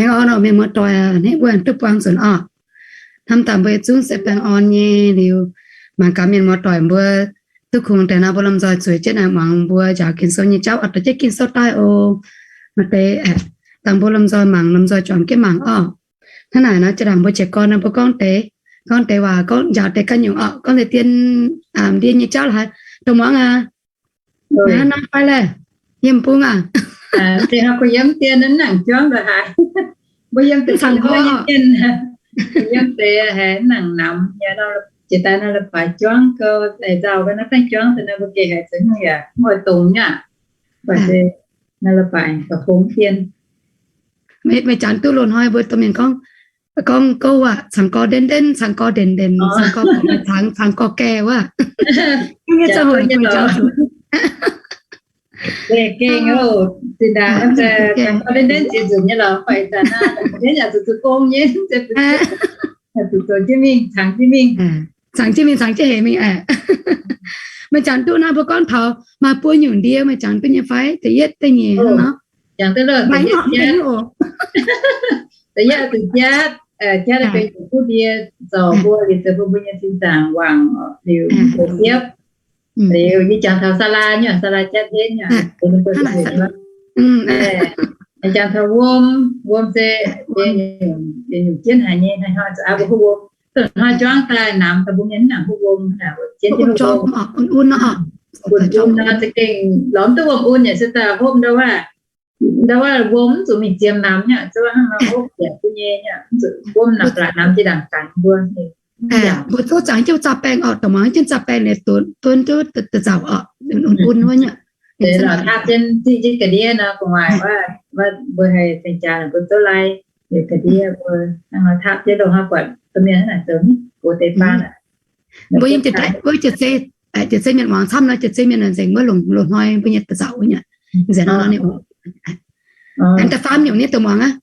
Orn orqc, mienh muoz-doic aac, hnangv mbuo duqv buangh nzunc orqc. Hnamv daaih mbuo yietc zungv se baengh orn nyei liuz, mangc gaax mienh muoz-doic mbuo duqv kungx deix nor, mbuo lomh nzoih zueiz jienv naaic muangx mbuo njaaux Ging-Sou nyei jauv oc, dorh jienv Ging-Sou daaih oc. Maaih deix dangh mbuo lomh nzoih mangc, lomh nzoih juangc jienv mangc orqc. Hnangv naaic nor, jiex ndaangc mbuo jiez gorn nor, mbuo gorngv deix, gorngv deix waac, gorngv njaaux deix ganh nyungc orqc, gorngv deix dien, ndie nyei jauv la'haaix, dongh muangx aac. Hnangv naaiv fai laeh, yiem bung aac. Deix hnoi mbuo yiem dien nangc juangv la'haaix. Mbuo yiem deix cangx nyei dien, yiem deix haiz nangc namx, jiex daaih nor la'baaix juangv gau, daaih nzauh gau naaiv dangh juangv daaih nor mbuo gengh haiz ziex nyungc yaac muoz-doic nyei aqv. Baac se nor la'baaix gauh hom dien. Meih, meih janx duqv loz-hnoi mbuo domh mienh gorngv, gorngv gouv aac, cangx gorx ndenv ndenv, cangx gorx ndenc ndenc, cangx gorx gorx cangx, cangx gorx gae wuov. Mv nyei za'hunc gu'nyuoz jauv zuqc. Gengh oc, zinh ndaangc cangx gorx ndenv ndenv ziex nzunc nyei lorqc, fai zanc naaiv ndenv yaac zuqc zuqc gong nyei, zuqc zoux jienv mingh, cangx jienv mingh, cangx jienv mingh, cangx jienv hec mingh aqv. Meih janx duqv naaiv mbuo gorngv taux maaih buo nyungc ndie, meih janx duqv nyei fai? Da'yietv, da'nyeic hnangv nor. Da'yietv zuqc jatv, jatv benx nyungc kuv ndie, zoux mbuo liuz zoux bun mbuo nyei sin zaangc wangc liuz mv goux siepv. Liuz yie jangx taux Saalaa nyei, Saalaa jatv henv nyei. Jangx taux wuom, wuom se nyungc jienv haic nyei, hnoi-hnoi zuqc aqv mbuo huv wuom. Dongh hnoi juangv daaih namx daaih mbuo mienh mv nangc huv wuom, jienv jienv huv wuom. Un-un nor, za'gengh lorz mv duqv wuom un yaac se daaih hopv ndau wuov, ndau wuov wuom mv zuqc mingh ziemx namx nyei, zuqc hnangv nor hopv yaac duqv nyei, mv zuqc wuom namx ga'naaiv namx jiex ndaangc ganh mbuo. Mbuo zouv zangx jienv zaah baengh orqc, dongh muangx jienv zaah baengh liuz donx duqv da'zauc orqc, un-un wuov nyei. Deix lorz taapv jienv ziqv jienv ga'ndiev nor, gu'nguaaic wuov mbuo haih ceng jaax mbuo zouv lai, liuz ga'ndiev mbuo hnangv nor taapv jienv loz-hnoi buatc domh mienh hnangv naaic zoux mv gox deix baan aqv. Mbuo yiem jiex daaih, mbuo jiex se, jiex se mienh muangx camv nor, jiex se mienh nzengc mbuo longc loz-hnoi mbuo nyei da'zauc wuov nyei. Nzengc nor ninh, aengx da'faam nyungc nyei dongh muangx aqv.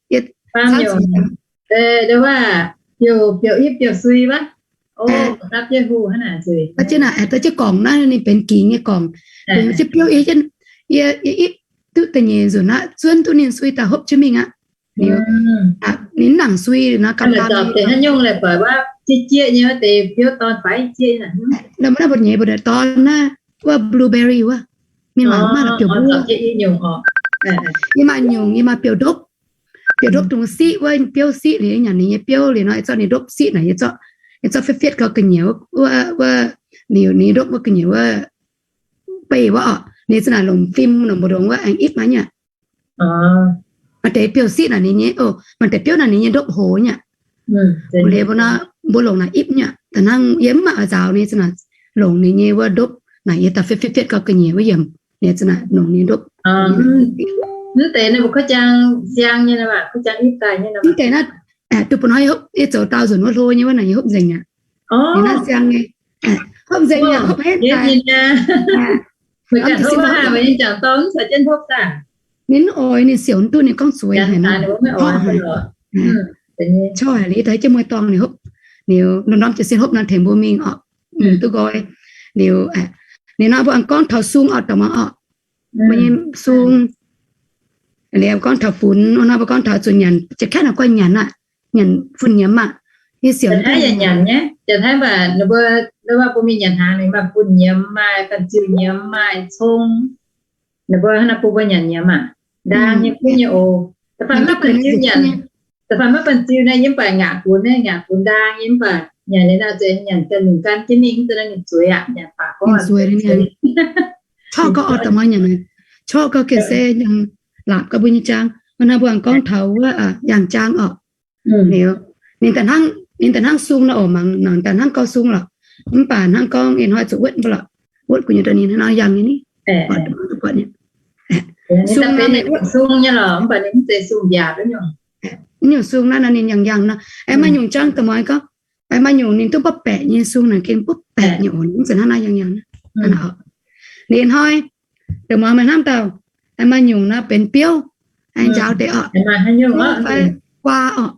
Biouv, biouv ipv biouv sui wuov. Da'jienv naaic, da'jienv gorngc naaiv ninh benx gingx nyei gorngc. Yie, yie ipv duqv da'nyeic nzunc aqv, zuonv duqv ninh sui daaih hopv jienv mingh aqv. Liuz ninh mv nangc sui nor, gamh gamh nyei. Naaiv mbuo nyei mbuo dorn naaiv, wuov blueberry wuov, mienh waac maaih la'biouv mbuo. Yie maaih nyungc, yie maaih biouv ndopv. Biouv ndopv dungx siqv wuov, biouv siqv liuz nyanc ninh nyei biouv liuz nor, yie zorqv ninh ndopv siqv naaic, yie zorqv, yie zorqv fietv fietv gau ga'nyiec wuov, wuov, liuz ninh ndopv wuov ga'nyiec wuov beih wuov orqc, ninh za'naaic longc fim longc mbu'ndongx wuov aengx ipv maiv nyei. Maaih deix biouv siqv naaic ninh nyei, o, maaih deix biouv naaic ninh nyei ndopv hoz nyei. Liuz mbuo nor, mbuo longc naaic ipv nyei. Da'hnangv yie mv maaih oix nzaaux ninh za'naaic longc ninh nyei wuov ndopv naaic yie daaih fietv fietv fietv gau ga'nyiec wuov yiemc, ninh za'naaic longc ninh ndopv. Mv deix naaiv mbuo kuv jang siang nyei, kuv jang ipv daaih nyei. Mv deix naaiv, duqv bun hnoi yie hopv, yie zoux daauh nzunc wuov hlo nyei wuov naaic yie hopv nzengc aqv. Ninh naaiv siang nyei, hopv nzengc nyei, hopv henv daaih. Ninh oix, ninh siouc mv duqv, ninh gorngv zueiz haic nor. Corc haic, corc haic liuz daaih jienv mueiz-dorngh ninh hopv, liuz norm-norm jiez sin hopv nor tengx mbuo mingh orqc, mingh duqv nqoi. Liuz ninh nor mbuo aengx gorngv taux sung orqc, da'maah orqc, mbuo nyei sung. Liuz gorngv taux funx, nor mbuo gorngv taux zuqc nyanc, jiex kaeqv naaic guanh nyanc aqv, nyanc fun nyiemz aqv. Yie siouc nyanc nyei, jiex haiv mv baac ninh mbuo, mbuo mingh nyanc hnaangx ninh maaih fun nyiemz, maaih banh ziu nyiemz, maaih cong. Ninh mbuo hnangv naaiv bun mbuo nyanc nyiemz aqv. Ndaang nyei kuv nyei oc. Da'faanh maiv banh ziu nyanc, da'faanh maiv banh ziu naaiv yie mv baac ngaatc funx naaiv, ngaatc funx ndaang yie mv baac nyanc liuz naaiv zuqc nyanc ganh nyungc gan jienv mingh, mv zuqc naaiv ninh zueiz aqv, nyanc baac gorngv zueiz. Corc gau orqc, da'maah nyanc, corc gau gengh se laapc gau mbuo nyei jaang. Hnangv naaiv mbuo aengx gorngv taux wuov yaangh jaang orqc. Liuz ninh daaih hnangv, ninh daaih hnangv sung nor oc, mangc nangc daaih hnangv gau sung lorqc. Mv baac hnangv gorngv ih hnoi zuqc wuotv mv baac lorqc, wuotv gu'nyuoz daaih ninh hnangv nor yangh nyei ni. Sung nor, sung nyei lorqc, mv baac ninh mv zeiz sung mbiaac wuov nyungc. Nyungc sung naaiv nor ninh yangh yangh nor. Aengx maaih nyungc jaang da'maah gorngv, aengx maaih nyungc ninh duqv mbopv baeqc nyei sung naaic, gengh mbopv baeqc nyei oc, mv zeiz hnangv naaiv yangh yangh. Ninh hnoi da'maah meih hnamv dauh, aengx maaih nyungc nor benx biouv, aengx njaaux deix orqc, fai guaa orqc.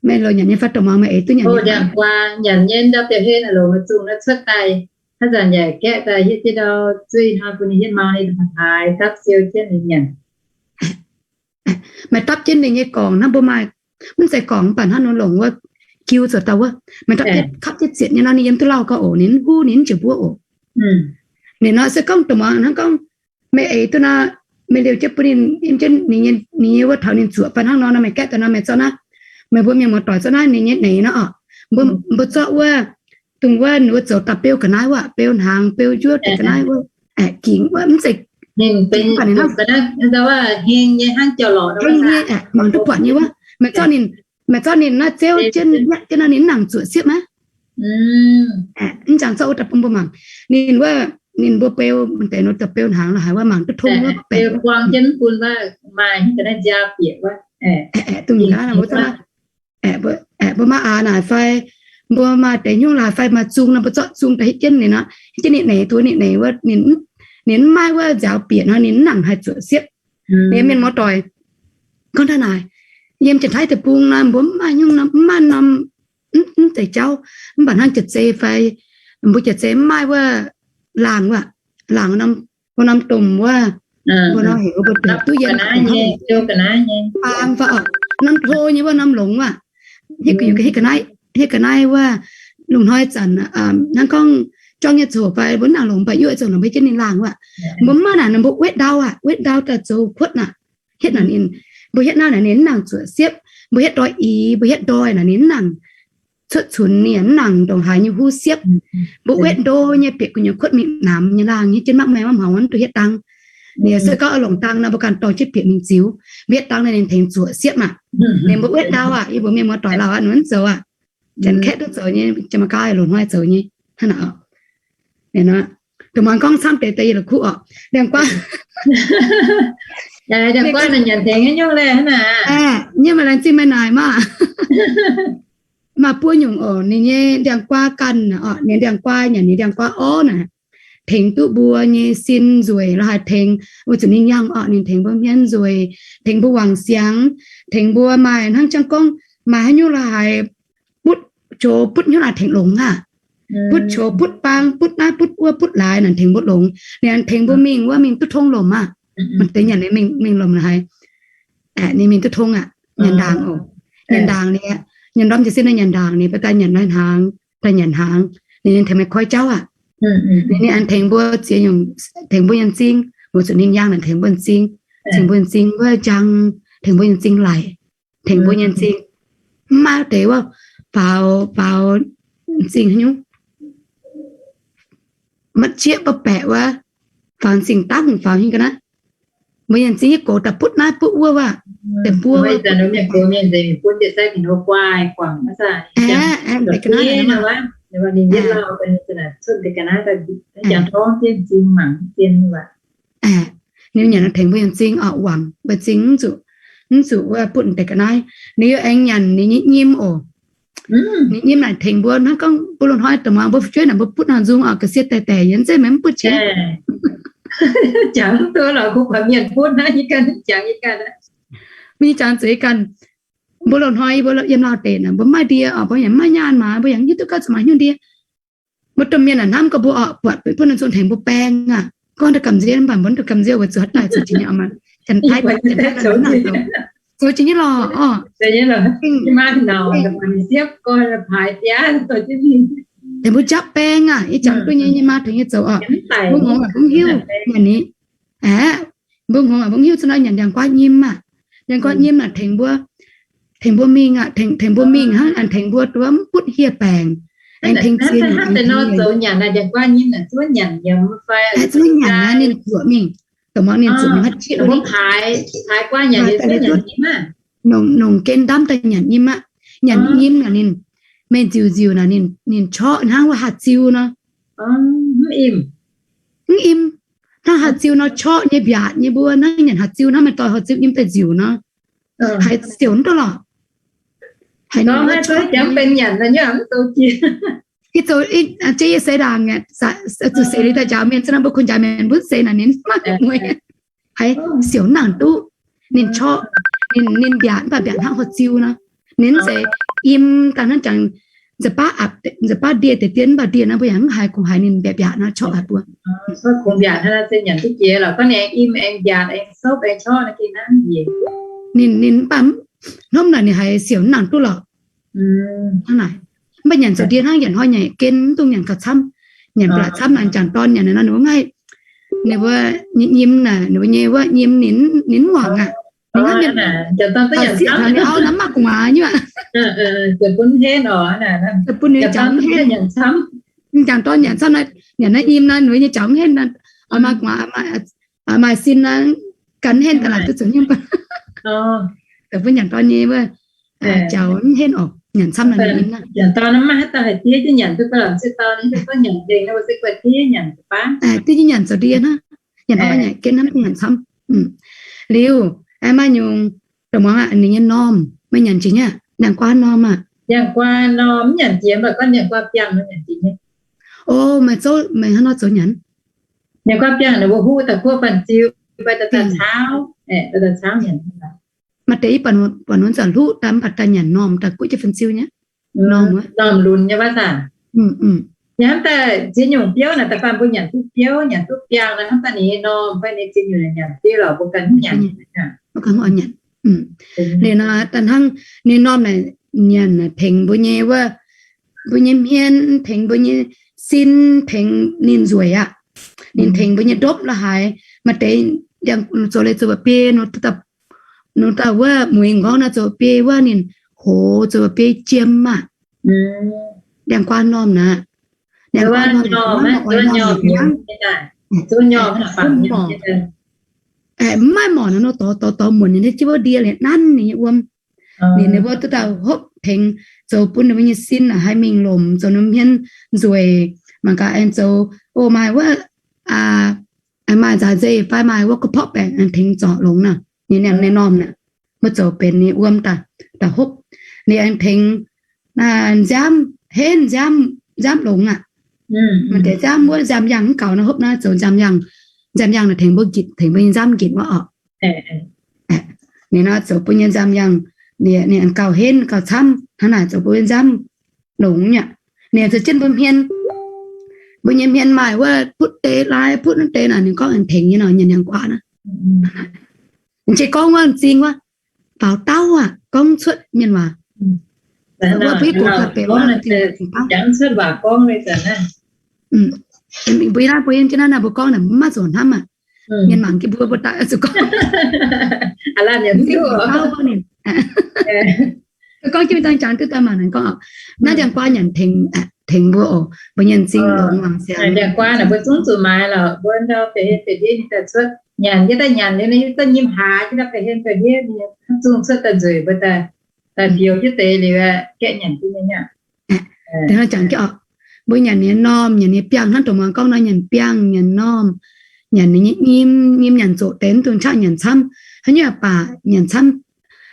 Meih loz nyanc nyei fai da'maah meih eix duqv nyanc nyei? Nyanc guaa, nyanc nyei ndau biauv-hlen aqv, longc maiv zungh naaiv cuotv daaih, haaix zanc yaac gaeqv daaih hietv jienv ndau zuiz hnoi bun ninh hietv mau, ninh daaih haaix dapv siou jienv ninh nyanc. Maaih dapv jienv ninh nyei gorngc hnangv mbuo maaih, mv zeiz gorngc mv baac hnangv nor longc wuov jiu zoux dauh wuov. Maaih dapv jienv kapv jienv zietc nyei nor ninh yiem duqv lauh gau oc, ninh mv huv ninh mv jiex mbuov oc. Ninh nor se gorngv dongh muangx hnangv gorngv meih eix duqv nor, meih liouh jienv bun ninh, ninh nyei wuov taux ninh zuoqc fai hnangv nor nor meih gaeqv daaih nor meih zorqv naaiv, meih mbuo mienh muoz-doic zorqv naaiv ninh nyei neix nor oc. Mbuo zorqv wuov, dongh wuov ninh mbuo zoux daaih beu ga'naaiv wuov, beu hnaangx, beu njuov deix ga'naaiv wuov, aeqv, gingx wuov mv zeiz, heng nyei aeqv, mangc duqv buatc nyei wuov. Maaih zorqv ninh, maaih zorqv ninh naaiv ziouv jienv hietv jienv nor ninh mv nangc zuoqc siepv aqv. Aeqv, mv jangx zorqv wuov daaih bun mbuo mangc. Ninh wuov, ninh mbuo beu, deix nor daaih beu hnaangx lorqc haaix wuov mangc duqv tong wuov baeqc. Aeqv, dongh ninh gaax mbuo zorqv, aeqv, mbuo maiv aax naaic fai mbuo maaih deix hnyouv laaix fai maaih zung nor mbuo zorqv zung daaih hietv jienv ninh nor, hietv jienv ninh neix, duqv ninh neix wuov, ninh mv maaih wuov nziaaux bieqc nor ninh mv nangc haih zuoqc siepv. Ninh mienh muoz-doic, gorngv taux naaic, yiem Janx-Taiv deic-bung nor mbuo mv maaih nyungc norm, mv maaih norm, mv zeiz jauv, mv baac hnangv jiex zei fai mbuo jiex zei mv maaih wuov laangh wuov, laangh wuov norm, wuov norm domh wuov, mbuo nor heuc mbuo duqv yiem faang fai oc, norm hlo nyei wuov norm longx wuov, hietv ga'naaiv, hietv ga'naaiv wuov, lungh hnoi zanc hnangv gorngv juangv nyei zoqc fai mbuo mv nangc longx mv baac yuoqv zoqc nor mbuo hietv jienv ninh laangh wuov. Mbuo mv maaih naaic nor mbuo wetv ndau aqv, wetv ndau daaih zoux kuotv naaic. Hietv naaic ninh, mbuo hietv naaiv naaic ninh mv nangc zuoqc siepv. Mbuo hietv ndoi ix, mbuo hietv ndoi naaic ninh mv nangc cuotv cunx, ninh mv nangc ndongc haaix nyei huv siepv. Mbuo wetv ndo nyei bieqc gu'nyuoz kuotv mingh namx nyei laangh nyei jienv mangc maengx maiv hmuangx wuov duqv hietv dang. Ninh se gorngv longc dang nor mbuo ganh dorh jienv bieqc mingh ziux. Mbuo hietv dang naaic ninh tengx zuoqc siepv aqv. Ninh mbuo wetv ndau aqv, yie mbuo mienh muoz-doic lauh aqv, ninh mv zoux aqv. Janx-Kaeqv duqv zoux nyei, Janx-Meigaa longc hnoi zoux nyei. Hnangv naaic oc. Dongh muangx gorngv camv deix daaih yie la'kuqv oc. Ndiangx-guaav, ndiangx-guaav nyanc tengx nyungc laeh hnangv naaic. Nyei maaih laengz zingh meih naaic maah. Maaih buo nyungc oc, ninh nyei ndiangx-guaav ganh oc, ninh ndiangx-guaav nyanc ninh ndiangx-guaav orv naaic, tengx duqv mbuo nyei sin nzueic la'haaix tengx, weic zuqc ninh yangh oc, ninh tengx mbuo hmien nzueic, tengx mbuo wangc siangx, tengx mbuo maaih hnangv jangx gorngv maaih haaix nyungc la'haaix butv qov butv nyungc naaic tengx longx aqv. Butv qov butv baang butv naaiv butv wuov butv laaix naaic tengx mbuo longx. Ninh tengx mbuo mingh wuov mingh duqv tong lomc aqv. Maaih deix nyanc ninh mingh lomc la'haaix, ninh mingh duqv tong aqv. Nyanc ndaangc oc. Nyanc ndaangc ninh, nyanc ndorm jiez sin nor nyanc ndaangc ninh, baac daaih nyanc lai hnaangx, daaih nyanc hnaangx, ninh tengx meih koi jauv aqv. Ninh, ninh tengx mbuo ziex nyungc, tengx mbuo nyei m'zing, weic zuqc ninh yangh naaic tengx mbuo m'zing, tengx mbuo m'zing wuov njang, tengx mbuo nyei m'zing laic, tengx mbuo nyei m'zing. Mv maaih deix wuov faaux, faaux m'zing haaix nyungc, maiv jieqv maiv baeqc wuov, faaux m'zing dangv faaux hingh ga'naaiv. Mbuo nyei m'zing yie goux daaih butv naaiv butv wuov aqv. Deix buo, ninh nyanc tengx mbuo nyei m'zing oc, wangc mbuo m'zing mv zuqc, mv zuqc wuov butv deix ga'naaiv. Ninh yaac aengx nyanc ninh nyei nyim oc. Ninh nyim naaic tengx mbuo hnangv gorngv mbuo loz-hnoi da'muangx mbuo fu'jueiv naaic mbuo butv nor nzung oc, ga'sie daic daic yie mv zeiz meih mv butv qiex. Mbuo nyei jangx zuqc ganh, mbuo loz-hnoi mbuo yiem Laauh deic naaic mbuo mv maaih ndie oc, mbuo yaac mv maaih nyaanh maaz, mbuo yaac mv hiuv duqv ganh zuqc maaih hnyouv ndie. Mbuo domh mienh naaic hnamv gorngv mbuo oc buatc butv nor nzung tengx mbuo baeng aqv. Gorngv daaih gamh nziev mv baac mbuo mv duqv gamh nziev weic zuqc haaix daaih zoux jiex nyei oc, zoux jiex nyei lorqc oc. Tengx mbuo japv baeng aqv, yie jangx duqv nyei, nyei maa tengx yie zoux oc. Mbuo hngongx aqv mbuo mv hiuv nyanc ni. Aeqv, mbuo hngongx aqv mbuo mv hiuv, zuqc nor nyanc ndiangx-guaav nyim aqv. Ndiangx-guaav nyim aqv tengx mbuo, tengx mbuo mingh aqv, tengx mbuo mingh hnangv, tengx mbuo duqv mv butv hieh baengc, aengx tengx ziex nyungc. Zuqc nyanc aqv ninh zuoqc mingh, dongh muangx ninh zuqc mingh haaix jieqv wuov, nongc gen ndamv daaih nyanc nyim aqv. Nyanc nyim aqv ninh, meih nziuc nziuc naaic ninh, ninh qorqv hnangv wuov haaix ziu nor. Mv im. Hnangv haaix ziu nor qorqv nyei mbiaatc nyei mbuo hnangv nyanc haaix ziu hnangv, meih doix haaix ziu nyim daaih nziuc nor. Haiz siouc mv duqv lorqc. Haiz nor, yie zoux, yie seix ndaangc, zuqc seix liuz daaih njaaux mienh, zuqc nor mbuo kuh njaaux mienh mbuo seix naaic ninh maiv mueiz. Haiz siouc mv nangc duqv. Ninh qorqv, ninh, ninh mbiaatc mv baac mbiaatc hnangv haaix ziu nor. Ninh mv zeiz im daaih hnangv jangx, nza'baav apc, nza'baav ndie deix dien mv baac ndie nor mbuo yaac mv haiz, kungx haiz ninh mbiaatc mbiaatc nor qorqv haic mbuo. Ninh, ninh mv baac hnamv naaic ninh haiz siouc nangc duqv lorqc. Hnangv naaic. Mv baac nyanc zoux ndie hnangv, nyanc hnoi nyanc gen, mv dungx nyanc gauh camv. Nyanc ba'laqc camv naaic, jangc dorn nyanc naaic nor, ninh mbuo ngaih, ninh mbuo nyim naaic, ninh mbuo nyei wuov nyim ninh, ninh mv muangx aqv. Ninh hnamv mienh sieqv taux ninh auv nor mv maaih gu'nguaaz nyei aqv. Bun ninh jangx mv henv. Jangc dorn nyanc camv, nyanc naaiv nyim nor, ninh mbuo nyei jangx mv henv nor, maaih gu'nguaaz, maaih sin nor, gan mv henv daaih laaix duqv zuqc nyim. Bun jangc dorn nyei wuov jaux mv henv oc, nyanc camv nor nyim naaiv. Duqv nyanc zoux ndie hnangv, nyanc hnoi nyanc gen hnangv, duqv nyanc camv. Liuz, maaih nyungc, dongh muangx aqv, ninh nyei normh, meih nyanc jiex nyei aqv, ndiangx-guaa normh aqv. O, meih zouv, meih hnangv nor zoux nyanc. Maaih deix yie buatc ninh zanc hluqv daaih mv baac daaih nyanc normh daaih guv jienv fan-ziu nyei. Normh lunx nyei wuov zaah. Hnamv daaih ziex nyungc biouv naaic, da'faanh mbuo nyanc duqv biouv, nyanc duqv biangh nor, hnamv daaih ninh nyei normh fai ninh ziex nyungc nyanc diuv lorqc, mbuo ganh mv nyanc. Liuz nor daaih hnangv ninh normh naaic nyanc tengx mbuo nyei wuov, mbuo nyei hmien, tengx mbuo nyei sin, tengx ninh nzueic aqv. Ninh tengx mbuo nyei ndopv la'haaix. Maaih deix ndiangx zoux leiz zoux mba'biei, nor daaih wuov mueiz m'nqorngv naaiv zoux mba'biei wuov ninh hoz zoux mba'biei jiem aqv. Ndiangx-guaa normh naaic, ndiangx-guaa normh, mv maaih morc nor, dorh dorh dorh muonc ninh jienv wuov ndie liuz nanv ninh nyei wuom. Ninh, ninh mbuo duqv daaih hopv tengx zoux bun ninh mbuo nyei sin naaic haih mingh lomc, zoux ninh hmien nzueic, mangc gaax aengx zoux, o, maaih wuov, maaih nzaac nzeic fai maaih wuov ga'porqv baengc aengx tengx zorc longx nor. Ninh, ninh normh naaic, mbuo zoux benx ninh wuom daaih, daaih hopv. Ninh aengx tengx nziaamv, henv nziaamv, nziaamv longx aqv. Maaih deix nziaamv wuov nziaamv yangh mv gaux nor, hopv naaiv zoux nziaamv yangh. Nziaamv yangh naaic tengx mbuo nqitc, tengx mbuo nyei nziaamv nqitc wuov oc. Ninh nor zoux bun nyei nziaamv yangh, ninh gauh henv gauh camv hnangv naaic, zoux bun nyei nziaamv longx nyei aqv. Ninh zoux jienv mbuo hmien, mbuo nyei hmien maaih wuov butv deix lai butv naaiv deix naaic, ninh gorngv aengx tengx nyei nor, nyanc ndiangx-guaa naaiv. M'jiex gorngv wuov m'zing wuov, faaux dauh aqv, gorngv cuotv mienh waac. Wuov mbuo gorngv cuotv waac gorngv, mbuo yie naaiv, mbuo yie jienv naaiv naaiv mbuo gorngv naaic mv maaih zuqc hnamv aqv. Mienh mangc jienv mbuo, mbuo daaih zuqc gorngv, gorngv jienv dangh jangx duqv daaih mangc naaic gorngv, naaiv ndiangx-guaa nyanc tengx, tengx mbuo oc, mbuo nyei m'zing longx mangc siang. Ndiangx-guaa naaic mbuo zungv zuqc maaiz lorqc, mbuo ndau bieqc hlen bieqc ndiev ninh daaih cuotv nyanc jienv daaih nyanc liuz, ninh daaih nyim hlaax jienv daaih bieqc hlen bieqc ndiev, ninh zungv cuotv daaih nzueic mbuo daaih, daaih bioux jienv deix liuz, gaeqv nyanc jienv nyei. Mbuo nyanc nyei normh, nyanc nyei biangh hnangv dongh muangx gorngv nor, nyanc biangh, nyanc normh, nyanc ninh nyei nyim, nyim nyanc zoqc deix mv dungx qaqv nyanc camv. Haaix nyungc baac nyanc camv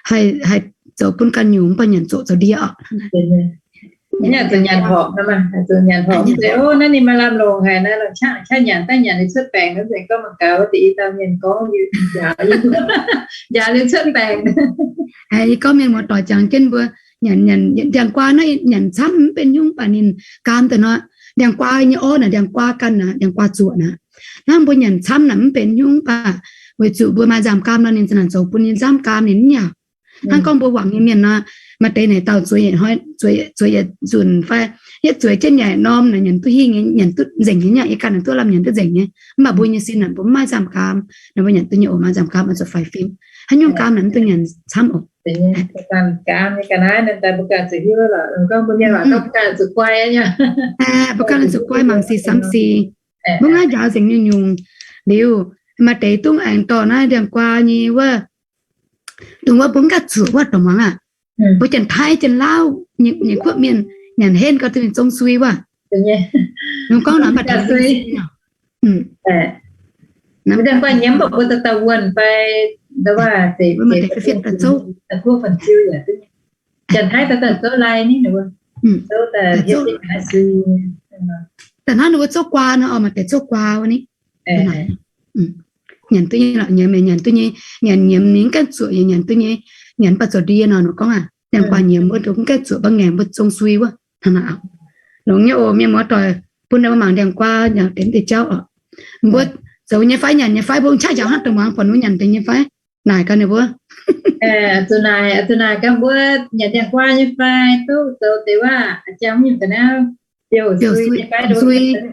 haih, haih zoux bun ganh nyungc, mv baac nyanc zoqc zoux ndie oc. Nyanc horpc, nyanc horpc, o, naaiv ninh maaih lamh longc haic naaiv, qaqv nyanc daaih nyanc liuz cuotv baengc, nzengc gorngv mangc gaax wuov deix i dauh mienh gorngv njaaux liuz cuotv baengc. Yie gorngv mienh muoz-doic jangx jienv mbuo nyanc, nyanc ndiangx-guaa naaiv nyanc camv mv benx nyungc, baac ninh gaam daaih nor, ndiangx-guaa nyei orv naaic, ndiangx-guaa ganh naaic, ndiangx-guaa zuoqc naaic. Hnangv mbuo nyanc camv naaic mv benx nyungc, baac weic zuqc mbuo maaih nzamc gaam nor, ninh za'naaic zoux bun nyei nzamv gaam ninh mv nyaauc. Hnangv gorngv mbuo wangc nyei mienh nor, maaih deix naaic dauh zueiz yietc hnoi, zueiz yietc nzunc fai yietv zueiz jienv nyanc normh naaic, nyanc duqv hingh nyei, nyanc duqv nzengc nyei, yie ganh nyanc duqv lamh nyanc duqv nzengc nyei. Mv baac mbuo nyei sin naaic mbuo mv maaih nzamv gaam, naaic mbuo nyanc duqv nyei oc, maaih nzamv gaam oix zuqc faix fim. Haaix nyungc gaam naaic mv dungx nyanc camv oc. Mbuo ganh zuqc guai mangc sic samx sic. Mbuo ngaaiv njaaux nzengc nyungc-nyungc liuz, maaih deix dungv aengx dorh naaiv ndiangx-guaa nyei wuov, dongh wuov mbuo mv gaengh zuoqc wuov, dongh muangx aqv. Mbuo Janx-Taiv Janx-Lauv nyei kuotv mienh nyanc henv gau duqv zong sui wuov. Ninh gorngv naaic maaih deix Janx-Taiv daaih zouv lai ni, da'hnangv ninh mbuo zouv guaa nor, maaih deix zouv guaa wuov ni. Nyanc duqv nyei, nyanc duqv nyei, nyanc nyiemz ninh mv gaengh zuoqc nyei, nyanc duqv nyei, nyanc baac zoux ndie nor, ninh gorngv aqv, ndiangx-guaa nyiemz wuov mv gaengh zuoqc, mv baac ngaengc mbuo zong sui wuov. Hnangv naaic, longx nyei oc mienh muoz-doic, bun ninh mbuo mangc ndiangx-guaa nyanc deix mv deix jauv oc. Mbuo zoux nyei fai, nyanc nyei fai, mbuo qaqv njaaux hnangv dongh muangx buatc ninh mbuo nyanc deix nyei fai? Naaic gaax ninh mbuo. Zuqc naaic, zuqc naaic gaax mbuo nyanc diangh guaa nyei fai duqv zoux deix waac, jangx mingh ga'naaiv biouv sui nyei fai,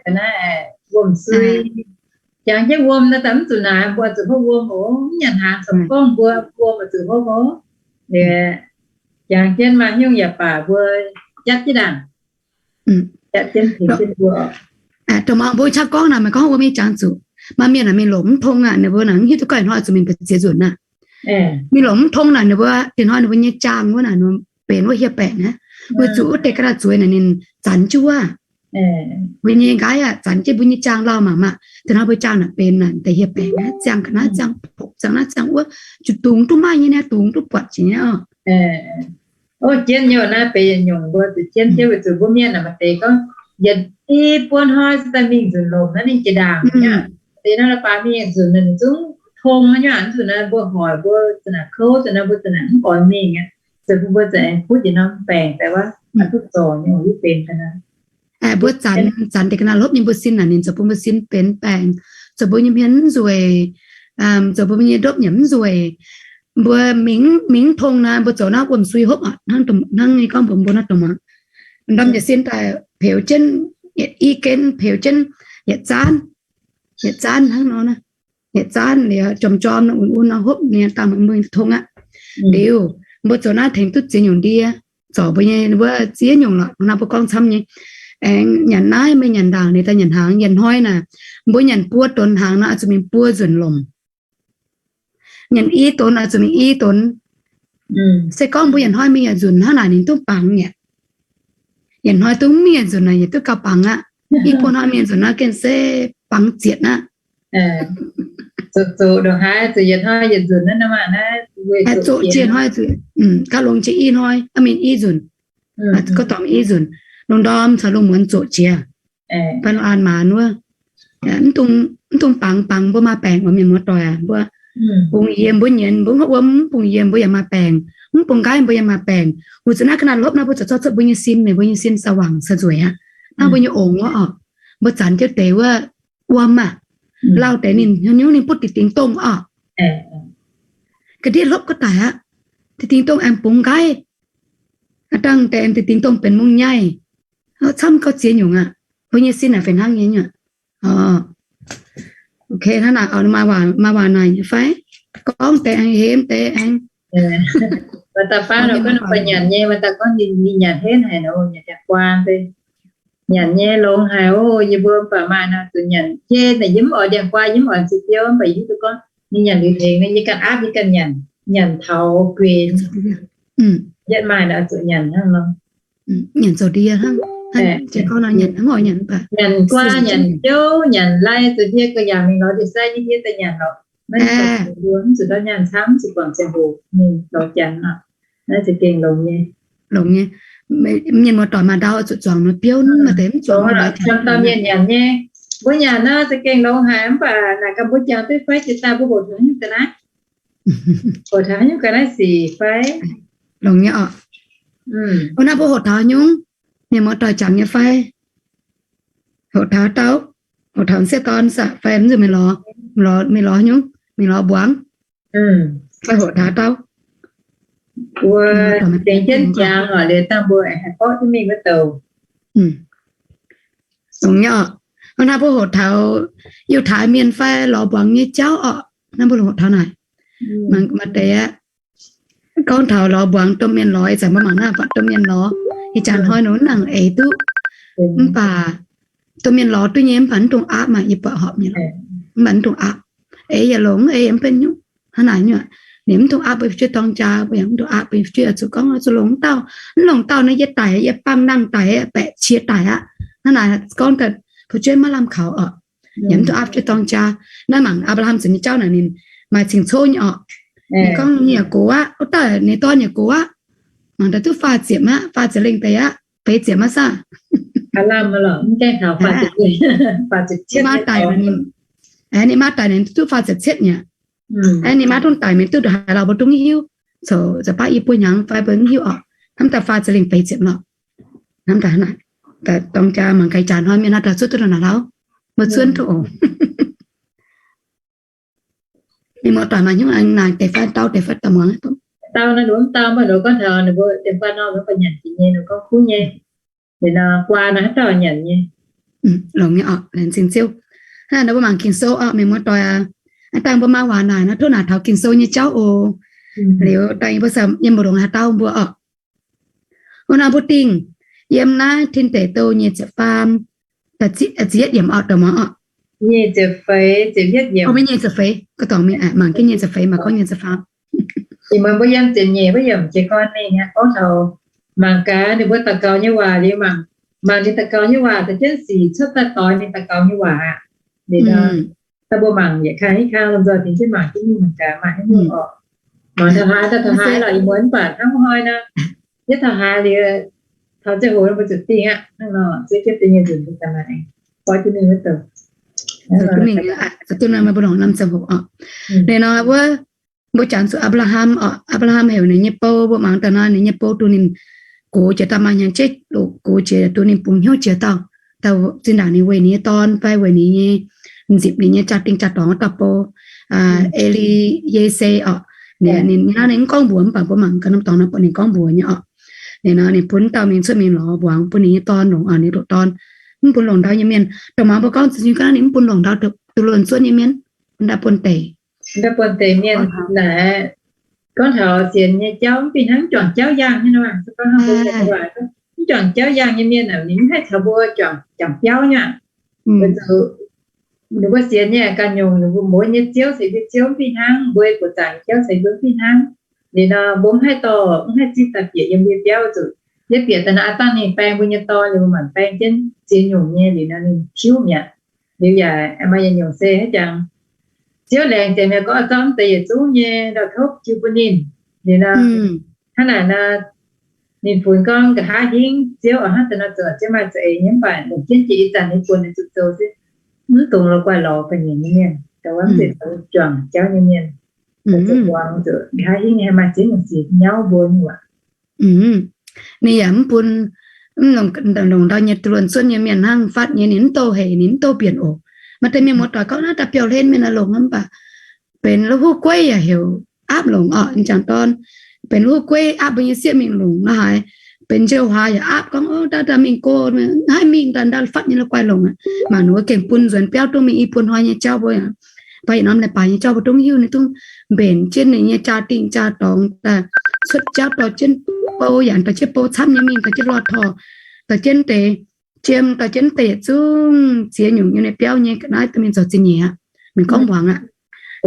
ga'naaiv wuom sui. Jangx jienv wuom naaiv daaih mv zuqc naaic, mbuo zuqc hopv wuom oc. Mv nyanc hnaangx corc gorngv mbuo wuom zuqc hopv oc. Jangx jienv maaih hnyouv yaac baac mbuo jatv jienv ndaangc. Dongh mbuo qaqv gorngv naaic, maaih gorngv wuom nyei jangx zuqc. Maaih mienh naaic mingh longc mv tong aqv, ninh mbuo naaic mv hiuv duqv gorngv hnoi zuqc mingh ba'ziex nzunc aqv. Mingh longc mv tong naaic, ninh mbuo dingc hnoi ninh mbuo nyei jaang wuov naaic, ninh mbuo benx wuov hieh baengc aqv. Weic zuqc wuov deix ga'naaiv zueiz naaic ninh zanc jienv wuov. Mbuo nyei nqaiv aqv, zanc jienv mbuo nyei jaang lauh mangc maah. Dingc hnoi mbuo jaang naaic benx naaic deix hieh baengc aqv, ziangh ga'naaiv, ziangh pokv, ziangh naaiv ziangh wuov, zuqc dungx duqv maaih nyei niaa, dungx duqv buatc jiex nyei oc. Ov, jienv nyei naaiv benx yietc nyungc mbuo zuqc jienv jienv weic zuqc mbuo mienh naaic maaih deix gorngv yietc i buo hnoi daaih mingh nzunc longc naaiv ninh jiex ndaangc aqv. Deix naaiv baac mingh nzunc ninh zungv tong nyei aqv. Nzunc naaiv mbuo hoic mbuo za'naaic kouv, za'naaic mbuo za'naaic mv oix mingh aqv. Zoux bun mbuo za'naaic kutv yietc norm baengc daaih wuov, duqv zorc nyei oc, hiuv benx ga'naaiv. Mbuo zanc, zanc deix ga'naaiv hlopv nyei mbuo sin naaic ninh zoux bun mbuo sin benx baengc, zoux bun nyei hmien mv nzueic, zoux bun mbuo nyei ndopv nyanc mv nzueic. Mbuo mingh, mingh mv tong naaiv, mbuo zoux naaiv wuom sui hopv aqv. Hnangv, hnangv nyei gorngv mbuox mbuo naaiv dongh mangc, ndorm yietc sin daaih peux jienv, yietc i gen peux jienv, yietc zaanv, yietc zaanv hnangv nor, yietc zaanv liuz jorm jorm nor, un un nor hopv ninh dangh mbuo tong aqv. Liuz, mbuo zoux naaiv tengx duqv ziex nyungc ndie, zorc mbuo nyei wuov ziex nyungc lorqc. Hnangv naaiv mbuo gorngv camv nyei. Aengx nyanc naaiv, meih nyanc ndaangc, ninh daaih nyanc hnaangx. Yietc hnoi naaic, mbuo nyanc buo donx hnaangx nor, oix zuqc mingh buo nzunc lomc. Nyanc i donx oix zuqc mingh i donx. Se gorngv mbuo yietc hnoi mingh yietc nzunc hnangv naaic ninh duqv bangc mi'aqv. Yietc hnoi duqv mingh yietc nzunc naaic yietc duqv gauh bangc aqv. I buo hnoi mingh yietc nzunc naaiv gengh se bangc zietc aqv. Zoqc zoqc ndongc haaix, zoqc yietc hnoi yietc nzunc naaiv, zoqc jiex hnoi, gauh longx jiex i hnoi, mingh i nzunc, gauh dorngc i nzunc, lungh ndorm caux lungh muonz zoqc jiex. Baac lungh aan maanz wuov, mv dungx bangc, bangc mbuo maaih baengc oc mienh muoz-doic aac. Mbuo bungx yiem mbuo nyienz, mbuo wuom mv bungx yiem mbuo yaac maaih baengc, mv bungx nqaiv mbuo yaac maaih baengc. Weic zuqc naaiv ga'naaiv hlopv naaiv mbuo zuqc zorqv cuotv mbuo nyei sin, mienh mbuo nyei sin sa wangc sa nzueic aqv. Hnangv mbuo nyei ongx wuov oc, mbuo zanc jienv deix wuov wuom aac, lauh deix ninh haaix nyungc ninh butv deix dingc dongh oc. Ga'ndiev hlopv ga'daic aqv, deix dingc dongh aengx bungx nqaiv, dangh deix deix dingc dongh benx mungv nyaiv. Camv gauh ziex nyungc aqv. Mbuo nyei sin naaic fih hnangv nyei nyuoqc. Hnangv naaic, maaih waac naaic nyei fai? Gorngv deix aengx hemx deix aengx. Maaih dauh baav nor gorngv ninh nyanc nyei, maaih dauh gorngv ninh nyanc henv haic nor, nyanc diangh guaa. Nyanc nyei longx haic oc. Yie mbuo mv baac maaih nor zuqc nyanc. Yie naaic yie mv oix diangh guaa, yie mv oix nzuih biouv, mv baac yie hiuv duqv gorngv ninh nyanc liuz tengx, yie ganh aapv, yie ganh nyanc, nyanc taux gueix. Yietv maaih nor zuqc nyanc hnangv nor. Nyanc zoux ndie hnangv. Nyanc guaa, nyanc biouv, nyanc lai, zoux ndie ga'yaangc mingh lorz ndie-sai nyei ndie daaih nyanc lorqc. Maiv zuqc ndortv nyaanh camv, mv zuqc guangc ziangh hoc mingh lorz janx nor. Naaiv za'gengh longx nyei. Longx nyei. Mienh muoz-doic maaih ndau zuqc zuangx nor biouv, maaih deix mv zuangx nor. Camv dauh mienh nyanc nyei. Mbuo nyanc nor za'gengh longx haic, mv baac naaic gaax mbuo jangx duqv fai jiex daaih mbuo hoqc taux haaix nyungc ga'naaiv? Hoqc taux haaix nyungc ga'naaiv sic fai? Longx nyei oc. Wuov naaiv mbuo hoqc taux haaix nyungc? Mienh muoz-doic jangx nyei fai? Hoqc taux dauh, hoqc taux m'sieqv dorn saah fai mv zuqc mingh lorz, mingh lorz haaix nyungc, mingh lorz mbuangz fai hoqc taux dauh? Mbuo tengx jienv jangx oc, liuz dangh mbuo aengx haih borqv jienv mingh wuov douc. Longx nyei oc. Hnangv naaiv mbuo hoqc taux Yiutai mienh fai lorz mbuangz nyei jauv oc. Naaiv mbuo hoqc taux naaic, maaih deix aqv. Gorngv taux lorz mbuangz domh mienh lorz, ih zanc mbuo mangc naaiv buatc domh mienh lorz, ih jaax hnoi nor mv nangc eix duqv. Mv baac domh mienh lorz duqv nyei, mv baac mv dungx aapv maah, yie buatc horpc nyei. Mv baac mv dungx aapv. Eix yaac longx, eix yaac mv benx nyungc. Hnangv naaic nyuoqc, ninh mv dungx aapv mbuo fu'jueiv dorng jaa, mbuo yaac mv dungx aapv mbuo fu'jueiv oix zuqc gorngv oix zuqc longc dauh, mv longc dauh naaiv yie daic, yie bangh nangh daic, baeqc qiex daic aqv. Hnangv naaic gorngv daaih fu'jueiv maiv lamh kaux oc. Yaac mv dungx aapv fu'jueiv dorng jaa. Naaiv mangc Apc^laa^ham ziouc nyei jauv naaic ninh maaih cing-coqv nyei oc. Ninh gorngv ninh yaac gox aqv, wuov dauh ninh dorn yaac gox aqv. Mangc daaih duqv faah ziepc aqv, faah ziepc lengh deix aqv, feix ziepc aqv saah? Ninh maa daic ninh duqv faah ziepc cietv nyei. Ninh maa dungx daic mingh duqv ndongc haaix lauh mbuo dungx hiuv. Coc za'baav i buo hnyangx fai mbuo mv hiuv oc. Hnamv daaih faah ziepc lengh feix ziepc lorqc. Hnamv daaih hnangv naaic, dorng jaa mangc gaax jaax hnoi mienh naaiv daaih zuov duqv ndongc haaix lauh, mbuo zuov duqv oc. Mienh muoz-doic maaih hnyouv naaic deix fai dauh, deix fai dauh muangx. Dau naaiv nduov mv dau, mv baac nduov gorngv taux ninh mbuo deix fai nor, mv baac nyanc jiex nyei, ninh gorngv kuv nyei. Liuz nor guaa naaiv haaix dauh nyanc nyei. Longx nyei oc, laengz zingh Ziouv. Hnangv naaiv mbuo mangc Ging-Sou oc, mienh muoz-doic aac. Aav dangh mbuo maaih waac naaic nor, tov naaic taux Ging-Sou nyei jauv oc. Liuz dangh yie mbuo se yiem mbu'ndongx haaix dauh mbuo oc. Wuov nor mbuo dingh yiem naaiv Tin Deic Douh nyic ziepc faam, ziepc yietv yiemc oc, douc muangx oc. Nyic ziepc feix, ziepc yietv yiemc. Mv nyei ziepc feix, ga'dorngx mienh mangc jienv nyic ziepc feix, mangc gorngv nyic ziepc faam. Ih muonz mbuo yiem ziepc nyeic wuov yiemc jiez gorn mingh aqv, gorngv taux mangc gaax ninh mbuo daux gaux nyei waac liuz, mangc, mangc ninh daux gaux nyei waac daaih jienv sic cuotv daaih doix ninh daux gaux nyei waac aqv. Liuz nor, daaih mbuo mangc yietc kang i kang lomh nzoih tengx jienv mangc jienv mingh mangc gaax maaih haaix nyungc oc. Mangc taux haaix daaih taux haaix lorqc, ih muonz mv baac hnangv hnoi nor, yietv taux haaix liuz, taux ziangh hoc mbuo zuqc dingh aqv. Hnangv nor, zuov jienv da'nyeic nzunc mbuo ganh maaih aengx goiv jienv mingh wuov douh. Mbuo longc norm ziangh hoc oc. Liuz nor wuov, mbuo jangx zuqc Apc^laa^ham oc. Apc^laa^ham heuc ninh nyei bou, mbuo mangc daaih nor ninh nyei bou duqv ninh gox jiex dauh maaih hnyangx-jeiv, gox jiex duqv ninh bungx hnyouv jiex dauh, dauh zinh ndaangc ninh weic ninh nyei dorn fai weic ninh nyei, nzipc ninh nyei jaa-dingh jaa-dorngx wuov dauh bou, E^li^ye^se oc. Ninh, ninh, ninh mv gorngv mbuox, mv baac mbuo mangc gaax norm dorngx nor buatc ninh gorngv mbuox nyei oc. Liuz nor ninh bun dauh mingh cuotv mingh lorz mbuangz bun ninh nyei dorn longc, ninh nduqc dorn, mv bun longc ndau nyei mienh. Dongh muangx mbuo gorngv za'gengh gorngv ninh mv bun longc ndau duqv luonx cuotv nyei mienh, bun ndau buonv deic. Ndau buonv deic mienh naaic, gorngv taux sienx nyei jauv mv fih hnangv, juangc jauv yangh nyei nor, mv juangc jauv yangh nyei mienh aeqv, ninh mv haih caux mbuo juangc biauv nyei aqv. Weic zuqc ninh mbuo sienx nyei ganh nyungc, ninh mbuo mbuox nyei Ziouv ceix mbuo Ziouv mv fih hnangv, mbuo buoqc zaangc nyei jauv ceix mbuo mv fih hnangv. Liuz nor mbuo mv haih dorh, mv haih zipv daaih bieqc yiem mbuo biauv zuqc. Yie bieqc daaih naaiv aav dangh ninh baeng mbuo nyei dorn, ninh mbuo maanc baeng jienv ziex nyungc nyei, liuz nor ninh piuv mi'aqv. Liuz yaac maaih yietc nyungc se haaix jangx Ziouv laengz zingh mi'aqv, gorngv zorqv mv deix yietc zungv nyei ndau-topv jiu bun ninh. Liuz nor, hnangv naaic nor, ninh funx gorngv nqa'haav hingv Ziouv oix hnangv deix nor zoux, Ziouv maaih za'eix nyei, mv baac longc jienv jiex ih zanc ninh buonc ninh zuqc zoux se mv dungx la'guaih lorz ga'nyiec nyei mienh, dongh wuov mv zeiz zoux juangc jauv nyei mienh. Zoux muangx zuqc nqa'haav hingv nyei maaih ziex nyungc sic nyauv mbuo nyei waac. Ninh yaac mv bun, mv longc ndau nyei duqv luonx cuotv nyei mienh hnangv, fatv nyei ninh mv douh hec, ninh mv douh mbienc oc. Maaih deix mienh muoz-doic gorngv naaiv daaih biauv-hlen mienh aah, longc mv baac benx la'huv gueiv yaac heuc aapv longc oc, jangc dorn. Benx la'huv gueiv aapv mbuo nyei sieqv mingh longc nor haaix, benx njou-hlaax yaac aapv gorngv, o, daaih daaih mingh go, mv haih mingh, daaih ndau fatv nyei la'guaih longc aqv. Mangc ninh mbuo gengh bun nzuonx biauv dongh mingh i buo hnoi nyei jauv mbuo aqv. Fai yietc norm leiz-baaix nyei jauv mbuo dongh hiuv, ninh dongh mbenc jienv ninh nyei jaa-dingh jaa-dorngx daaih cuotv jauv dorh jienv bou, yaac dorh jienv bou camv nyei mingh, dorh jienv lorh torh, dorh jienv deix jiem, dorh jienv deix yietc zungv ziex nyungc nyei biauv nyei ga'naaiv dongh mingh zoux zingh nyeic aqv. Ninh gorngv muangx aqv.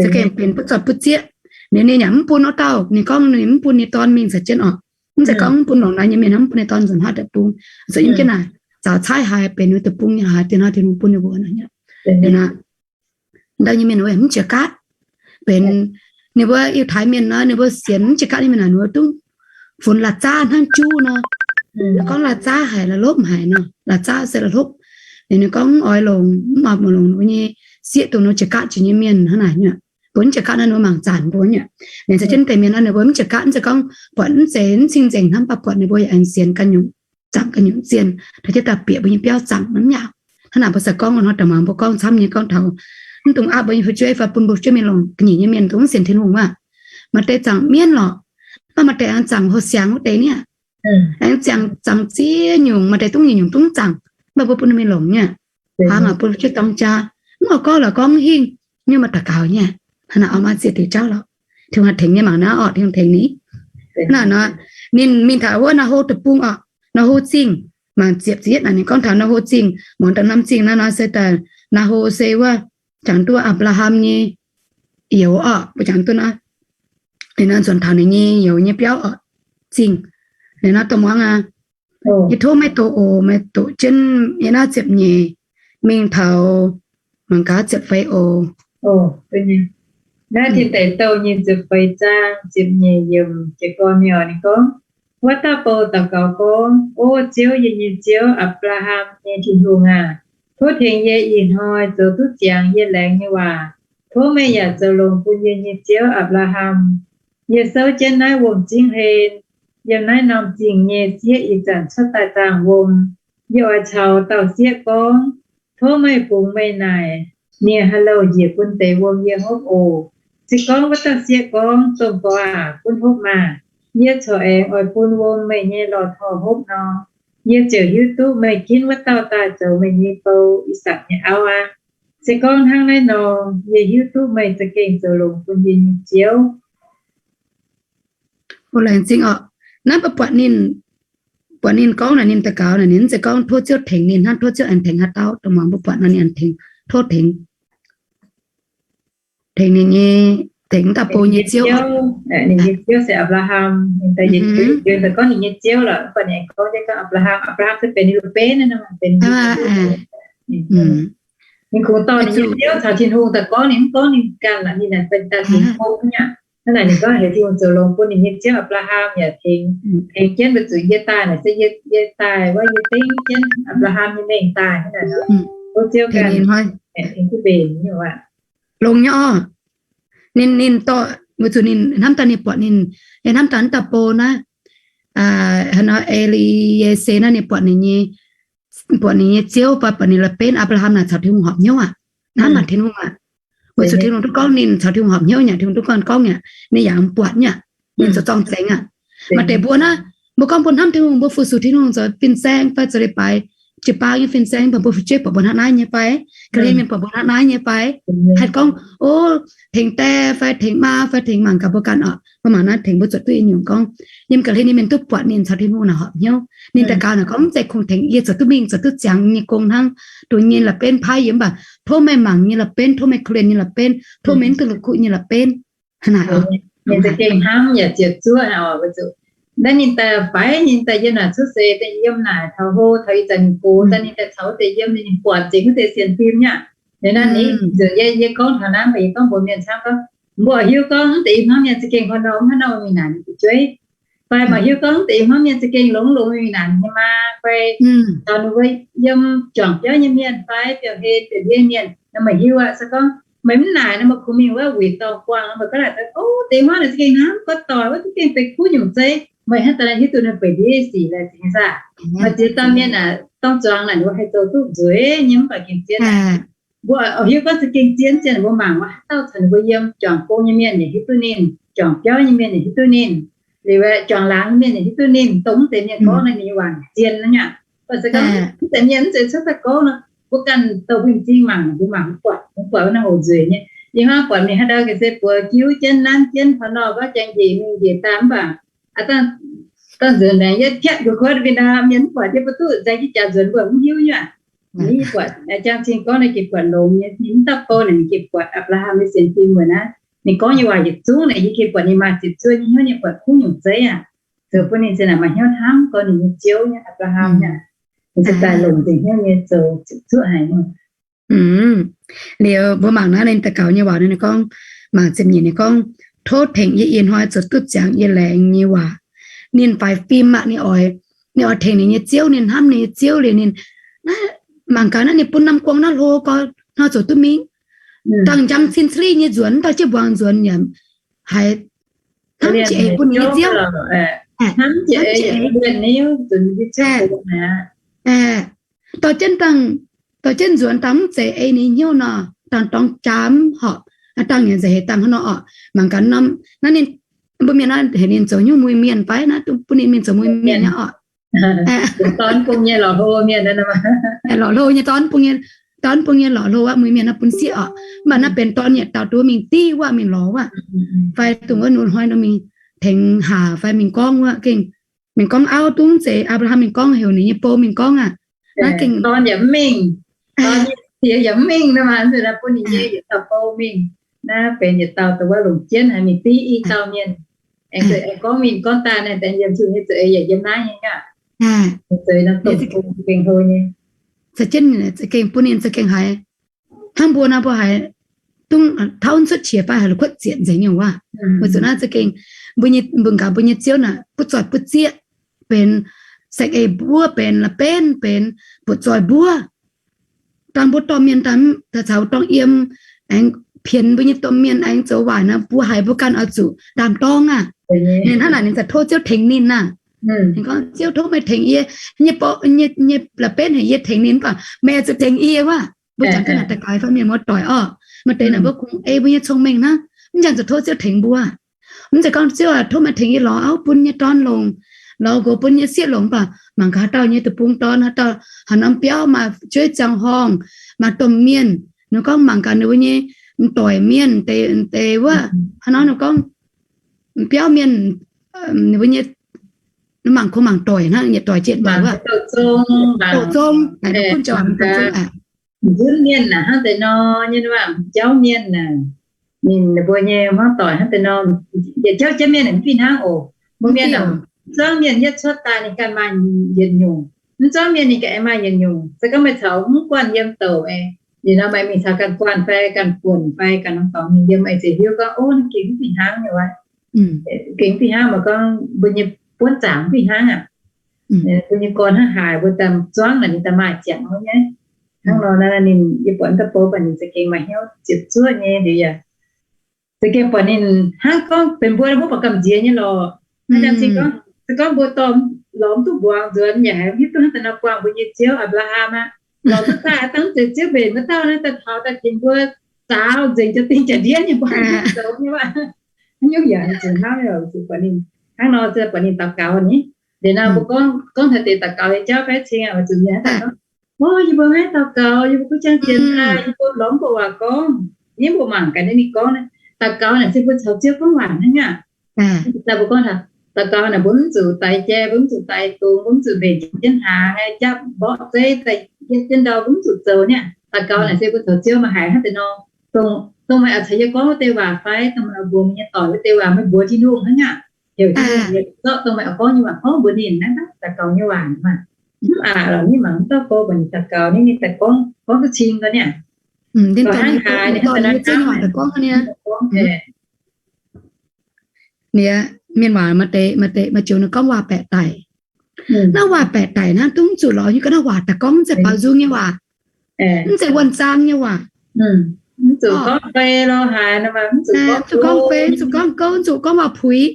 Za'gengh benx butv zoih butv zieqv. Ninh, ninh yaac mv bun wuov dauh, ninh gorngv ninh mv bun ninh dorn mingh caux jienv oc. Mv zeiz gorngv mv bun longc naaiv nyei mienh, mv bun ninh dorn nzuonx haav deic-bung. Zuqc yiem jienv naaic, zaux caaiv haiz benx wuov deic-bung nyei haiz dien hnoi Tin-Hungh bun ninh mbuo naaic. Ndau nyei mienh mv jiex gaatv. Benx ninh mbuo Yiutai mienh nor, ninh mbuo sienx mv jiex gaatv nyei mienh naaic, ninh mbuo dungv funx la'zaav hnangv juv nor. Gorngv la'zaav haic, la'hlopv haic nor, la'zaav se la'hlopv. Ninh, ninh gorngv mv oix longc, mv oix muonc longc ninh mbuo nyei sieqv dongh ninh jiex gaatv jiex nyei mienh hnangv naaic nyei. Mbuo mv jiex gaatv nor ninh mbuo mangc zanc mbuo nyei. Ninh caux jienv deix mienh nor ninh mbuo mv jiex gaatv, mv zeiz gorngv buatc mv zeiz mv cing-nzengc hnangv, mv baac buatc ninh mbuo yaac aengx sienx ganh nyungc, zaangc ganh nyungc zienh, dorh jienv daaih bieqc mbuo nyei biauv zaangc hnangv yaac. Hnangv naaic mbuo se gorngv hnoi daaih mangc mbuo gorngv camv nyei gorngv taux mv dungx aapv mbuo nyei fu'jueiv fai bun mbuo fu'jueiv mingh longc ga'nyiec nyei mienh dongh mv sienx Tin-Hungh wuov. Maaih deix zaangc mienv lorqc, mv baac maaih deix aengx zaangc houh siangx wuov deix niaa. Aengx zaangc, zaangc ziex nyungc, maaih deix dongh nyeic nyungc dongh zaangc, mv baac mbuo bun ninh mingh longc nyei. Hnangv naaic bun fu'jueiv dorng jaa, mv oix gorngv lorqc gorngv hingh, nyungc maaih daux gaux nyei. Hnangv naaic oix maaih ziex diuc jauv lorqc. Tin-Hungh haih tengx nyei mangc naaiv oc, Tin-Hungh tengx ni. Hnangv naaic nor, ninh mingh taux wuov Naa^ho deic-bung oc, Naa^ho Zingh, mangc ziepc ziepc yietv naaic ninh gorngv taux Naa^ho Zingh, muangx daaih norm zingh naaiv nor se daaih Naa^ho se wuov jangx duqv Apc^laa^ham nyei youz oc, mbuo jangx duqv naaiv. Ninh nor nzuonx taux ninh nyei youz nyei biauv oc, zingh. Ninh nor dongh muangx aqv. Yie tov meih doqc oc, meih doqc jienv yie naaiv ziepc nyeic mingh taux mangc gaax ziepc feix oc. Naaiv Tin Deic Douh nyic ziepc feix zaang ziepc nyeic yiemc jiez gorn mingh oc, ninh gorngv, Wuov dauh bou daux gaux gorngv, O Ziouv, yie nyei Ziouv, Apc^laa^ham nyei Tin-Hungh aah! Tov tengx yie ih hnoi zoux duqv ziangx yie laengz nyei waac. Tov meih yaac zoux longx bun yie nyei ziouv, Apc^laa^ham. Yie souv jienv naaiv wuom-zingv hlen, yiem naaiv norm zingh nyei sieqv ih zanc cuotv daaih zaangh wuom. Yie oix caux dauh sieqv gorngv, Tov meih bungx meih naaic, mingh haaix louh njiec bun deix wuom yie hopv oc. Se gorngv wuov dauh sieqv gorngv, Domh Gorx aac, gunv hopv maah! Yie corc aengx oix bun wuom meih nyei lorh torh hopv nor, yie ziouc hiuv duqv meih ginv wuov dauh daaih zoux meih nyei bou, Ih^sakc nyei auv aqv. Se gorngv hnangv naaiv nor, yie hiuv duqv meih za'gengh zoux longx bun yie nyei ziouv. Laengz zingh oc. Naaiv mbuo buatc ninh, buatc ninh gorngv naaic, ninh daux gaux naaic, ninh mv zeiz gorngv tov Ziouv tengx ninh hnangv, tov Ziouv aengx tengx haaix dauh. Dongh muangx mbuo buatc nor ninh aengx tengx, tov tengx, tengx ninh nyei, tengx dauh bou nyei ziouv. Ninh nyei ziouv se Apc^laa^ham. Ninh daux gorngv ninh nyei ziouv lorqc, mv baac ninh aengx gorngv, gorngv Apc^laa^ham, Apc^laa^ham se benx ninh la'benv, benx ninh kungx dorh ninh nyei ziouv caux Tin-Hungh daux gorngv, ninh mv gorngv ninh ganh lorqc, ninh naaic benx daaih tengx Tin-Hungh aqv. Hnangv naaic ninh gorngv heuc Tin-Hungh zoux longx bun ninh nyei ziouv Apc^laa^ham yaac tengx, tengx jienv weic zuqc yie daaih naaic se yie, yie daaih wuov, yie dengv jienv Apc^laa^ham nyei mengh daaih hnangv naaic nor, tov Ziouv ganh tengx duqv mbenc nyei aqv. Longx nyei oc. Ninh, ninh dorh, weic zuqc ninh hnamv daaih ninh buatc ninh, yie hnamv daaih wuov dauh bou naaiv, hnangv nor E^li^ye^se naaiv, ninh buatc ninh nyei, buatc ninh nyei ziouv fai buatc ninh la'benv, Apc^laa^ham naaic caux Tin-Hungh horpc hnyouv aqv. Hnamv naaic Tin-Hungh aqv. Weic zuqc Tin-Hungh duqv gorngv ninh caux Tin-Hungh horpc hnyouv nyei, Tin-Hungh duqv gorngv, gorngv nyei, ninh yaac mv buatc nyei. Maaih deix mbuo naaiv, mbuo gorngv mbuo hnamv Tin-Hungh, mbuo fu-sux Tin-Hungh zoux fin-saeng fai zoux leiz-baaix, jiu-baang nyei fin-saeng, mv baac mbuo fu'jueiv buatc mbuo hnangv naaiv nyei fai, ga'hlen mienh buatc mbuo hnangv naaiv nyei fai, haih gorngv, o, tengx die fai tengx maa fai tengx mangc gaax mbuo ganh oc. Mbuo mangc naaiv tengx mbuo zuotc duqv nyungc gorngv, yiem ga'hlen nyei mienh duqv buatc ninh caux Tin-Hungh naaic horpc hnyouv. Ninh daux gaux naaic gorngv mv zeiz kungx tengx yie zoux duqv mingh zoux duqv ziangx nyei gong hnangv, dongh nyei la'benv paaiv yie mv baac tov meih mangc nyei la'benv, tov meih korv-lienh nyei la'benv, tov meih mv duqv la'kuqv nyei la'benv. Hnangv naaic oc. Ninh za'gengh hnamv yaac ziepc zuoqv haic oc. Weic zuqc naaiv ninh daaih faix, ninh daaih yiem naaic cuotv seix daaih yiem naaic taux hlo, taux ih zanc ninh gox daaih ninh daaih caux wuov deix yiem, ninh buatc nzengc wuov deix sienx fim nyei aqv. Liuz naaiv ninh, yie, yie gorngv taux naaiv mv baac yie gorngv mbuox mienh camv gorngv, mbuo hiuv gorngv wuov deix i hmuangv mienh za'gengh hlo nor, mv hnangv nor mingh naaic ninh fu'jueiv. Fai maiv hiuv gorngv wuov deix i hmuangv mienh za'gengh longx longx mingh naaic ninh nyei maa fai caux ninh mbuo yiem juangc biauv nyei mienh fai biauv-hlen biauv-ndiev mienh nor, meih hiuv aqv. Se gorngv meih mv naaic nor, meih kungx mingh wuov wuic dorngh buangh nor, meih gaav naaic, o, deix hmuangv naaic za'gengh hnamv, gorngv doic wuov za'gengh benx kuv nyungc zeiv. Meih hnangv daaih hiuv duqv ninh benx ndiev sic laaix zingx nyei saah? Maaih ziex dauh mienh aeqv, dorng zuangx naaic ninh mbuo haih zoux duqv nzueic nyei mv baac gengh zien aqv. Mbuo hiuv gorngv za'gengh zien, zien mbuo mangc wuov haaix dauh caux ninh mbuo yiem juangc gong nyei mienh yaac hiuv duqv ninh, juangc biauv nyei mienh yaac hiuv duqv ninh, liuz juangc laangz nyei mienh yaac hiuv duqv ninh, dongh mv deix mienh gorngv naaiv ninh nyei waac zien nor nyei aqv. Mv baac se gorngv mv deix mienh mv zeiz cuotv daaih gorngv nor, mbuo ganh douh huin zing mangc, mbuo mangc mv buatc, mv buatc wuov naaiv hoc nzueic nyei. Yie hnamv buatc mingh haaix ndau ga'sie buoz jiuv jienv nanv jienv hnoi nor gorngv jangx njiec mingh njiec daaih mv baac dorh nzuonx naaic yietv piatv nqox kuotv mingh nor, mienh mv buatc yie mbuo duqv nzengc jienv jaax nzuonx mbuo mv hiuv nyei aqv. Ninh buatc jangx zingh gorngv ninh gengh buatc longx nyei, ninh mv dauh bou naaic ninh gengh buatc Apc^laa^ham nyei sienx fim wuov naaiv. Ninh gorngv nyei waac yietc zungv naaic yie gengh buatc ninh maaih ziepc zuoqv nyei hnyouv nyei, buatc kuv nyungc zeiv aqv. Zoux bun ninh za'naaic maaih hnyouv hnamv gorngv ninh nyei ziouv nyei Apc^laa^ham nyei. Ninh za'gengh longc nzengc hnyouv nyei zoux ziepc zuoqv haic nyei. Liuz mbuo mangc naaiv ninh daux gaux nyei waac naaiv, ninh gorngv, mangc ziepc nyeic ninh gorngv, tov tengx yie ih hnoi zoux duqv ziangx yie laengz nyei waac. Ninh faix fim aqv, ninh oix, ninh oix tengx ninh nyei ziouv, ninh hnamv ninh nyei ziouv liuz ninh, mangc gaax naaiv ninh bun norm guang naaiv hlo gorx hnoi zoux duqv mingh. Dangh njang cin cili nyei nzuonx, dauh jienv mbuangz nzuonx yaac haiz hnamv jiex eix bun ninh nyei ziouv. Dorh jienv dangh, dorh jienv nzuonx dangh mv zeiz ei ninh hnyouv nor, dangh dorngx jaax mv horpc, dangh nyanc nzengc heix dangh hnangv nor orqc. Mangc gaax norm naaiv ninh, mbuo mienh naaiv heuc ninh zoux hnyouv muiz mienh fai naaiv bun ninh mingh zoux muiz mienh nyei orqc. Dorn bung nyei lorqc hlo mienh, lorqc hlo nyei dorn bung nyei, dorn bung nyei lorqc hlo wuov muiz mienh naaiv bun sieqv orqc. Mv baac naaiv benx dorn yietc dauh duqv mingh div wuov mingh lorz wuov, fai dongh wuov nor hnoi nor mingh tengx haac fai mingh gorngv wuov gengh, mingh gorngv auv duqv mv zeiz Apc^laa^ham mingh gorngv, heuc ninh nyei bou mingh gorngv aqv. Naaiv gengh dorn yaac mv mingh, dorn nyei ziex yaac mv mingh nor, bun ninh nyei yietc dauh bou mingh. Naaiv benx yietc dauh dongh wuov longc jienv haic mingh div i dauh mienh. Aengx gorngv mingh gorngv daaih naaiv, yiem Tin-Hungh nyei za'eix yaac yiem naaiv nyei aqv. Za'eix nor dongh bung gengh hlo nyei. Za'gengh bun ninh za'gengh haiz hnangv mbuo nor, mbuo haiz dungx tauv cuotv qiex fai haiz la'kuotv zietc nzengc nyei waac. Weic zuqc naaiv za'gengh mbuo nyei, mbuo gaax mbuo nyei ziouv naaic butv zoih butv zieqv, benx saeng-eix mbuov, benx la'benv, benx butv zoih mbuov. Dangh mbuo domh mienh daaih caux dorngh yiem, aengx pienx mbuo nyei domh mienh aengx zoux waaic nor, mbuo haiz mbuo ganh oix zuqc ndaam-dorng aqv. Ninh hnangv naaic ninh za'gengh tov Ziouv tengx ninh aqv. Ninh gorngv, Ziouv, tov meih tengx yie. Nyei la'benv heuc yie tengx ninh, mv baac meih oix zuqc tengx yie wuov. Mbuo jangx ga'naaiv daux gaux fai mienh muoz-doic orqc, maaih deix naaic mbuo kungx ei mbuo nyei cong-mengh hnangv. Mv jangx zuqc tov Ziouv tengx mbuo. Mv zeiz gorngv Ziouv aac, tov meih tengx yie lorz auv bun nyei dorn longc, lorz nqox bun nyei sieqv longc, mv baac mangc gaax haaix dauh nyei deic-bung dorn, haaix dauh haaix norm biauv maaih jueiv ziangh horngh, maaih domh mienh, ninh gorngv mangc gaax ninh mbuo nyei m'doic mienh deix wuov, haaix nor ninh gorngv biauv mienh, ninh mbuo nyei mangc kungx mangc doic hnangv, yietc doic jiex doic wuov, doic zong, doic zong aqv. Nzunc mienh naaic hnangv deix nor nyei, jauv mienh naaic, ninh mbuo nyei hmuangv doic hnangv deix nor, yietc jauv jauv mienh mv fih hnangv oc. Mbuo mienh, zuangx mienh yietv cuotv daaih ninh ganh maaih yietc nyungc, mv zuangx mienh ninh ganh maaih yietc nyungc. Se gorngv meih caux mv guanh yiem douc, liuz nor meih mingh caux ganh guanh fai ganh buonc fai ganh norm dorngx mingh yiem, meih ziouc hiuv gorngv, ov, naaiv gengh mv fih hnangv nyei wuov. Gengh mv fih hnangv, meih gorngv mbuo nyei buonv zaangc mv fih hnangv aqv. Mbuo nyei gorn hnangv haaix, mbuo daaih zuangv naaic ninh daaih maaih ziangx nyei. Hnangv nor naaiv ninh, yie buatc daaih bou baac ninh za'gengh maaih hnyouv ziepc zuoqv nyei liuz yaac za'gengh buatc ninh hnangv gorngv benx mbuo mv baac gamh nziex nyei lorqc. Hnangv nor se gorngv mbuo dorh lorz mv duqv mbuangz nzuonx yaac haiz hiuv duqv hnangv daaih nor buangh mbuo nyei ziouv Apc^laa^ham aqv. Lorz duqv daaih dangv zeiz ziouv mbenc wuov dauh naaiv daaih taux daaih tengx mbuo zaaux nzengc jiex dingh jiex ndiev nyei mbuo zoux nyei waac. Haaix nyungc yaac zuqc hnamv, zuqc buatc ninh hnangv nor se buatc ninh daux gaux ni. Liuz nor mbuo gorngv, gorngv taux deix daux gaux nyei jauv fai cing aqv, zuqc mienh hnangv daaih gorngv, o, yie mbuo maiv daux gaux, yie mbuo kuv jang jienx daaih, yie mbuo lorz mv buatc waac gorngv. Ninh mbuo mangc gaax ninh gorngv, daux gaux naaic se mbuo caux ziouv gorngv waac hnangv aqv. Daaih mbuo gorngv, daux gaux naaic mbuo mv zuqc daix jai, mbuo mv zuqc daix dungz, mbuo mv zuqc mbenc jienv hnaangx, japv mborqv zeiv, daaih yietv jienv ndau mbuo mv zuqc zoux niaa. Daux gaux naaic se mbuo caux ziouv maaih haic hnangv deix nor. Dongh, dongh meih oix caux yie gorngv wuov deix waac fai dongh meih oix mbuox meih nyei doic wuov deix waac, meih mbuox Tin-Hungh hnangv aqv. Heuc Tin-Hungh zorqv dongh meih oix gorngv nyei waac gorngv mbuox ninh naaiv daux gaux nyei waac maah. Mv aqc lorqc, ninh mangc mv dauh gorngv, mbuox ninh daux gaux, ninh, ninh daaih gorngv, gorngv duqv cing gorngv niaa. Hnangv haaix ninh daaih gorngv, mienh waac maaih deix, maaih deix maaih joux ninh gorngv waac-baeqc daic. Naaiv waac-baeqc daic naaiv dungv zuqc lorz hiuv ga'naaiv waac daaih gorngv, mv zeiz baaux nzung nyei waac, mv zeiz wuonh zaang nyei waac. Mv zuqc gorngv fei, mv zuqc gorngv fei, mv zuqc gorngv gouv, mv zuqc gorngv waac-puix.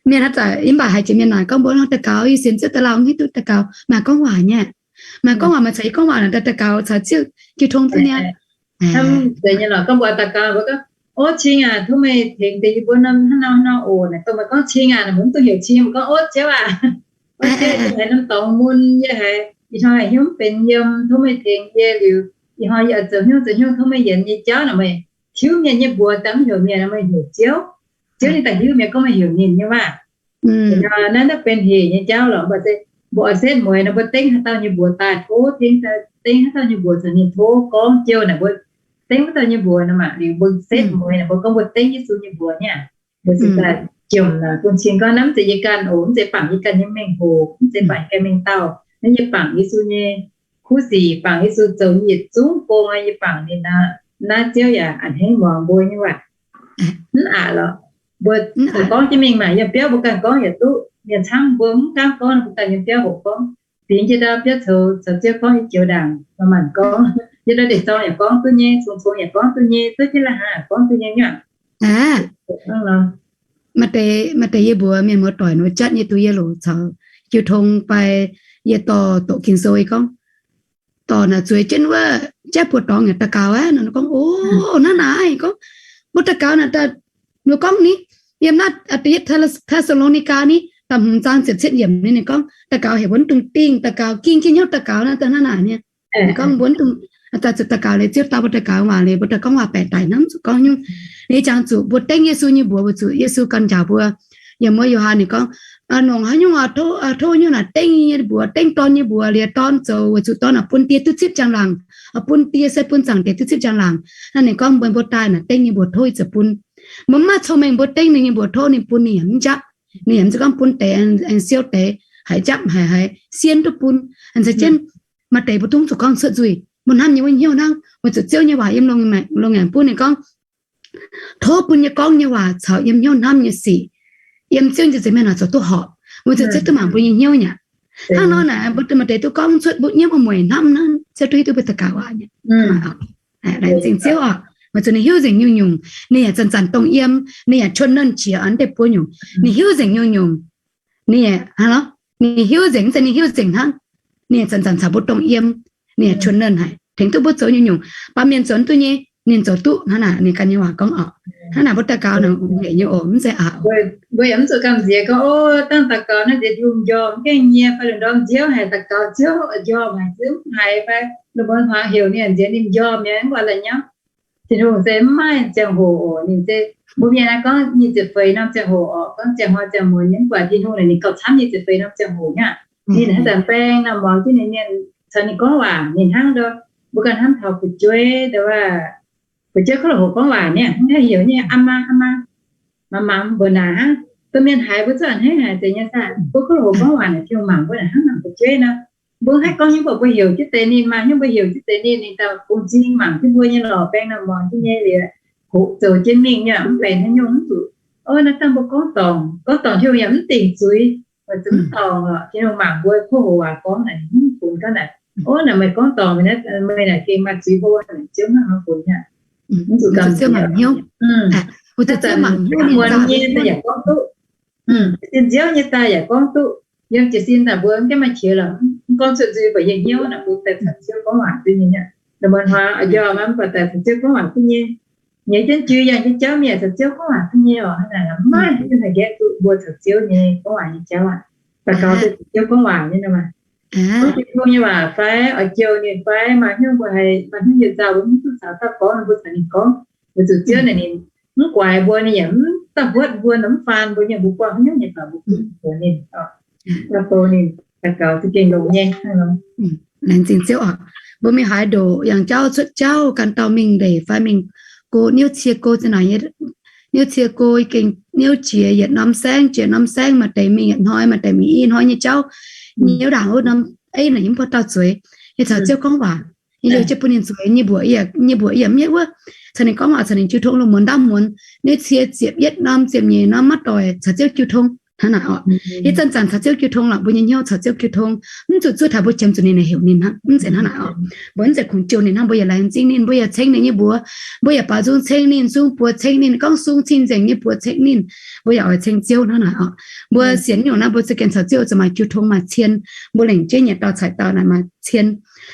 Mienh hnamv daaih, mv baac haiz jiex mienh naaic gorngv mbuox daux gaux, yie sienx Ziouv daaih lauh mv hiuv duqv daux gaux. Maaih gorngv waac nyei, maaih gorngv waac, maaih caux yie gorngv waac naaic daux gaux caux Ziouv jiu tong duqv niaa. Gorngv mbuox daux gaux, mbuo gorngv, ov, cing aac, tov meih tengx deix yie mbuo norm hnangv nor hnangv nor oc. Naaic dongh meih gorngv cing aac naaic, mbuo mv dungx heuc cing, mbuo gorngv, ov, Ziouv aac, ov, Ziouv, yie haiz norm dorngx mun, yie haiz ih hnoi haiz hnyouv mv benx yiem, tov meih tengx yie liuz, ih hnoi yie oix zoux hnyouv zoux hnyouv, tov meih yienx nyei jauv naaic, meih tiuv mienh nyei mbuox daaih mv heuc mienh, meih heuc Ziouv. Ziouv ninh daaih hiuv mienh gorngv meih heuc ninh nyei waac. Naaiv, naaiv benx hec nyei jauv lorqc. Mbuo se, mbuo oix setv mueiz nor, mbuo dengv haaix dauh nyei mbuox daaih tov, dengv haaix dauh nyei mbuox caux ninh tov gorngv jouh naaic, mbuo dengv wuov dauh nyei mbuox nor maah. Liuz mbuo setv mueiz naaic, mbuo gorngv mbuo dengv Yesu nyei mbuox niaa. Mbuo se daaih jomc naaic bun cing gorngv, naaiv mv zeiz yie ganh oc, mv zeiz bangc yie ganh nyei mengh hoc, mv zeiz bangc yie ganh mengh dauh. Naaiv yie bangc Yesu nyei kuv sic, bangc Yesu zoux nyei yietc zungv gong, yie bangc ninh nor, naaiv Ziouv yaac a'hneiv muangx mbuo nyei waac. Mv aqc lorqc. Mbuo zoux gorngv jienv mingh maah, yiem biauv mbuo ganh gorngv yaac duqv. Mienh camv mbuo mv gaamv gorngv, mbuo ganh yiem biauv hoqc gorngv. Fingx jiex ndau biauv coux caux Ziouv gorngv nyei joux ndaangc, maaih maanc gorngv. Yiem ndau ndeic zorng yaac gorngv duqv nyei, cong-cong yaac gorngv duqv nyei, duqv jienv la'haaix yaac gorngv duqv nyei aqv. Maaih deix, maaih deix yie mbuox mienh muoz-doic nor, jatv nyei duqv yie loc caux jiu tong fai yie dorh doqc Ging-Sou yie gorngv, dorh naaic zueiz jienv wuov jaiv buoz-dorngx yaac daux gaux aqv nor, gorngv, o, hnangv naaic gorngv, mbuo daux gaux naaic, ninh gorngv ni, yiem naaiv da'yietv Te^saa^lo^ni^gaa ni, da'hmz zaang ziepc cietv yiemc ni, ninh gorngv daux gaux heuc mbuo mv dungx dingh daux gaux, ging jienv hnyouv daux gaux naaiv, daaih hnangv naaic ni. Ninh gorngv mbuo mv dungx, daaih zuqc daux gaux liuz, Ziouv dau mbuo daux gaux waac liuz, mbuo daaih gorngv waac-baeqc daic hnangv, mv zuqc gorngv nyungc. Ninh jangx zuqc mbuo dengv Yesu nyei mbuox, weic zuqc Yesu ganh njaaux mbuo. Yiem wuov Yo^han ninh gorngv, longc haaix nyungc oix tov, tov nyungc naaic dengv yie nyei mbuox, dengv Dorn nyei mbuox liuz, Dorn zoux, weic zuqc Dorn oix bun Die duqv zipv njang-laangc, oix bun Die se bun Zaangc Diex duqv zipv njang-laangc. Naaiv ninh gorngv mbuo, mbuo daaih naaic dengv nyei mbuox tov ih zanc bun. Mbuo mv maaih cong-mengh mbuo dengv ninh nyei mbuox tov ninh bun ninh yaac mv njapv. Ninh yaac mv zeiz gorngv bun deix aengx siou deix haiz njapv haic, haiz siev duqv bun. Aengx caux jienv maaih deix mbuo dungv zuqc gorngv cuotv nzuih, mbuo hnamv nyei wuov hnyouv hnangv, weic zuqc Ziouv nyei waac yiem longx ngaengc bun ninh gorngv, tov bun yie gorngv nyei waac caux yiem hnyouv hnamv nyei sic, yiem Ziouv nyei nza'hmien naaic zoux duqv horpc, weic zuqc Ziouv duqv mangc mbuo nyei hnyouv nyei. Hnangv nor naaic mbuo maaih deix duqv gorngv cuotv mbuo nyiemv mueic hnamv hnangv, Ziouv duqv hiuv duqv mbuo daux gaux aqv nyei. Laengz zingh Ziouv oc, weic zuqc ninh hiuv nzengc nyungc-nyungc, ninh yaac zanc-zanc dongh yiem, ninh yaac cuotv nernh qiex a'ndeic buo nyungc, ninh hiuv nzengc nyungc-nyungc. Ninh, ninh hiuv nzengc, mv zeiz ninh hiuv nzengc hnangv. Ninh zanc-zanc caux mbuo dongh yiem, ninh cuotv nernh haic, tengx duqv mbuo zoux nyungc-nyungc. Baamh mienh zoux duqv nyei, ninh zoux duqv hnangv naaic, ninh ganh nyei waac gorngv oc. Hnangv naaic mbuo daux gaux naaic hec nyei oc, mv zeiz aqc. Mbuo yaac mv zuqc gamh nziex gorngv, o, dangh daux gaux naaiv nziex lungh njormh gaengh nyie fai lungh ndorm nziouv haic, daux gaux ziouv njormh haic, ziouv mv haiz fai lungh muonz hmuangx heuc ninh nziex ninh njormh nyei, mv baac la'nyauv. Tin-Hungh se mv maaih ziangh hoc oc. Ninh se, mbuo mienh naaiv gorngv nyic ziepc feix norm ziangh hoc oc, gorngv ziangh hnoi ziangh muonz nyei, mv baac Tin-Hungh naaic ninh gauh camv nyic ziepc feix norm ziangh hoc nyei aqv. Ninh haaix zanc baeng norm muangx jienv ninh mienh caux ninh gorngv waac, ninh hnangv nor, mbuo ganh hnamv taux fu'jueiv, nda wuov, fu'jueiv kouv loz-hoc gorngv waac nyei, hnangv heuc nyei, aa maa, aa maa, mangc mangc mbuo naaic hnangv, domh mienh haiz mbuo zungv a'hneiv haic deix nyei saah. Mbuo kouv loz-hoc gorngv waac naaic, Tin-Hungh mangc mbuo naaic hnangv mangc fu'jueiv nor. Mbuo haih gorngv nyungc, mbuo heuc jienv deix ninh, maaih hnyouv mbuo heuc jienv deix ninh, ninh daaih bungx zingh mangc jienv mbuo nyei lorqc, baeng norm muangx jienv nyei liuz, hoqc zoux jienv mingh nyei, mv benx haaix nyungc, mv zuqc, o, naaiv dangh mbuo gorngv dorngc, gorngv dorngc Tin-Hungh yaac mv dingc zuiz, weic zuqc mv dorngc lorqc, Tin-Hungh mangc mbuo kouv loz-hoc waac gorngv naaic, mv funx gaax naaic, o, naaic meih gorngv dorngc, meih naaic gengh maaih zuiz hlo, naaic ziouv hnangv nor funx aqv. Mv zuqc gamh nziex. Mbuo zuqc ziouc mangc hnyouv, muonz nyei daaih yaac gorngv duqv, jiez sin nziouv nyei daaih yaac gorngv duqv. Yiem jiez sin daaih mbuo mv gaengh maaih qiex lorqc, mv gorngv cuotv nzuih, mv baac yiem hnyouv naaic mbuo daaih caux Ziouv gorngv waac duqv nyei aqv. Lungh muonz hmuangx jauh mv baac daaih caux Ziouv gorngv waac duqv nyei. Nyei jienv jui yangh jienv jauv mienh caux Ziouv gorngv waac duqv nyei oc. Hnangv naaic mv maaih duqv haih nqaeqv duqv mbuo caux Ziouv nyei gorngv waac nyei jauv aqv. Daux gaux se caux Ziouv gorngv waac nyei nor maah. Gorngv Tin-Hungh nyei waac fai oix jouh ninh fai maaih hnyouv mbuo haiz maaih hnyouv nyei nzauh mbuo mv duqv caux dauh gorngv, mbuo caux ninh gorngv, weic zuqc Ziouv naaic ninh mv guaix mbuo, ninh yaac mv daaih huotv mbuo, mv faan mbuo nyei, mbuo buangh haaix nyungc nyei baac mbuo gunv mbuox ninh, daaih bou ninh, daux gaux za'gengh longx nyei. Laengz zingh Ziouv oc. Mbuo mingh haaix ndoqc yangh jauv cuotv jauv, ganh dauh mingh ndeic fai mingh go niouv cie go za'naaic, niouv cie go gengh niouv jiex yietc norm saengv, jiex norm saengv, maaih deix mingh yietc hnoi, maaih deix mingh i hnoi nyei jauv, niouv ndaangc wuov norm eiv naaic yie mv buatc dauh zueiz. Yie caux Ziouv gorngv waac, yie liouh jienv bun ninh zueiz, yie mbuoqc, yie mbuoqc yie yaac mv hiuv wuov. Caux ninh gorngv waac, caux ninh jiu tong lungh muonz ndaamv muonz, niouv cie ziepc yietv norm, ziepc nyeic norm maiv doic, caux Ziouv jiu tong hnangv naaic oc. Yie zanc-zanc caux Ziouv jiu tong lorqc, mbuo nyei hnyouv caux Ziouv jiu tong, mv zuqc zuov taux mbuo qiemx zuqc ninh heuc ninh hnangv, mv zeiz hnangv naaic oc. Mbuo mv zeiz kungx jouh ninh hnangv, mbuo yaac laengz zingh ninh, mbuo yaac ceng ninh nyei mbuox, mbuo yaac baaux nzung ceng ninh, sung buoz ceng ninh, gorngv sung cing-nzengc nyei buoz ceng ninh, mbuo yaac oix ceng Ziouv hnangv naaic oc. Mbuo sienx nyungc naaiv mbuo za'gengh caux Ziouv zuqc maaih jiu tong maaih cien, mbuo lengc jeiv nyei dorh caic dauh naaic maaih cien.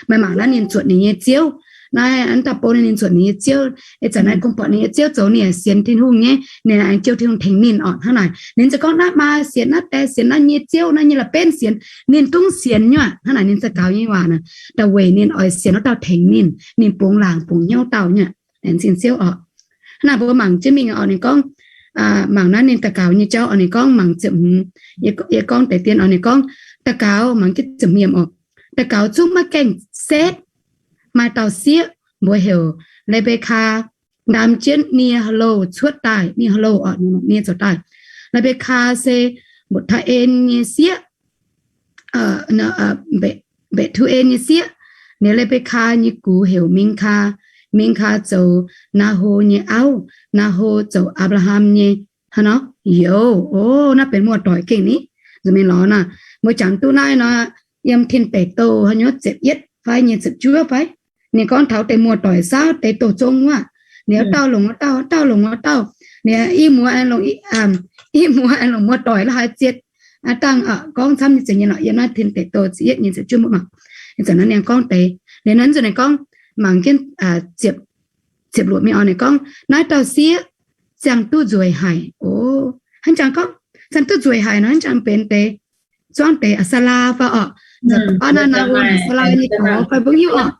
Meih mangc naaiv ninh zuotc ninh nyei ziouv, naaiv aa dauh bou ninh zuotc ninh nyei ziouv, ih zanc naaiv kungx buatc ninh nyei ziouv zoux ninh yaac sienx Tin-Hungh nyei, ninh aengx jouh Tin-Hungh tengx ninh oc hnangv naaic. Ninh ziouc gorngv naaiv maa sienx, naaiv die sienx, naaiv nyei ziouv, naaiv nyei la'benv sienx, ninh dungv sienx nyuoqc hnangv naaic. Ninh za'gaux nyei waac naaic da'weic ninh oix sienx wuov dauh tengx ninh, ninh bungx laangc bungx hnyouv dauh nyuoqc. Laengz zingh Ziouv oc. Hnangv naaic mbuo mangc jienv mingh oc, ninh gorngv, mangc naaiv ninh daux gaux nyei jauv oc, ninh gorngv mangc ziepc hmz, yie gorngv deix dien oc, ninh gorngv daux gaux, mangc jienv ziepc hmz oc. Daux gaux zungv maiv gaengh setv. Maaih dauh sieqv mbuox heuc Le^mbe^kaa, ndaam jienv nie hlo cuotv daaih, nie hlo oc, nie zoux daaih. Le^mbe^kaa se Mbetc^taa^en nyei sieqv, Mbetc^tu^en nyei sieqv. Ninh Le^mbe^kaa nyei gux heuc Mingh^kaa. Mingh^kaa zoux Naa^ho nyei auv. Naa^ho zoux Apc^laa^ham nyei, hnangv nor, youz. O, naaiv benx muoz-doic gengh ni. Nzunc mingh lorz naaiv, mbuo jangx duqv naaiv nor, yiem Tin Deic Douh haaix nyungc ziepc yietv fai nyic ziepc juov fai, ninh gorngv taux deix muoz-doic saauv deix douh zong wuov, ninh wuov dauh longc wuov dauh, wuov dauh longc wuov dauh, ninh i muoz aengx longc, i muoz aengx longc muoz-doic la'haaix zietc. Aa, dangh gorngv camv nyei zeiz nyei lorqc, yiem naaiv Tin Deic Douh ziepc yietv nyic ziepc juov mbuo mangc. Ih zanc naaiv ninh gorngv deix, liuz naaiv nzunc ninh gorngv mangc jienv ziepc luoqc mingh oc, ninh gorngv naaiv dauh sieqv ziangh duqv nzueic haic. O, hnangv jangx gorngv ziangh duqv nzueic haic nor, hnangv jangx benx deix, zuangv deix aa saa laa fai orqc, nzunc baav naaiv nor wuov aa saa laa nyei gorx fai mbuo hiuv orqc.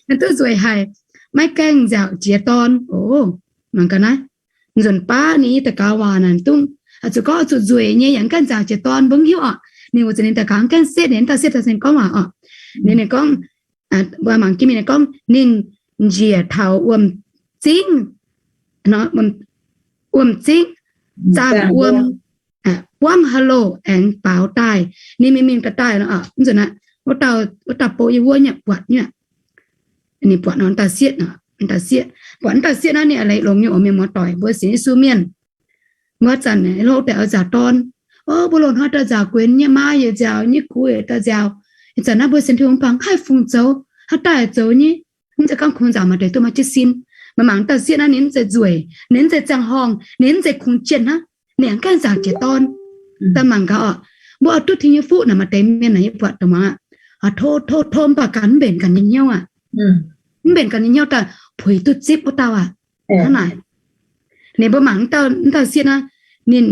Ziangh duqv nzueic haic, maiv gaengh nziaauc jiex dorn. O, mangc gaax naaiv, nzunc baav ninh nyei daux gaux waac naaic dungv, zuqc gorngv zuqc nzueic nyei yaac mv gaengh nziaauc jiex dorn mbuo hiuv orqc. Ninh weic zuqc ninh daux gaux mv gaengh setv, ninh dauh sieqv daaih gorngv waac orqc. Ninh, ninh gorngv, mbuo mangc jienv mingh, ninh gorngv ninh njiec taux wuom-zingv, wuom-zingv, zaangh wuom, buangv haaix loh aengx baaux daaih. Ninh mingh mingh daaih daaih nor, mv nzunc aqv, wuov dauh bou yiem wuov nyei buatc nyei. Ninh buatc nor, dauh sieqv, dauh sieqv, buatc dauh sieqv naaiv ninh a'leiz longx nyei oc, mienh muoz-doic, mbuo sienx Yesu mienh. Mbuo zanc hlo deix oix nziaauc dorn. O, mbuo loz-hnoi daaih nziaauc guenx nyei, maa yaac nziaauc, nyei gux yaac daaih nziaauc. Ih zanc naaiv mbuo sienx Tin-Hungh mv baac haih fungc zoux, haaix dauh zoux nyei. Mv zeiz gorngv kungx nzaangc maaih deix duqv maaih jienv sin. Meih mangc dauh sieqv naaiv, ninh mv zeiz nzueic, ninh mv zeiz ziangh horngh, ninh mv zeiz kungx jienv hnangv, ninh aengx gaengh nzaangc jiex dorn. Daaih mangc gaax orqc, mbuo oix duqv Tin nyei fuqv naaic, maaih deix mienh naaic yie buatc dongh muangx aqv, tov tov tov mv baac ganh mv mbenc ganh nyei hnyouv aqv. mv mbenc ganh nyei hnyouv daaih puix duqv zipv wuov dauh aqv. Hnangv naaic. Ninh mbuo mangc wuov dauh sieqv naaiv, ninh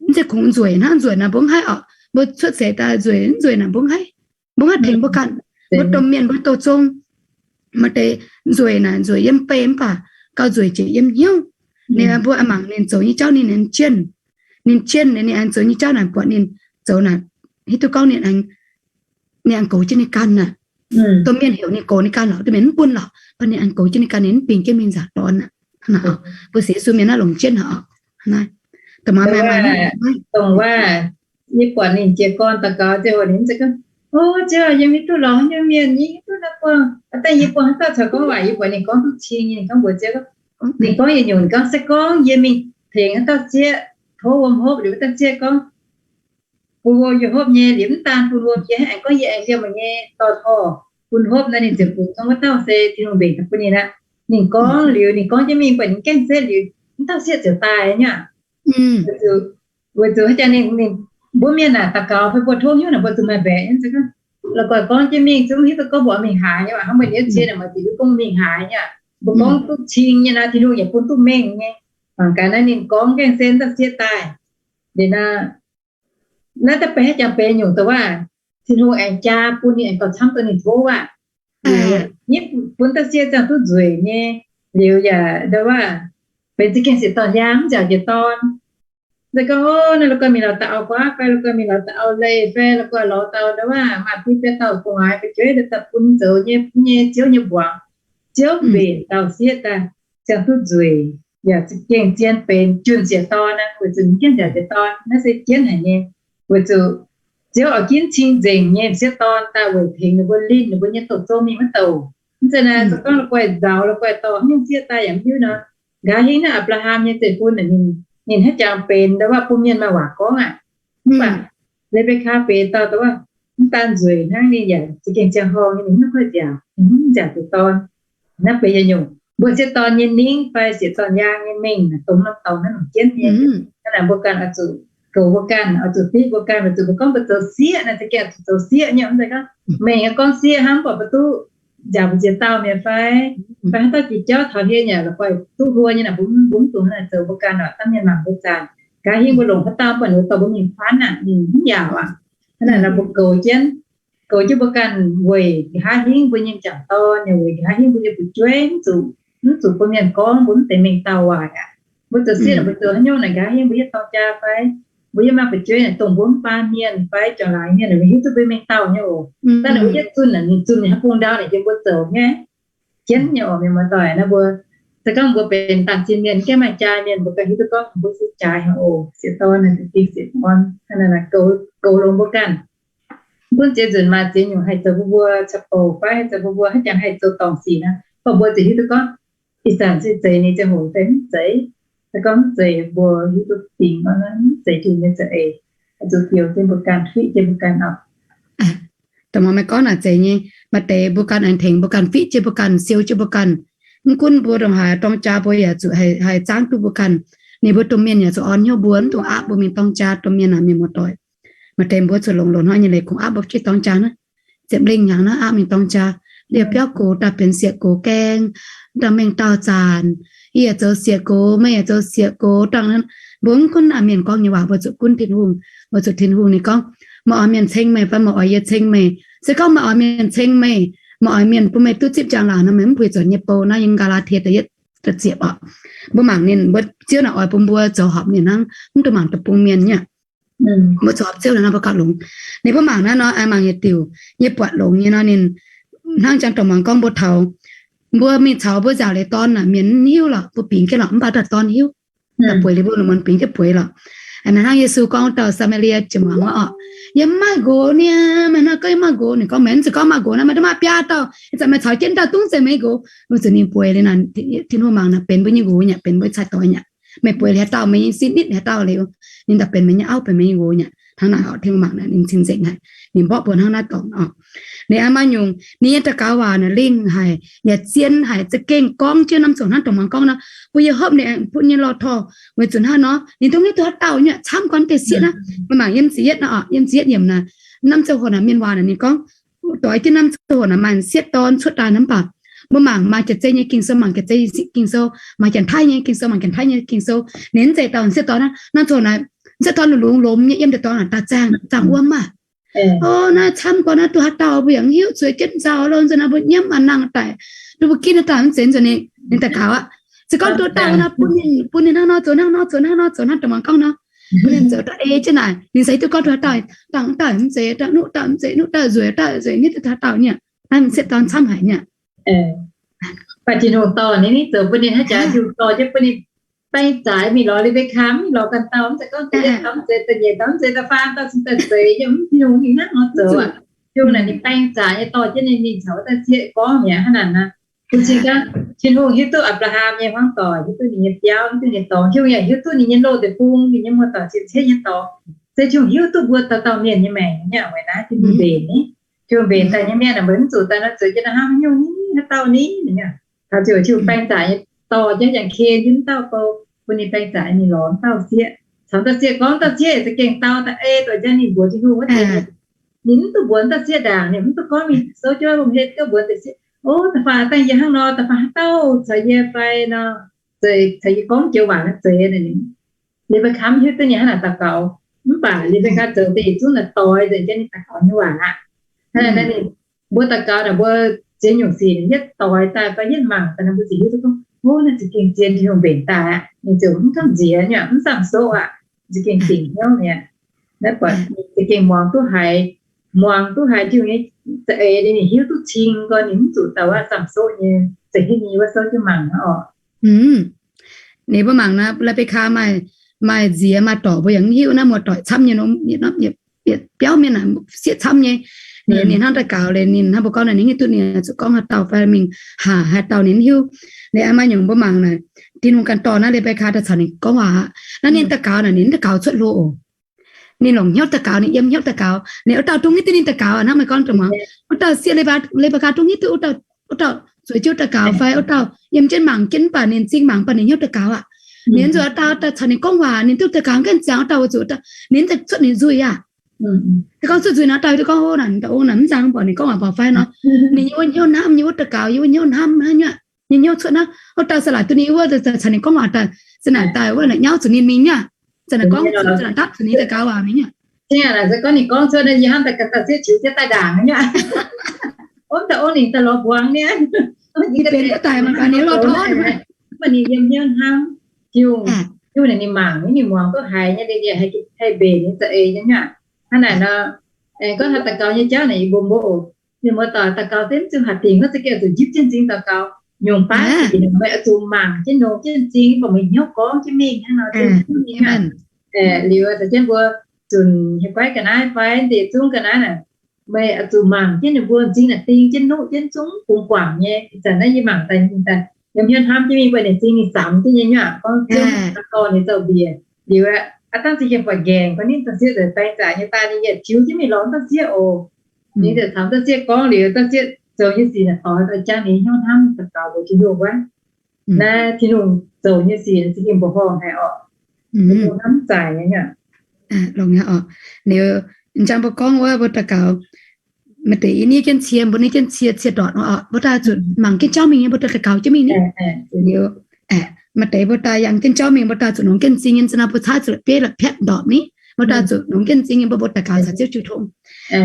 mv zeiz kungx nzueic hnangv, nzueic naaic mbuo mv haih oc. Mbuo cuotv seix daaih nzueic, nzueic naaic mbuo mv haih, mbuo mv haih tengx mbuo ganh. Mbuo domh mienh mbuo douh zong, maaih deix nzueic naaic nzueic yiem bei mv baac gauh nzueic jiex yiem hnyouv. Ninh mbuo mangc ninh zoux nyei jauv ninh aengx jienh, ninh jienh, ninh aengx zoux nyei jauv naaic buatc ninh zoux naaic, hiuv duqv gorngv ninh aengx goux jienv ninh ganh aqv. Domh mienh heuc ninh goux ninh ganh lorqc, domh mienh mv bun lorqc, mv baac ninh aengx goux jienv ninh ganh, ninh mv bingx jienv mingh nzaangc dorn aqv. Mbuo sienx Yesu mienh naaiv longc jienv haic oc. Dongh wuov, yie buatc ninh jiez gorn daux gaux ziangh hoc ninh mv zeiz gorngv, O Ziouv, yie mv hiuv duqv lorz haaix nyungc mienh, yie mv hiuv duqv naaiv buangh, daaih yie buangh haaix dauh caux gorngv waac. Yie buatc ninh gorngv duqv cing nyei, ninh gorngv mbuox Ziouv, ninh gorngv yietc nyungc, ninh gorngv se gorngv yie mingh tengx haaix dauh sieqv tov wuom hopv liuz, wuov dauh sieqv gorngv bun wuom yie hopv nyei, liuz mv daan bun wuom yie, aengx gorngv yie aengx liemh meih nyei dorh torh bun hopv naaiv, ninh ziouc bungx gorngv wuov dauh se Tin-Hungh mbenc bun ninh aqv. Ninh gorngv liuz, ninh gorngv jienv mingh buatc ninh gaengh setv liuz, mv dauh sieqv ziouc daaih nyei aqv. Weic zuqc haaix jangx ninh, mbuo mienh aah, daux gaux fai mbuo tov hnyouv naaic mbuo zuqc maaih mbaeqc nyei. La'guaih gorngv jienv mingh zungv hiuv duqv gorngv mbuo oix mingh haaix nyei aqv, hnangv mbuo nyei cie naaic maaih diuc mbuo gorngv mingh haaix nyei aqv. Mbuo gorngv duqv cing nyei naaic, Tin-Hungh yaac bun duqv mengh nyei. Mangc gaax naaiv ninh gorngv gaengh setv dauh sieqv daaih. Liuz naaiv, naaiv daaih benx haaix jangx benx nyungc dongh waac, Tin-Hungh aengx jaa bun ninh aengx gauh camv dongh ninh tov waac. Yie bun dauh sieqv ziangh duqv nzueic nyei, liuz yaac ndau waac benx za'gengh sieqv dorn yaang mv nziaauc jiex dorn. Nzengc gorngv, O, naaiv la'guaih mingh lorz da'au guaav fai la'guaih mingh lorz da'au leih fai la'guaih lorz da'au ndau waac maaih bun biaa dauh gu'nguaaz fu'jueiv daaih bun zoux nyei, bun nyei Ziouv nyei mbuangz. Ziouv mbenc dauh sieqv daaih ziangh duqv nzueic, yaac za'gengh zien benx junh sieqv dorn aqv, weic zuqc ninh jienv nziaauc jiex dorn. Naaiv se jienv haic nyei, weic zuqc Ziouv oix ginv cing-nzengc nyei m'sieqv dorn daaih weic tengx ninh mbuo linh ninh mbuo nyei douh zong mingh wuov douh. Mv zeiz naaic, se gorngv la'guaih nzaaux, la'guaih dorh haaix nyungc sieqv daaih yaac mv hiuv nor. Nqa'haav hingv naaiv Apc^laa^ham nyei zeiv-fun naaic, ninh, ninh haaix jangx benx ndau waac bun mienh maaih waac gorngv aqv. Mv baac Le^mbe^kaa benx dauh, dauh waac mv daan nzueic hnangv, ninh yaac za'gengh ziangh horngh nyei, ninh mv duqv nziaauc, ninh mv nziaauc jiex dorn. Naaiv benx yietc nyungc mbuo sieqv dorn nyei ningv fai sieqv dorn yaang nyei mengh naaic, dongh norm dorngx naaiv longc jienv nyei. Hnangv naaic mbuo ganh oix zuqc goux mbuo ganh, oix zuqc fiqv mbuo ganh, weic zuqc mbuo gorngv mbuo zoux sieqv naaic, za'gengh oix zuqc zoux sieqv nyei. Mv zeiz gorngv mengh gorngv sieqv hnangv, mv baac mbuo duqv nziaauc mbu'ziex dauh mi'aqv fai, fai haaix dauh jiex jauv taux hlen yaac la'guaih duqv hluo nyei naaic, mbuo mv, mbuo mv dungx hnangv naaic zoux mbuo ganh oc. Dangv mienh mangc mbuo zaanc, nqa'haav hingv mbuo longc haaix dauh, mv baac ninh dorh mbuo mingh faanv naaic, ninh mv yaac aqv. Hnangv naaic nor mbuo goux jienv, goux jienv mbuo ganh weic nqa'haav hingv mbuo nyei m'jangc dorn, yaac weic nqa'haav hingv mbuo nyei fu'jueiv, mv zuqc, mv zuqc bun mienh gorngv mbuo mv deix mengh dauh waaic aqv. Mbuo zoux sieqv naaic, mbuo zoux haaix nyungc naaic, nqa'haav hingv mbuo yietv dorng jaa fai mbuo yietv maaih fu'jueiv naaic, dongh mbuo mv baan mienh fai juangc laangz mienh naaic, mbuo hiuv duqv mbuo mengh dauh nyei oc. Daaih naaic mbuo yietv zunh naaic, ninh zunh ninh haaix bung ndau naaic, yiem mbuo zoux nyei. Jienv nyei oc, mienh muoz-doic. Naaiv mbuo se gorngv mbuo benx daaih zinh mienh, gaengh maaih jaa mienh, mbuo ganh hiuv duqv gorngv mbuo se jaaix haic oc. Sieqv dorn naaic, dingc sieqv dorn, hnangv naaic goux longx mbuo ganh. Mv gunv ziex nzunc maaih ziex nyungc haih zoux bun mbuo caqv-bouc fai haih zoux bun mbuo haaix jangx haih zoux dorngc sic naaic, mv baac mbuo ziouc hiuv duqv gorngv ih zanc se zeiz ninh ziangh hoc fai mv zeiz. Se gorngv mv zeiz mbuo hiuv duqv dingc nor, mv zeiz Tin-Hungh nyei za'eix. Oix zuqc fioux jienv mbuo ganh, fiqv jienv mbuo ganh oc. Dongh meih gorngv naaic zeiz nyei. Maaih deix mbuo ganh aengx tengx mbuo ganh, fiqv jienv mbuo ganh, siou jienv mbuo ganh. Mv gunv mbuo ndongc haaix dorng jaa, mbuo yaac zuqc haih zaangv duqv mbuo ganh. Ninh mbuo domh mienh yaac zuqc orn hnyouv mbuo, mv dungx aapv mbuo mingh dorng jaa. Domh mienh aac, mienh muoz-doic, maaih deix mbuo zuqc longx loz-hnoi nyei leiz kungx aapv mbuo jienv dorng jaa naaiv. Ziepc lengh hnyangx naaiv aapv mingh dorng jaa. Liouh biauv gox daaih benx sieqv gox gaeng, dangh mengh dauh zaanc. Yie yaac zoux sieqv gox, meih yaac zoux sieqv gox, dangh mbuo mv gunv aac mienh gorngv nyei waac, mbuo zuqc gunv Tin-Hungh. Mbuo zuqc Tin-Hungh ninh gorngv, meih oix mienh ceng meih fai meih oix yie ceng meih. Se gorngv meih oix mienh ceng meih, meih oix mienh bun meih duqv zipv njang-laangc nor, meih mv puix zuqc nyei bou naaiv yiem Gaa^laa^tie da'yietv da'ziepc oc. Mbuo mangc ninh, mbuo Ziouv naaic oix bun mbuo zoux horpc ninh hnangv, mv dungx mangc deic-bung mienh nyei. Mbuo zoux horpc Ziouv naaic nor mbuo gauh longx. Ninh mbuo mangc naaiv nor, mangc yietc diuc nyei buatc longx nyei nor, ninh hnangv jangx dongh muangx gorngv mbuo taux, mbuo mingh caux mbuo nziaauc leiz dorn naaic, mienh mv hiuv lorqc, mbuo bingx jienv lorqc, mv baac dauh dorn hiuv. Daaih bueix liuz mbuo lungh muonz bingx jienv bueix lorqc. Hnangv Yesu gorngv dauh Saa^maa^lie jiex muangx wuov oc, yie mv maaih nqox niaa. Meih hnangv gorngv yie maaih nqox. Ninh gorngv, meih mv zeiz gorngv maaih nqox naaiv, meih duqv maaih biaa dauh. Ih zanc meih caux jienv dauh dungv zeiz meih nqox. Weic zuqc ninh bueix liuz naaic, Tin-Hungh mangc naaic benx mbuo nyei nqox nyei, benx mbuo cai-doix nyei. Meih bueix liuz haaix dauh, meih nyei sin nitv haaix dauh liuz, ninh daaih benx meih nyei auv, benx meih nyei nqox nyei. Hnangv naaic oc, Tin-Hungh mangc naaic ninh cing-nzengc haic, ninh mborqv mbuo hnangv naaiv dorngx oc. Ninh maaih nyungc ninh nyei daux gaux waac naaic lingh haic, yaac zien haic, za'gengh gorngv jienv norm ziangh hnangv dongh muangx gorngv nor, mbuo yie hopv ninh aengx bun nyei lorh torh. Weic zuqc hnangv nor ninh dongh hiuv duqv haaix dauh nyei, camv gorngv deix sieqv naaiv. Meih mangc yiem ziepc yietv naaiv oc, yiem ziepc yietv yiemc naaic, norm ziangh hoc naaic mienh waac naaic ninh gorngv, doix jienv norm ziangh hoc naaic maaih sieqv dorn cuotv daaih nor, mv baac mbuo mangc maaih jaax-zei nyei Ging-Sou, mangc jaax-zei Ging-Sou, mangc Janx-Taiv nyei Ging-Sou, mangc Janx-Taiv nyei Ging-Sou. Ninh mv zeiz dauh sieqv dorn naaiv, naaiv zoux naaiv, sieqv dorn lungh lomz nyei yiem deix dorngx naaic daaih zaangh, zaangh wuom maah. O, naaiv camv gorx naaiv, duqv haaix dauh mbuo yaac mv hiuv, zueiz jienv nzauh lo nzunc naaiv mbuo nyiemv aqv, nangh daaih, duqv mbuo ginv haaix dauh mv zeiz nzunc ninh, ninh daaih gaux aqv. Se gorngv duqv dauh naaiv bun ninh, bun ninh hnangv nor zoux, hnangv nor zoux, hnangv nor zoux, hnangv dongh muangx gorngv nor, bun ninh zoux daaih ei jienv naaic, ninh se duqv gorngv duqv haaix dauh, dangh dauh mv zeiz, dangh nuqv dauh mv zeiz, nuqv dauh nzueic, dauh nzueic, nitv duqv haaix dauh nyei. Naaiv mv zeiz dorn camv haic nyei. Baac Tin-Hungh dorh ninh, ninh zoux bun ninh haaix jaax, Tin-Hungh dorh jienv bun ninh baeng zaqc mingh lorz Li^mbe^kaa, mingh lorz ganh dauh, mv zeiz gorngv da'yietv dauh mv zeiz, da'nyeic dauh mv zeiz, da'faam dauh cin daaih zeiz nyei, mv, Tin-Hungh ninh hnangv nor zoux aqv. Tin-Hungh naaic ninh baeng zaqc nyei dorh jienv ninh mingh caux wuov dauh sieqv gorngv mi'aqv. Hnangv naaic nor, bun cing gaax Tin-Hungh hiuv duqv Apc^laa^ham nyei hmuangv doic, hiuv duqv ninh nyei biauv, hiuv duqv ninh nyei dorngx, Tin-Hungh yaac hiuv duqv ninh nyei loz deic-bung, ninh nyei muoz-doic cien-ceqv nyei dorngx. Se Tin-Hungh hiuv duqv mbuo dauh dauh mienh nyei maengc nyei aqv. Weic naaiv Tin-Hungh mbenc ni, Tin-Hungh mbenc daaih nyei mienh naaic, mbuo mv zuqc daaih nor zoux jienv naaiv hnangv, haaix nyungc ni, haaix dauh ni, ninh aqv. Taux ziouc Tin-Hungh baeng zaqc nyei dorh jienv, yangh ken jienv dauh bou, bun ninh baeng zaqc ninh lorz dauh sieqv. Caux dauh sieqv gorngv, dauh sieqv za'gengh dau da'ei doic, jang ninh mbuox Tin-Hungh wuov deix, ninh mv duqv mbuox dauh sieqv ndaangc, ninh mv duqv gorngv mingh souv jienv wuom hlen gauh mbuox deix sieqv, o, da'faanh dangh yie hnangv nor, da'faanh haaix dauh caux yie fai nor, caux yie gorngv joux waac naaiv zeiz. Li^mbe^kaa hiuv duqv ninh hnangv naaic daux gaux, mv baac Li^mbe^kaa zoux deix yietc zungv naaic doix nzengc jienv ninh daux gaux nyei waac aqv. Hnangv naaic ninh, mbuo daux gaux naaic mbuo ziex nyungc sic, ninh yietv doix daaih fai yietv mangc daaih nor, mbuo ziouc hiuv duqv gorngv, o, naaiv za'gengh zien Tin-Hungh mbenc daaih aqv. Ninh ziouc mv gamh nziex nyei, mv zamh soqv aqv. Za'gengh dingc hnyouv mi'aqv. Naaiv buatc ninh za'gengh muangx duqv haiz, muangx duqv haiz Tin-Hungh nyei za'eix, ninh hiuv duqv cing gorx, ninh mv zuqc dauh wuov zamh soqv nyei, za'gengh ninh wuov souv jienv mangc aqv oc. Ninh mbuo mangc naaiv, Li^mbe^kaa maaih, maaih nziex maaih dorc mbuo yaac mv hiuv naaiv, muoz-doic camv nyei, biauv mienh naaic sieqv camv nyei. Ninh, ninh hnangv daux gaux liuz, ninh hnangv mbuo gorngv naaic, ninh hiuv duqv ninh zuqc gorngv haaix dauh fai mingh haaix, haaix dauh ninh mv hiuv. Liuz maaih nyungc mbuo mangc naaic, Tin-Hungh ganh dorh naaiv Li^mbe^kaa daaih caux ninh gorngv waac aqv. Naaiv ninh daux gaux naaic, ninh mv daux gaux cuotv hlo oc. Ninh longc hnyouv daux gaux, ninh yiem hnyouv daux gaux. Ninh wuov dauh dungx hiuv duqv ninh daux gaux aqv. Hnangv meih gorngv dongh muangx, wuov dauh sieqv Li^mbe^kaa dungx hiuv duqv wuov dauh, wuov dauh zueiz jienv daux gaux fai wuov dauh yiem jienv mangc jienv, mv baac ninh m'zing mangc, mv baac ninh hnyouv daux gaux aqv. Ninh nzuonx dauh daaih caux ninh gorngv waac, ninh duqv daux gaux ganh ziangx, wuov dauh wuov zuqc, ninh cuotv ninh nzuih aqv. Se gorngv cuotv nzuih nor, dauh duqv gorngv, o, naaic, dauh ong naaic mv nzang, mv baac ninh gorngv waac mv baac fai nor, ninh yiem wuov hnyouv hnamv, yiem wuov daux gaux, yiem wuov hnyouv hnamv hnangv nyei. Ninh hnyouv cuotv naaiv, wuov dauh se laaic duqv ninh wuov, caux ninh gorngv waac daaih, se naaic daaih wuov naaic nyauv zuqc ninh mingh nyei. Se naaic gorngv, se naaic dapv zuqc ninh daux gaux waac mingh nyei. Gorngv ninh gorngv cuotv naaiv, yie hnamv daaih ganh dauh sieqv ziux jienv daaih ndaangc nyei. Ov, dauh ong ninh daaih lorz mbuangz nyei. Ninh benx daaih maaih gaax ninh lorh torv. Mv baac ninh yiem hnyouv hnamv, Tin-Hungh, Tin-Hungh naaic ninh mangc, ninh muangx duqv haiz nyei, ninh haih mbenc ninh za'eix nyei aqv. Hnangv naaic nor, gorngv taux daux gaux nyei jauv naaic yie mbuo mbuo oc, mienh muoz-doic, daux gaux se mv ziouc haih dingc, mv zeiz gengh zuqc njiec jienv m'zing daux gaux. Nyungc baav meih oix zuqc mangc jienv, nongx jienv m'zing, baac meih hnyouv gorngv jienv mingh hnangv nor, liuz caux jienv mbuo zunc hieh guaiv ga'naaiv fai ndeic zungv ga'naaiv naaic, meih oix zuqc mangc jienv ninh mbuo m'zing naaic ding jienv nuqv jienv zungv bungx guangc nyei. Ih zanc naaiv yie mangc daaih, yiem hnyouv hnamv jienv mingh, mbuo ninh m'zing ninh samx jienv nyei nyuav, gorngv aa dorh ninh zoux mbiec liuz, aav dangh za'gengh buatc nqaengc, gorngv ninh dauh sieqv nzengc baeng zaqc nyei daaih, ninh yietc jiuv jienv mingh lorz dauh sieqv oc. Ninh ziouc caux dauh sieqv gorngv liuz, dauh sieqv zoux nyei sic naaic doix daaih jangv ninh hnyouv hnamv daux gaux mbuox Tin-Hungh wuov. Naaiv Tin-Hungh zoux nyei sic za'gengh mbuoqc horngh haic oc. Hnamv zaic nyei. Liuz, njang mbuo gorngv wuov, mbuo daux gaux, maaih deix yie niv jienv cie, mbuo niv jienv cie, cie ndortc oc, mbuo daaih zuqc mangc jienv jauv mingh nyei, mbuo daaih daux gaux jienv mingh ni. Liuz, maaih deix mbuo daaih yangh jienv jauv mingh, mbuo daaih zuqc nongx jienv m'zing nyei, za'gengh mbuo caaiv zuqc la'bieiv la'biatv ndorpc ni, mbuo daaih zuqc nongx jienv m'zing nyei, mbuo mbuo daux gaux caux Ziouv jiu tong.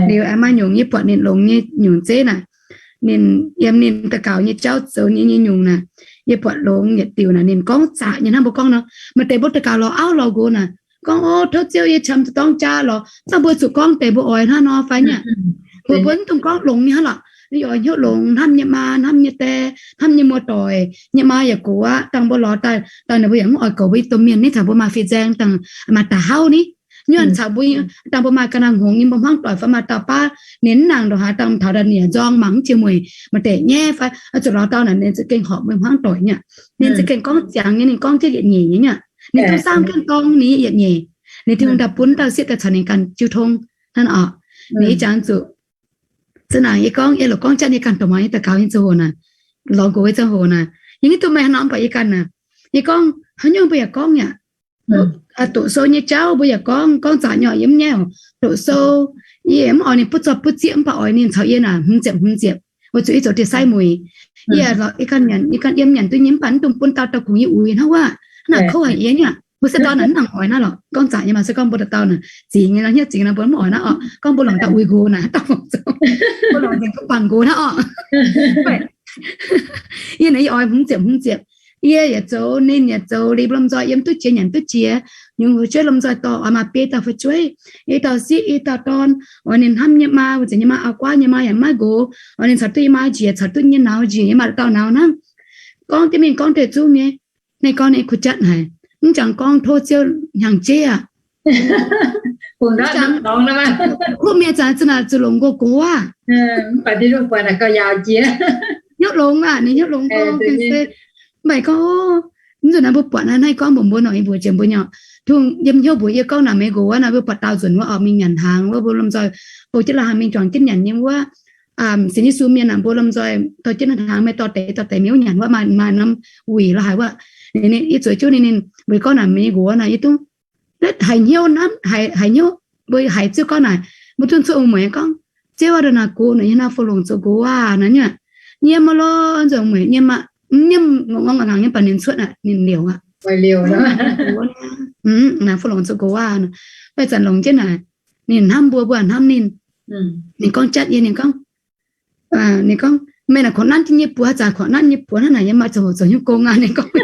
Liuz maaih nyungc yie buatc ninh longx nyei nyungc zeiv naaic, ninh yiem ninh daux gaux nyei jauv zoux nyei nyungc naaic, yie buatc longx yietc diuc naaic, ninh gorngv zaqc nyei hnangv mbuo gorngv nor. Maaih deix mbuo daux gaux lorz auv lorz nqox naaic, gorngv, o, tov Ziouv, yie qiemx zuqc dorng jaa lorz, mv baac mbuo zuqc gorngv deix mbuo oix hnangv nor fai nyei. Mbuo mbuo mv dungx gorngv longx nyei hnangv lorqc. Oix hnyouv longx hnamv nyei maa, hnamv nyei die, hnamv nyei muoz-doic, nyei maa yaac gox aqv. Dangh mbuo lorz daaih, dangh ninh mbuo yaac mv oix goux mbuo domh mienh ni, caux mbuo maaih fih nzaeng dangh maaih da'hauv ni. Nyuonh caux mbuo, dangh mbuo maaih ga'naaiv hngongx nyei, mbuo hmuangv doic fai maaih dauh baav ninh mv nangc ndongc haaix, dangh taux daaih ninh yaac nzorng mangc mv jiex mueic, maaih deix nyaiv fai zuqc lorz dauh naaic ninh za'gengh horpc mbuo hmuangv doic nyei. Ninh za'gengh gorngv ziangx nyei, ninh gorngv jienv yietc nyeic nyei. Ninh duqv saamv jienv dorng ni yietc nyeic. Ninh Tin-Hungh daaih bun dauh sieqv daaih caux ninh ganh jiu tong hnangv oc. Ninh ih jangx zuqc za'naaic yie gorngv, yie loc gorngv jatv yie ganh dorh muangx yie daux gaux nyei ziangh hoc naaic, lorz nqox nyei ziangh hoc naaic, yie mv duqv meih hnangv nor, mv baac yie ganh naaic, yie gorngv haaix nyungc mbuo yaac gorngv yaac, doqc sou nyei jauv mbuo yaac gorngv, gorngv zaqc nyei oc, yie mv nyaiv oc. Doqc sou, yie mv oix ninh butv zorqv butv zieqv, mv baac oix ninh caux yie naaic hmz ziepc hmz ziepc. Weic zuqc yie zoux dieh sai mueic, yie, yie ganh nyanc, yie ganh yiem nyanc duqv nyei, mv baac mv dungx bun dauh dauh kungx yie uix hnangv wuov. Hnangv naaic kouv haic yie nyei aqv. Mbuo se dauh naaic mv nangc oix naaiv lorqc. Gorngv zaqc nyei maaih se gorngv mbuo dauh dauh naaic zingx nyei, hnyouv zingx nor mbuo mv oix naaiv orqc. Gorngv mbuo longc dauh uix nqox naaic, dauh mbuo longc zingx mbuo guangc nqox naaiv orqc. Yie naaic yie oix hmz ziepc hmz ziepc. Yie yaac zoux, ninh yaac zoux liuz, lomh nzoih yiem duqv jiex nyanc duqv jiex. Nyungc fu'jueiv lomh nzoih dorh oix maaih biei dauh fu'jueiv, i dauh sieqv i dauh dorn. Oix ninh hnamv nyei maa, weic zuqc nyei maa auv-guaav nyei maa yaac maiv nqox. Oix ninh caux duqv nyei maa njiec, caux duqv nyei nauz njiec, yie maaih dauh nauz hnangv. Gorngv jienv mingh gorngv deix zungv nyei. Ninh gorngv ninh kuh jatv haic, mv jangx gorngv tov Ziouv hnyangx-jeiv aqv. Kuv mienh zanc za'naaic zuqc longc nqox gox aqv. Hnyouv longx aqv, ninh hnyouv longx gorngv se, mv baac gorngv, mv zuqc naaiv mbuo buatc naaiv, naaiv gorngv mbuox mbuo nor, yie mbuox jiex mbuo nyei, tungh yiem hnyouv mbuox yie gorngv naaic meih nqox wuov naaic, mbuo buatc daauh nzunc wuov oix mingh nyanc hnaangx wuov, mbuo lomh nzoih houx jienv la'hnaangx mingh juangc jienv nyanc nyei wuov. Sienx Yesu mienh aah, mbuo lomh nzoih dorh jienv hnaangx mingh dorh deix dorh deix mingh wuov nyanc wuov, maaih maaih norm wuic la'haaix wuov. Ninh, yie zueiz jienv ninh, ninh mbuox gorngv naaic meih nqox wuov naaic, yie duqv haiz hnyouv, haiz hnyouv, mbuo haiz Ziouv gorngv naaic, mbuo duqv cuotv mueic gorngv, Ziouv aac, ndongc naaic gox naaic yie hnangv fu longc zoux nqox aac naaic nyei. Nyiemv maiv lorz nzuonx mueic nyiemv aqv, nyiemv ngongh ngangx nyei, mv baac ninh cuotv aqv, ninh liouc aqv. Naaic fu longc zoux nqox aac. Mv baac zanc longc jienv naaic, ninh hnamv mbuo, mbuo hnamv ninh. Ninh gorngv jatv yie, ninh gorngv, ninh gorngv, meih naaic korqv nanv jienv nyei buoz, zanc korqv nanv nyei buoz hnangv naaic, yie maaih zoux zoux nyungc gong aqv, ninh gorngv.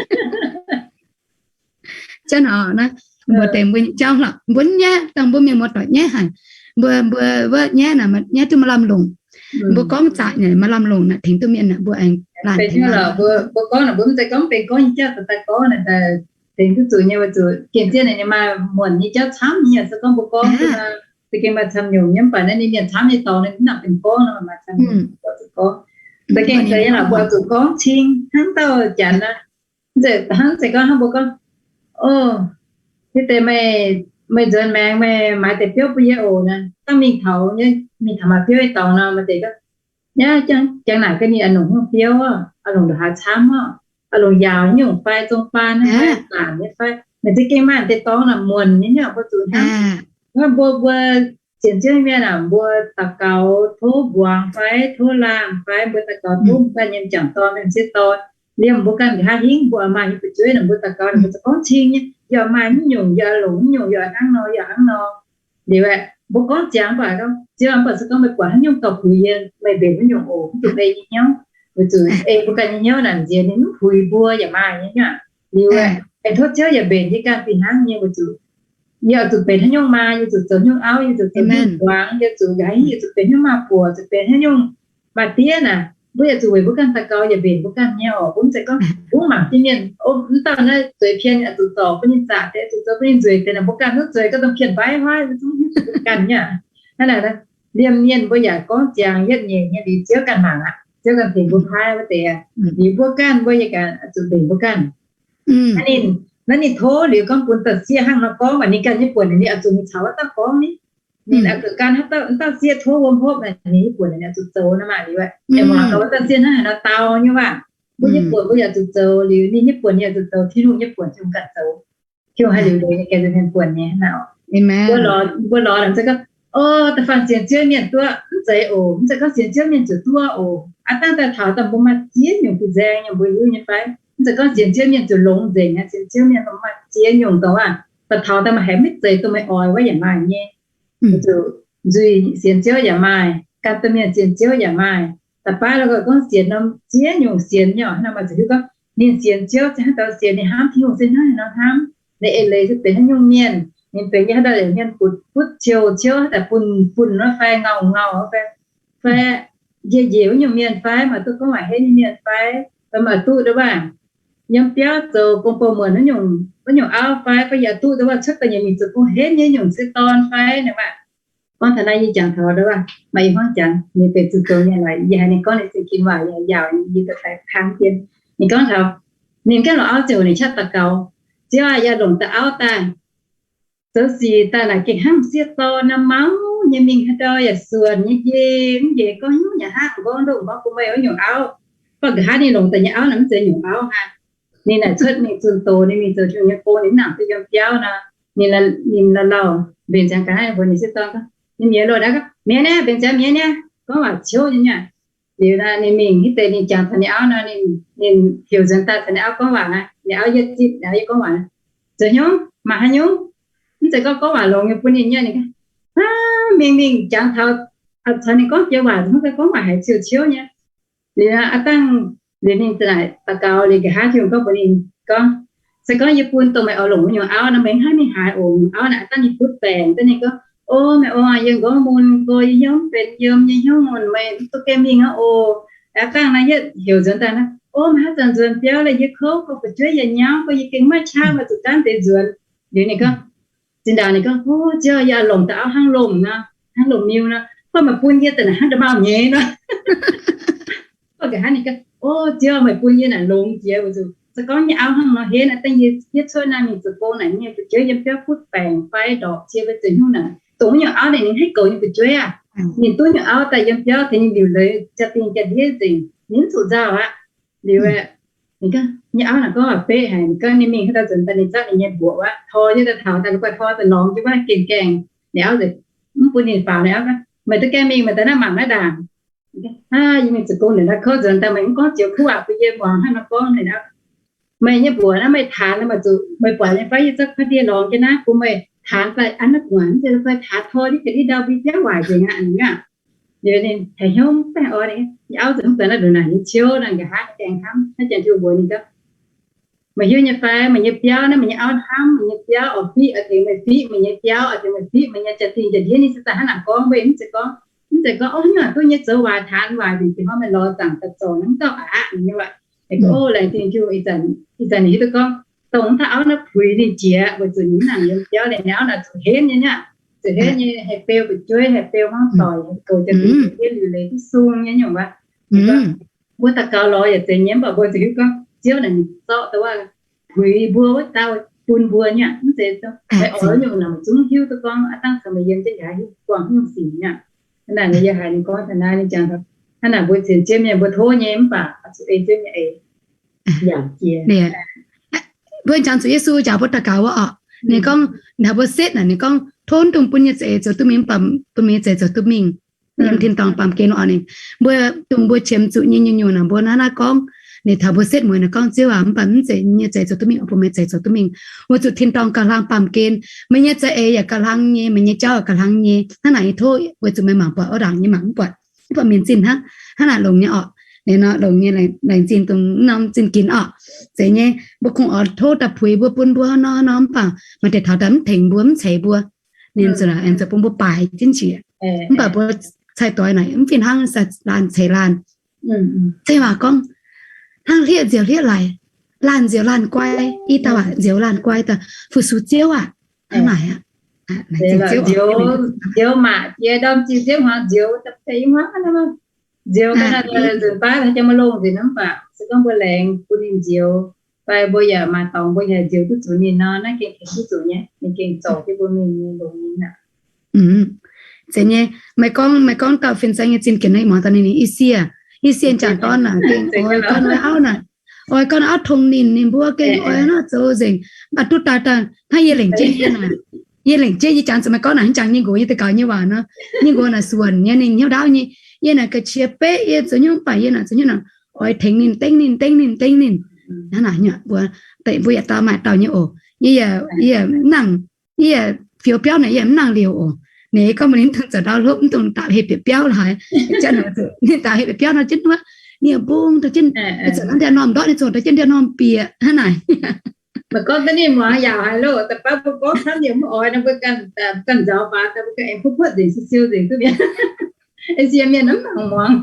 Jatv hnangv naaiv, mbuo deix mbuo nyei jauv hlorqc, mbuo nyaiv dangh mbuo mienh muoz-doic nyaiv haic. Mbuo, mbuo wuov nyaiv naaic, nyaiv duqv maaih lamh longc. Mbuo gorngv zaqc naaic maaih lamh longc naaic, tengx duqv mienh naaic mbuo aengx laanh tengx. Mbuo gorngv naaic mbuo mv zeiz gorngv benx gorngv nyei jauv daaih gorngv naaic, tengx duqv zuqc nyei, weic zuqc gengh zien naaic maaih muonc nyei jauv camv nyei, se gorngv mbuo gorngv za'gengh maaih camv nyungc nyei, mv baac naaiv ninh mienh camv nyei dorngx, ninh mv nangc benx gorngv nor, maaih camv nyungc zuqc gorngv. Za'gengh se yie naaic mbuo zuqc gorngv cing hnangv dauh janx aqv. Hnangv zeiz gorngv hnangv mbuo gorngv, o, hiuv deix meih, meih nzuonx maengx meih maaiz deix biouv bun yie oc naaic, dangh mingh taux, mingh taux maaih biouv nyei dorngx nor, maaih deix gorngv, jangx naaic ga'nyiec a'longc hnyouv biouv, a'longc ndongc haaix camv oc, a'longc yaauc nyungc fai zong baan nyei fai, zaanc nyei fai, meih za'gengh maaih deix dorngx naaic muonc nyei nyungc mbuo zuqc hnangv. Mbuo, mbuo sienx Ziouv mienh aah, mbuo daux gaux tov mbuangz fai tov laangh fai mbuo daux gaux tov mbuo ganh nyei m'jangc dorn, m'sieqv dorn, liemh mbuo ganh nqa'haav hingv mbuo maaih nyei fu'jueiv naaic, mbuo daux gaux naaic mbuo zuqc gorngv cing nyei, yaac maaih nyungc, yaac a'longc nyungc, yaac hnangv nor, yaac hnangv nor. Liuz aeqv, mbuo gorngv ziangx mv baac gorngv, Ziouv, mv baac se gorngv meih buatc haaix nyungc dorh puix yie, meih mbenc wuov nyungc oc, mv dungx ei nyei hnyouv. Weic zuqc ei mbuo ganh nyei hnyouv naaic nziex ninh mv puix mbuo yaac maaih nyei nyungc. Liuz aeqv, aengx tov Ziouv yaac mbenc yie ganh fih hnangv nyei, weic zuqc yie oix zuqc benx haaix nyungc maa, yie zuqc zoux nyungc auv, yie zuqc zoux nyungc muangx, yie zuqc nqa'haav hingv, yie zuqc benx haaix nyungc maa-buoc, zuqc benx haaix nyungc maa-diev naaic, mbuo yaac zuqc weic mbuo ganh daux gaux yaac mbenc mbuo ganh nyei oc. Mbuo mv zeiz gorngv mbuo mangc jienv mienh, mv dauh naaiv zueiz pien, zuqc zorc bun ninh zaqc deix, zuqc zoux bun ninh nzueic deix naaic, mbuo ganh duqv zueiz gorngv dongh pien mbaiv huaav, zungv hiuv duqv ganh nyei. Hnangv naaic, liemh mienh mbuo yaac gorngv ziangx yietv nyeic nyei, liuz Ziouv ganh mangc aqv, Ziouv ganh tengx mbuo paaiv wuov deix. Liuz mbuo ganh mbuo yaac ganh zuqc mbenc mbuo ganh. Naaiv ninh, naaiv ninh tov liuz gorngv bun dauh sieqv hnangv nor gorngv, mv baac ninh ganh nyei buonc ninh oix zuqc mingh caux wuov dauh gorngv ni. Ninh oix zuqc gan haaix dauh, dauh sieqv tov wuom hopv naaic, ninh nyei buonc ninh oix zuqc zoux nor maah. Liuz aeqv, aengx muangx gaax wuov dauh sieqv hnangv haaix nor dau nyei waac. Mbuo nyei buonc mbuo yaac zuqc zoux, liuz ninh nyei buonc ninh yaac zuqc zoux, Tin-Hungh nyei buonc Tin-Hungh ganh zoux. Tin-Hungh haih liuc leiz nyei ganh zoux ninh buonc nyei hnangv naaic. Mbuo lorz se gorngv, o, da'faanh sienx Ziouv mienh duqv mv zeiz oc. Mv zeiz gorngv sienx Ziouv mienh zuqc duqv oc. Aav dangh daaih taux daaih mbuo maaih ziex nyungc biauv-nzaeng nyungc mbuo hiuv nyei fai? Mv zeiz gorngv sienx Ziouv mienh zuqc longx nzengc aqv. Sienx Ziouv mienh maaih ziex nyungc dongh aav, daaih taux daaih maaih haiz maiv zeiz dongh meih oix wuov yaac maaih nyei. Zuqc nzuih sienx Ziouv yaac maaih, gan domh mienh sienx Ziouv yaac maaih. Da'baav lo gorngv sienx norm ziex nyungc sienx nyei oc. Hnangv naaic maaih ziouc hiuv gorngv ninh sienx Ziouv se haaix dauh sienx, ninh hnamv Tin-Hungh se hnangv haaix nor hnamv, ninh eix leiz se benx haaix nyungc mienh, ninh benx nyei haaix dauh mienh butv, butv ciouh ciouv haaix dauh bun, bun wuov fai ngauh ngauh fai, fai njiec njiec wuov nyungc mienh fai, maaih duqv gorngv waac henv nyei mienh fai, fai maaih duqv ndongc waac yiem biauv zoux gong bou muonc wuov nyungc auv fai, fai yaac duqv ndongc waac cuotv daaih nyei mingh zoux gong henv nyei nyungc sieqv dorn fai, ninh waac gorngv taux naaiv yie jangx taux ndongc waac maaih i hmuangv jangx ninh benx zuqc zoux mienh laaix, yie haiz ninh gorngv ninh za'gengh waac yaac yaauc, yie daaih hnamv jienv. Ninh gorngv taux ninh gaengh lorz auv ziouc ninh qaqv daux gaux, Ziouv aah, yie longc daaih auv daaih, zoux sic daaih naaic gengh hnangv sieqv dorn nor, mauv nyei, mingh haaix ndau yaac suonc nyei, njiec mv njiec gorngv nyungc yaac hnangv, nqorngv ndoqv nqorngv bun meih wuov nyungc auv. Mv baac nqa'haav ninh longc daaih nyei auv naaic mv zeiz nyungc auv aqv. Ninh naaic cuotv mingh zunh doz, ninh mingh zoux Tin-Hungh nyei gong, ninh mv nangc duqv yiem biauv nor, ninh, ninh lauh lauh mbenc ziangx ga'naaiv mbuox ninh sieqv dorn gorngv, ninh mienh loh naaiv gorngv, Mienh niaa, mbenc ziangx mienh niaa. Gorngv waac ciouv nyei nyei. Liuz nor ninh mingh hitv deix ninh jangx taux ninh auv nor, ninh heuc nzuonx daaih caux ninh auv gorngv waac aqv. Ninh auv yietv zipv, ninh auv yietv gorngv waac, zoux hnyouv maaih haaix nyungc? Mv zeiz gorngv gorngv waac longx nyei bun ninh nyei. Ninh gorngv, mingh mingh jangx taux, caux ninh gorngv jiex waac, mv zeiz gorngv waac haiz ciouv ciouv nyei. Liuz aqv dangh, liuz ninh za'naaic daux gaux liuz nqa'haav Tin-Hungh gorngv mbuox ninh gorngv, se gorngv yie bun dongh meih oix longc wuov nyungc auv nor, meih mv haih mingh haaix oc. Auv naaic aqv dangh ninh butv baengc daaih ninh gorngv, o meih oc, yie nqorngv mun go, yie hnyouv benx yiem, yie hnyouv mun, meih duqv gaengh mingh aqv oc. Aqv dangh naaiv yietv heuc nzuonx daaih naaiv, o meih haaix zanc nzuonx biauv leh yie kouv, gorngv fu'jueiv yaac nyauv, gorngv yie gengh maiv qaqv, meih zuqc gaanv deix nzuonx. Liuz ninh gorngv, zinh ndaangc ninh gorngv, o Ziouv, yie oix longc daaih auv hnangv lomh nor, hnangv lomh miu nor, gorngv meih bun yie daaih naaic hnangv nda'maauh nyei nor. Gorngv nqa'haav ninh gorngv, o Ziouv, meih bun yie naaic longx jiex, weic zuqc se gorngv nyei auv hnangv nor henv aqv dangh, yie yietv cuotv naaiv mingh zoux gong naaic, ninh nyei fu'jueiv yiem biauv butv baengc fai ndorpc cie fai zoux hnyouv naaic, dongh wuov nyungc auv naaic ninh haih goux nyei fu'jueiv aac. Ninh duqv nyungc auv daaih yiem biauv tengx ninh liuc leiz jaa-dingh jaa-ndiev nzengc, ninh mv zuqc nzauh aqv. Liuz, ninh gorngv nyei auv naaic gorngv waac beqv haic, ninh gorngv ninh mingh haaix dauh nzuonx daaih ninh zatv ninh nyei mbuoqc wuov, tor jienv daaih taux daaih, la'guaih tor daaih lorngx jienv wuov, gengh gaengh. Ninh auv nzengc mv bun ninh faaux. Ninh auv gorngv, meih duqv gaengh mingh, meih daaih naaiv mangc naaiv ndaangc. Aa, yie mingh zoux gong naaic, naaiv kouv nzuonx daaih, meih mv gorngv jiex kuv waac bun yie muangx hnangv nor gorngv. Ninh auv, meih nyei mbuoqc naaiv meih taanx meih zuqc meih buatc nyei fai? Yie zorqv kaav ndie lorngx jienv naaiv bun meih taanx daaih an naaiv gu'nguaaic, mv zeiz la'guaih taanx tor jienv ga'ndiev ndau mbi biauv waaic nzengc aqv. Ninh aav, heuc hnyouv baengh orn, nyei auv ziouc mv buatc naaiv ndongc naaic nyei ciouv nor, nqa'haav gaengh hnamv naaiv janx jiu mbuox ninh gorngv, meih hiuv nyei fai, meih nyei biauv naaiv, meih nyei auv hnamv meih nyei biauv oix fiqv, oix tengx meih fiqv meih nyei biauv, oix tengx meih fiqv meih nyei jaa-dingh jaa-ndiev. Ninh se daaih hnangv naaic gorngv, mbuo mv zeiz gorngv, mv zeiz gorngv, o, nyungc duqv nyei zoux waaic taanx waaic nzengc, dingc hnoi meih lorz zaangc daaih zorc hnangv dauh aqv, ninh nyei waac. Ninh gorngv, o, laengz zingh Tin-Hungh, ih zanc, ih zanc ninh hiuv duqv gorngv, dongh wuov dauh auv naaiv puix ninh jiex, weic zuqc ninh mv nangc yiem biauv liuz, ninh auv naaic zuqc henv nyei aqv, zuqc henv nyei, haih beu fu'jueiv, haih beu hmuangv doic, haih goux jaa-dingh jaa-ndiev, liuc leiz duqv sung nyei nyungc wuov. Ninh gorngv, mbuo daux gaux lorz yaac zeiz nyei, mv baac mbuo zuqc hiuv gorngv Ziouv naaic ninh zorqv dongh wuov puix mbuo wuov dauh bun mbuo nyei aqv. Mv zeiz meih oix nyungc naaic zungv hiuv duqv gorngv aav dangh caux meih yiem jienv yaac hiuv buangh nyungc sic nyei aqv. Hnangv naaic yie haiz ninh gorngv taux naaiv, ninh jangx, hnangv naaic mbuo sienx Ziouv mienh mbuo tov nyei, mv baac zuqc ei Ziouv nyei eix yaac jiex. Mbuo jangx zuqc Yesu jangx mbuo daux gaux wuov orqc, ninh gorngv, ninh mbuo setv naaic ninh gorngv, tov dongh bun nyei za'eix zoux duqv mingh, mv baac bun meih nyei za'eix zoux duqv mingh. Yiem tin-dorngh baamh gen oc ninh. Mbuo dongh mbuo qiemx zuqc nyei nyungc-nyungc naaic mbuo naaiv naaiv gorngv, ninh taux mbuo setv mueiz naaic gorngv, Ziouv aac, mv baac mv zeiz nyei za'eix zoux duqv mingh, bun meih za'eix zoux duqv mingh. Weic zuqc tin-dorngh gauh hlang baamh gen, meih nyei za'eix yaac gauh hlang nyei, meih nyei jauv gauh hlang nyei. Hnangv naaic nyei tov, weic zuqc meih mangc buatc, oix ndaangc nyei mangc mv buatc, mv baac mienh zinh hnangv. Hnangv naaic longx nyei orqc. Ninh nor longx nyei, laengz zingh dongh norm zinh ginx orqc. Zeiz nyei, mbuo kungx oix tov daaih puix mbuo, bun mbuo nor nor, mv baac maaih deix taux daaih mv tengx mbuo, mv ceix mbuo. Ninh ziouc aengx zoux bun mbuo baaic jienv njiec. Mv baac mbuo cai-doix naaic mv fih hnangv, laanh ceix laanh. Zeiz waac gorngv, hnangv hlieqv nzioux hlieqv laic, laanh nzioux laanh guai, i dauh aac nzioux laanh guai daaih, fu-sux Ziouv aac, hnangv naaic aqv. Nzioux maac jiex ndorm zinh nziouv hmuangx nzioux, nzioux ga'naaiv nzunc baav janx maiv longh nzengc, mv baac se gorngv mbuo laengz bun ninh nzioux, fai mbuo yaac maaih dorngx mbuo yaac nzioux duqv zuqc ninh nor, naaiv gengh tengx duqv zuqc nyei, ninh gengh zorc jienv mbuo mingh nyei longx nyei aqv. Zeiz nyei, meih gorngv, meih gorngv dauh fin-saeng nyei zinh gin naaiv, muangx daaih ninh, ninh i-sie, i-sie jangc dorn naaic gengh oix gorn-auv naaic, oix gorn-auv tongx ninh, ninh mbuo gengh oix nor zoux nzengc. Mv baac duqv daaih daaih hnangv yie lengc jeiv yie naaic, yie lengc jeiv yie jangx zuqc meih gorngv naaic hnangv jangx nyei nqox, yie daux gaux nyei waac nor, nyei nqox naaic suonc nyei, ninh hnyouv ndaauv nyei. Yie naaic ga'qiex beqv, yie zoux hnyouv mv baac yie naaic zoux hnyouv naaic oix tengx ninh, dengv ninh, dengv ninh, dengv ninh. Hnangv naaic mbuo, mbuo yaac dau maaih dauh nyei oc. Yie, yie mv nangc, yie fiou biauv naaic yie mv nangc liouc oc. Ninh gorngv mbuox ninh, mv dungx zoux ndau hlopv, mv dungx daaih heh bieqc biauv laaix. Jangv ninh daaih heh bieqc biauv nor jienv wuov, ninh mbong daaih jienv, zoux naaiv ndiangx-normh ndortv, ninh zoux daaih jienv ndiangx-normh bieqc hnangv naaic. Meih gorngv duqv ninh muangx yaac haiz loh, da'baav mbuo gorngv camv yaac mv oix nor, mbuo ganh, ganh nzaaux faaux daaih, mbuo ganh aengx puotv puotv nzengc, siou siou nzengc duqv mi'aqv. Ei sie mienh mv nangc muangx.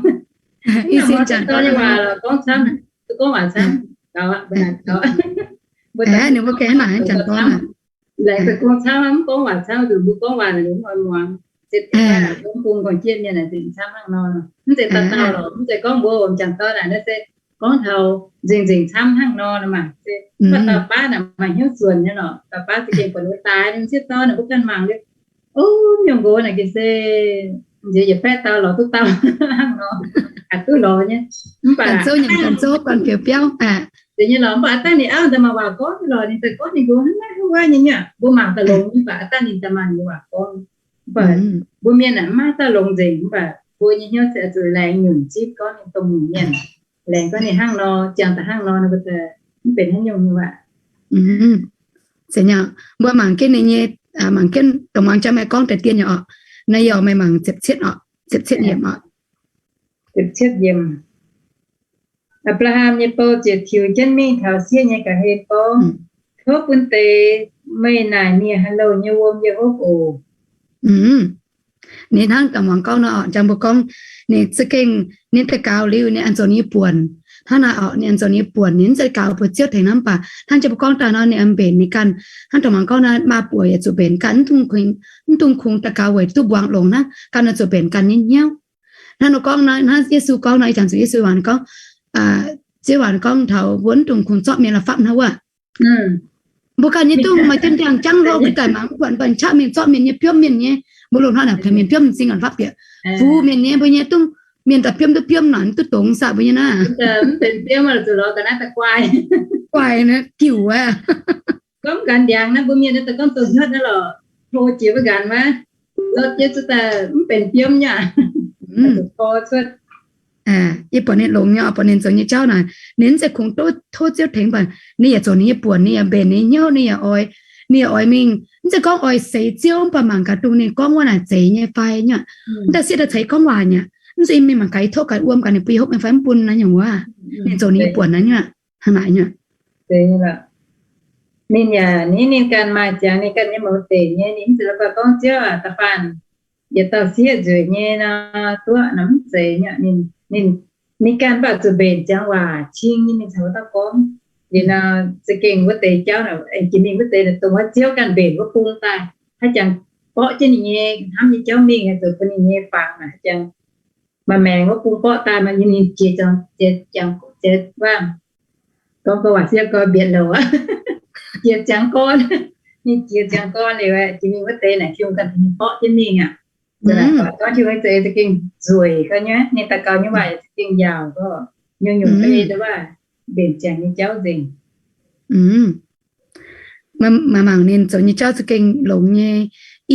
Ei sie jangc dorn nyei waac gorngv camv, duqv gorngv waac camv, gaux aqv, mbuo naaic gaux. Ninh mbuo ganh naaic jangc dorn aqv. Laengz zingh gorngv camv, mv gorngv waac camv, zuqc mbuo gorngv waac naaic ninh mv oix muangx. Se gorngv bung gorngv jienv mienh naaic zingh camv hnangv nor. Mv zeiz dauh dauh lorqc, mv zeiz gorngv mbuo jangc dorn naaic naaiv se gorngv taux nzengc nzengc camv hnangv nor maah. Se dauh dauh baav naaic maaih hnyouv suonc nyei lorqc. Dauh baav za'gengh buatc ninh daaih, ninh sieqv dorn naaic mbuo ganh mangc liuz, o, mienh nqox naaic gengh se nziex yietc baeqv dauh lorz duqv dauh hnangv nor, aqc duqv lorz nyei. Mv baac ganh zouv nyei, ganh zouv, ganh fiou biauv. Zeiz nyei lorqc, mv baac aav dangh ninh auv daaih maaih waac gorngv nyei lorqc, ninh daaih gorngv ninh nqox hnangv naaiv hnangv wuov nyei nyei. Mbuo mangc daaih longx nyei, mv baac aav dangh ninh daaih maaih waac gorngv. Mv baac mbuo mienh aeqv, mv maaih dauh longx nzengc, mv baac mbuo nyei hnyouv se zuqc laengz nyungc zipv gorngv ninh dongh nyungc mienh, laengz gorngv ninh hnangv nor, ziangh daaih hnangv nor, mv benx haaix nyungc nyei waac. Mbuo mangc jienv ninh nyei, mangc jienv dongh muangx jangv meih gorngv deix dien nyei oc. Naaiv yie oix meih mangc ziepc cietv oc, ziepc cietv yiemc oc. Ziepc cietv yiemc. Apc^laa^ham nyei bou ziouc tiux jienv mingh taux sieqv nyei ga'hlen gorngv, Tov bun deix meih naaic nie haaix louh nyei wuom yie hopv oc. Ninh hnangv daaih muangx gorngv nor, jangx mbuo gorngv, ninh za'gengh ninh daux gaux liuz ninh aengx zoux ninh nyei buonc. Hnangv naaic orqc, ninh aengx zoux ninh nyei buonc, ninh mv zeiz gaux buoz-ziouv tengx hnangv, mv baac hnangv jangx mbuo gorngv daaih nor ninh aengx mbenc ninh ganh. Hnangv dongh muangx gorngv naaiv, maa buoc yaac zuqc mbenc ganh, mv dungx kungx daux gaux weic duqv mbuangz longx hnangv, ganh oix zuqc mbenc ganh nyei hnyouv. Hnangv nor gorngv nor, hnangv Yesu gorngv nor, ih jangx zuqc Yesu waac gorngv, Ziouv waac gorngv taux mbuo mv dungx kungx zorqv mienh la'fapv hnangv wuov. Mbuo ganh nyei dungz maaih jienv ndiangx jangv hlo, ga'daic mangc mv buatc, mv baac caqv mingh zorqv mienh nyei biomv mienh nyei. Mbuo loz-hnoi naaic tengx mienh biomv m'zing ganh fapv bieqc. Fuqv mienh nyei, mbuo nyei dungz mienh daaih biomv duqv biomv naaic, mv duqv dongz saqv mbuo nyei naaiv. Guaix naaiv diuc aqv. Gorngv ganh ndiangx naaiv mbuo mienh naaiv daaih gorngv doh hnyotv naaiv lorqc, hlo jiex mbuo ganh maiv, lorz jiex zuqc daaih mv benx biomv nyei aqv. Yie buatc ninh longx nyei, buatc ninh zoux nyei jauv naaic, ninh mv zeiz kungx tov Ziouv tengx, mv baac ninh yaac zoux ninh nyei buonc, ninh yaac mbenc ninh nyei hnyouv, ninh yaac oix, ninh yaac oix mingh. Mv zeiz gorngv oix seix Ziouv, mv baac mangc gaax dongh ninh gorngv wuov naaic zeiz nyei fai nyei. Mv daaih sieqv daaih ceix gorngv waac nyei, mv zeiz mingh mangc gaax yie tov gaax wuom gaax ninh bun yie hopv nyei fai mv bun naaiv nyungc wuov. Ninh zoux ninh nyei buonc naaiv nyei, hnangv naaic nyei. Ninh yaac, ninh, ninh ganh maaih ziangx ninh ganh nyei mouz deic nyei, ninh mv zeiz la'guaih gorngv Ziouv aac, da'faanh yietc dauh sieqv nzueic nyei nor, duqv nor mv zeiz nyei. Ninh, ninh ganh mv baac zuqc mbenc ziangx waac cing nyei ninh caux wuov dauh gorngv. Liuz nor, za'gengh wuov deix jauv naaic, aengx jiex mingh wuov deix naaic dongh wuov Ziouv ganh mbenc wuov bung daaih, haaix jangx borqv jienv ninh nyei hnamv nyei jauv mingh, zoux bun ninh nyei fangx naaic, haaix jangx maaih maengc wuov bung borqv daaih, maaih ninh jiex, jiex, jiex waac, gorngv, gorngv waac sieqv gorn mbietc louc aqv. Jiex ziangx gorn, ninh jiex ziangx gorn liuz, jiex mingh wuov deix naaic Tin-Hungh ganh tengx ninh borqv jienv mingh aqv. Gorngv Tin-Hungh nyei za'eix za'gengh nzueic gau nyei, ninh daux gaux nyei waac yaac za'gengh yaauc gau, nyungc-nyungc beiv wuov mbenc ziangx nyei jauv nzengc. Maaih mangc ninh zoux nyei jauv za'gengh longx nyei.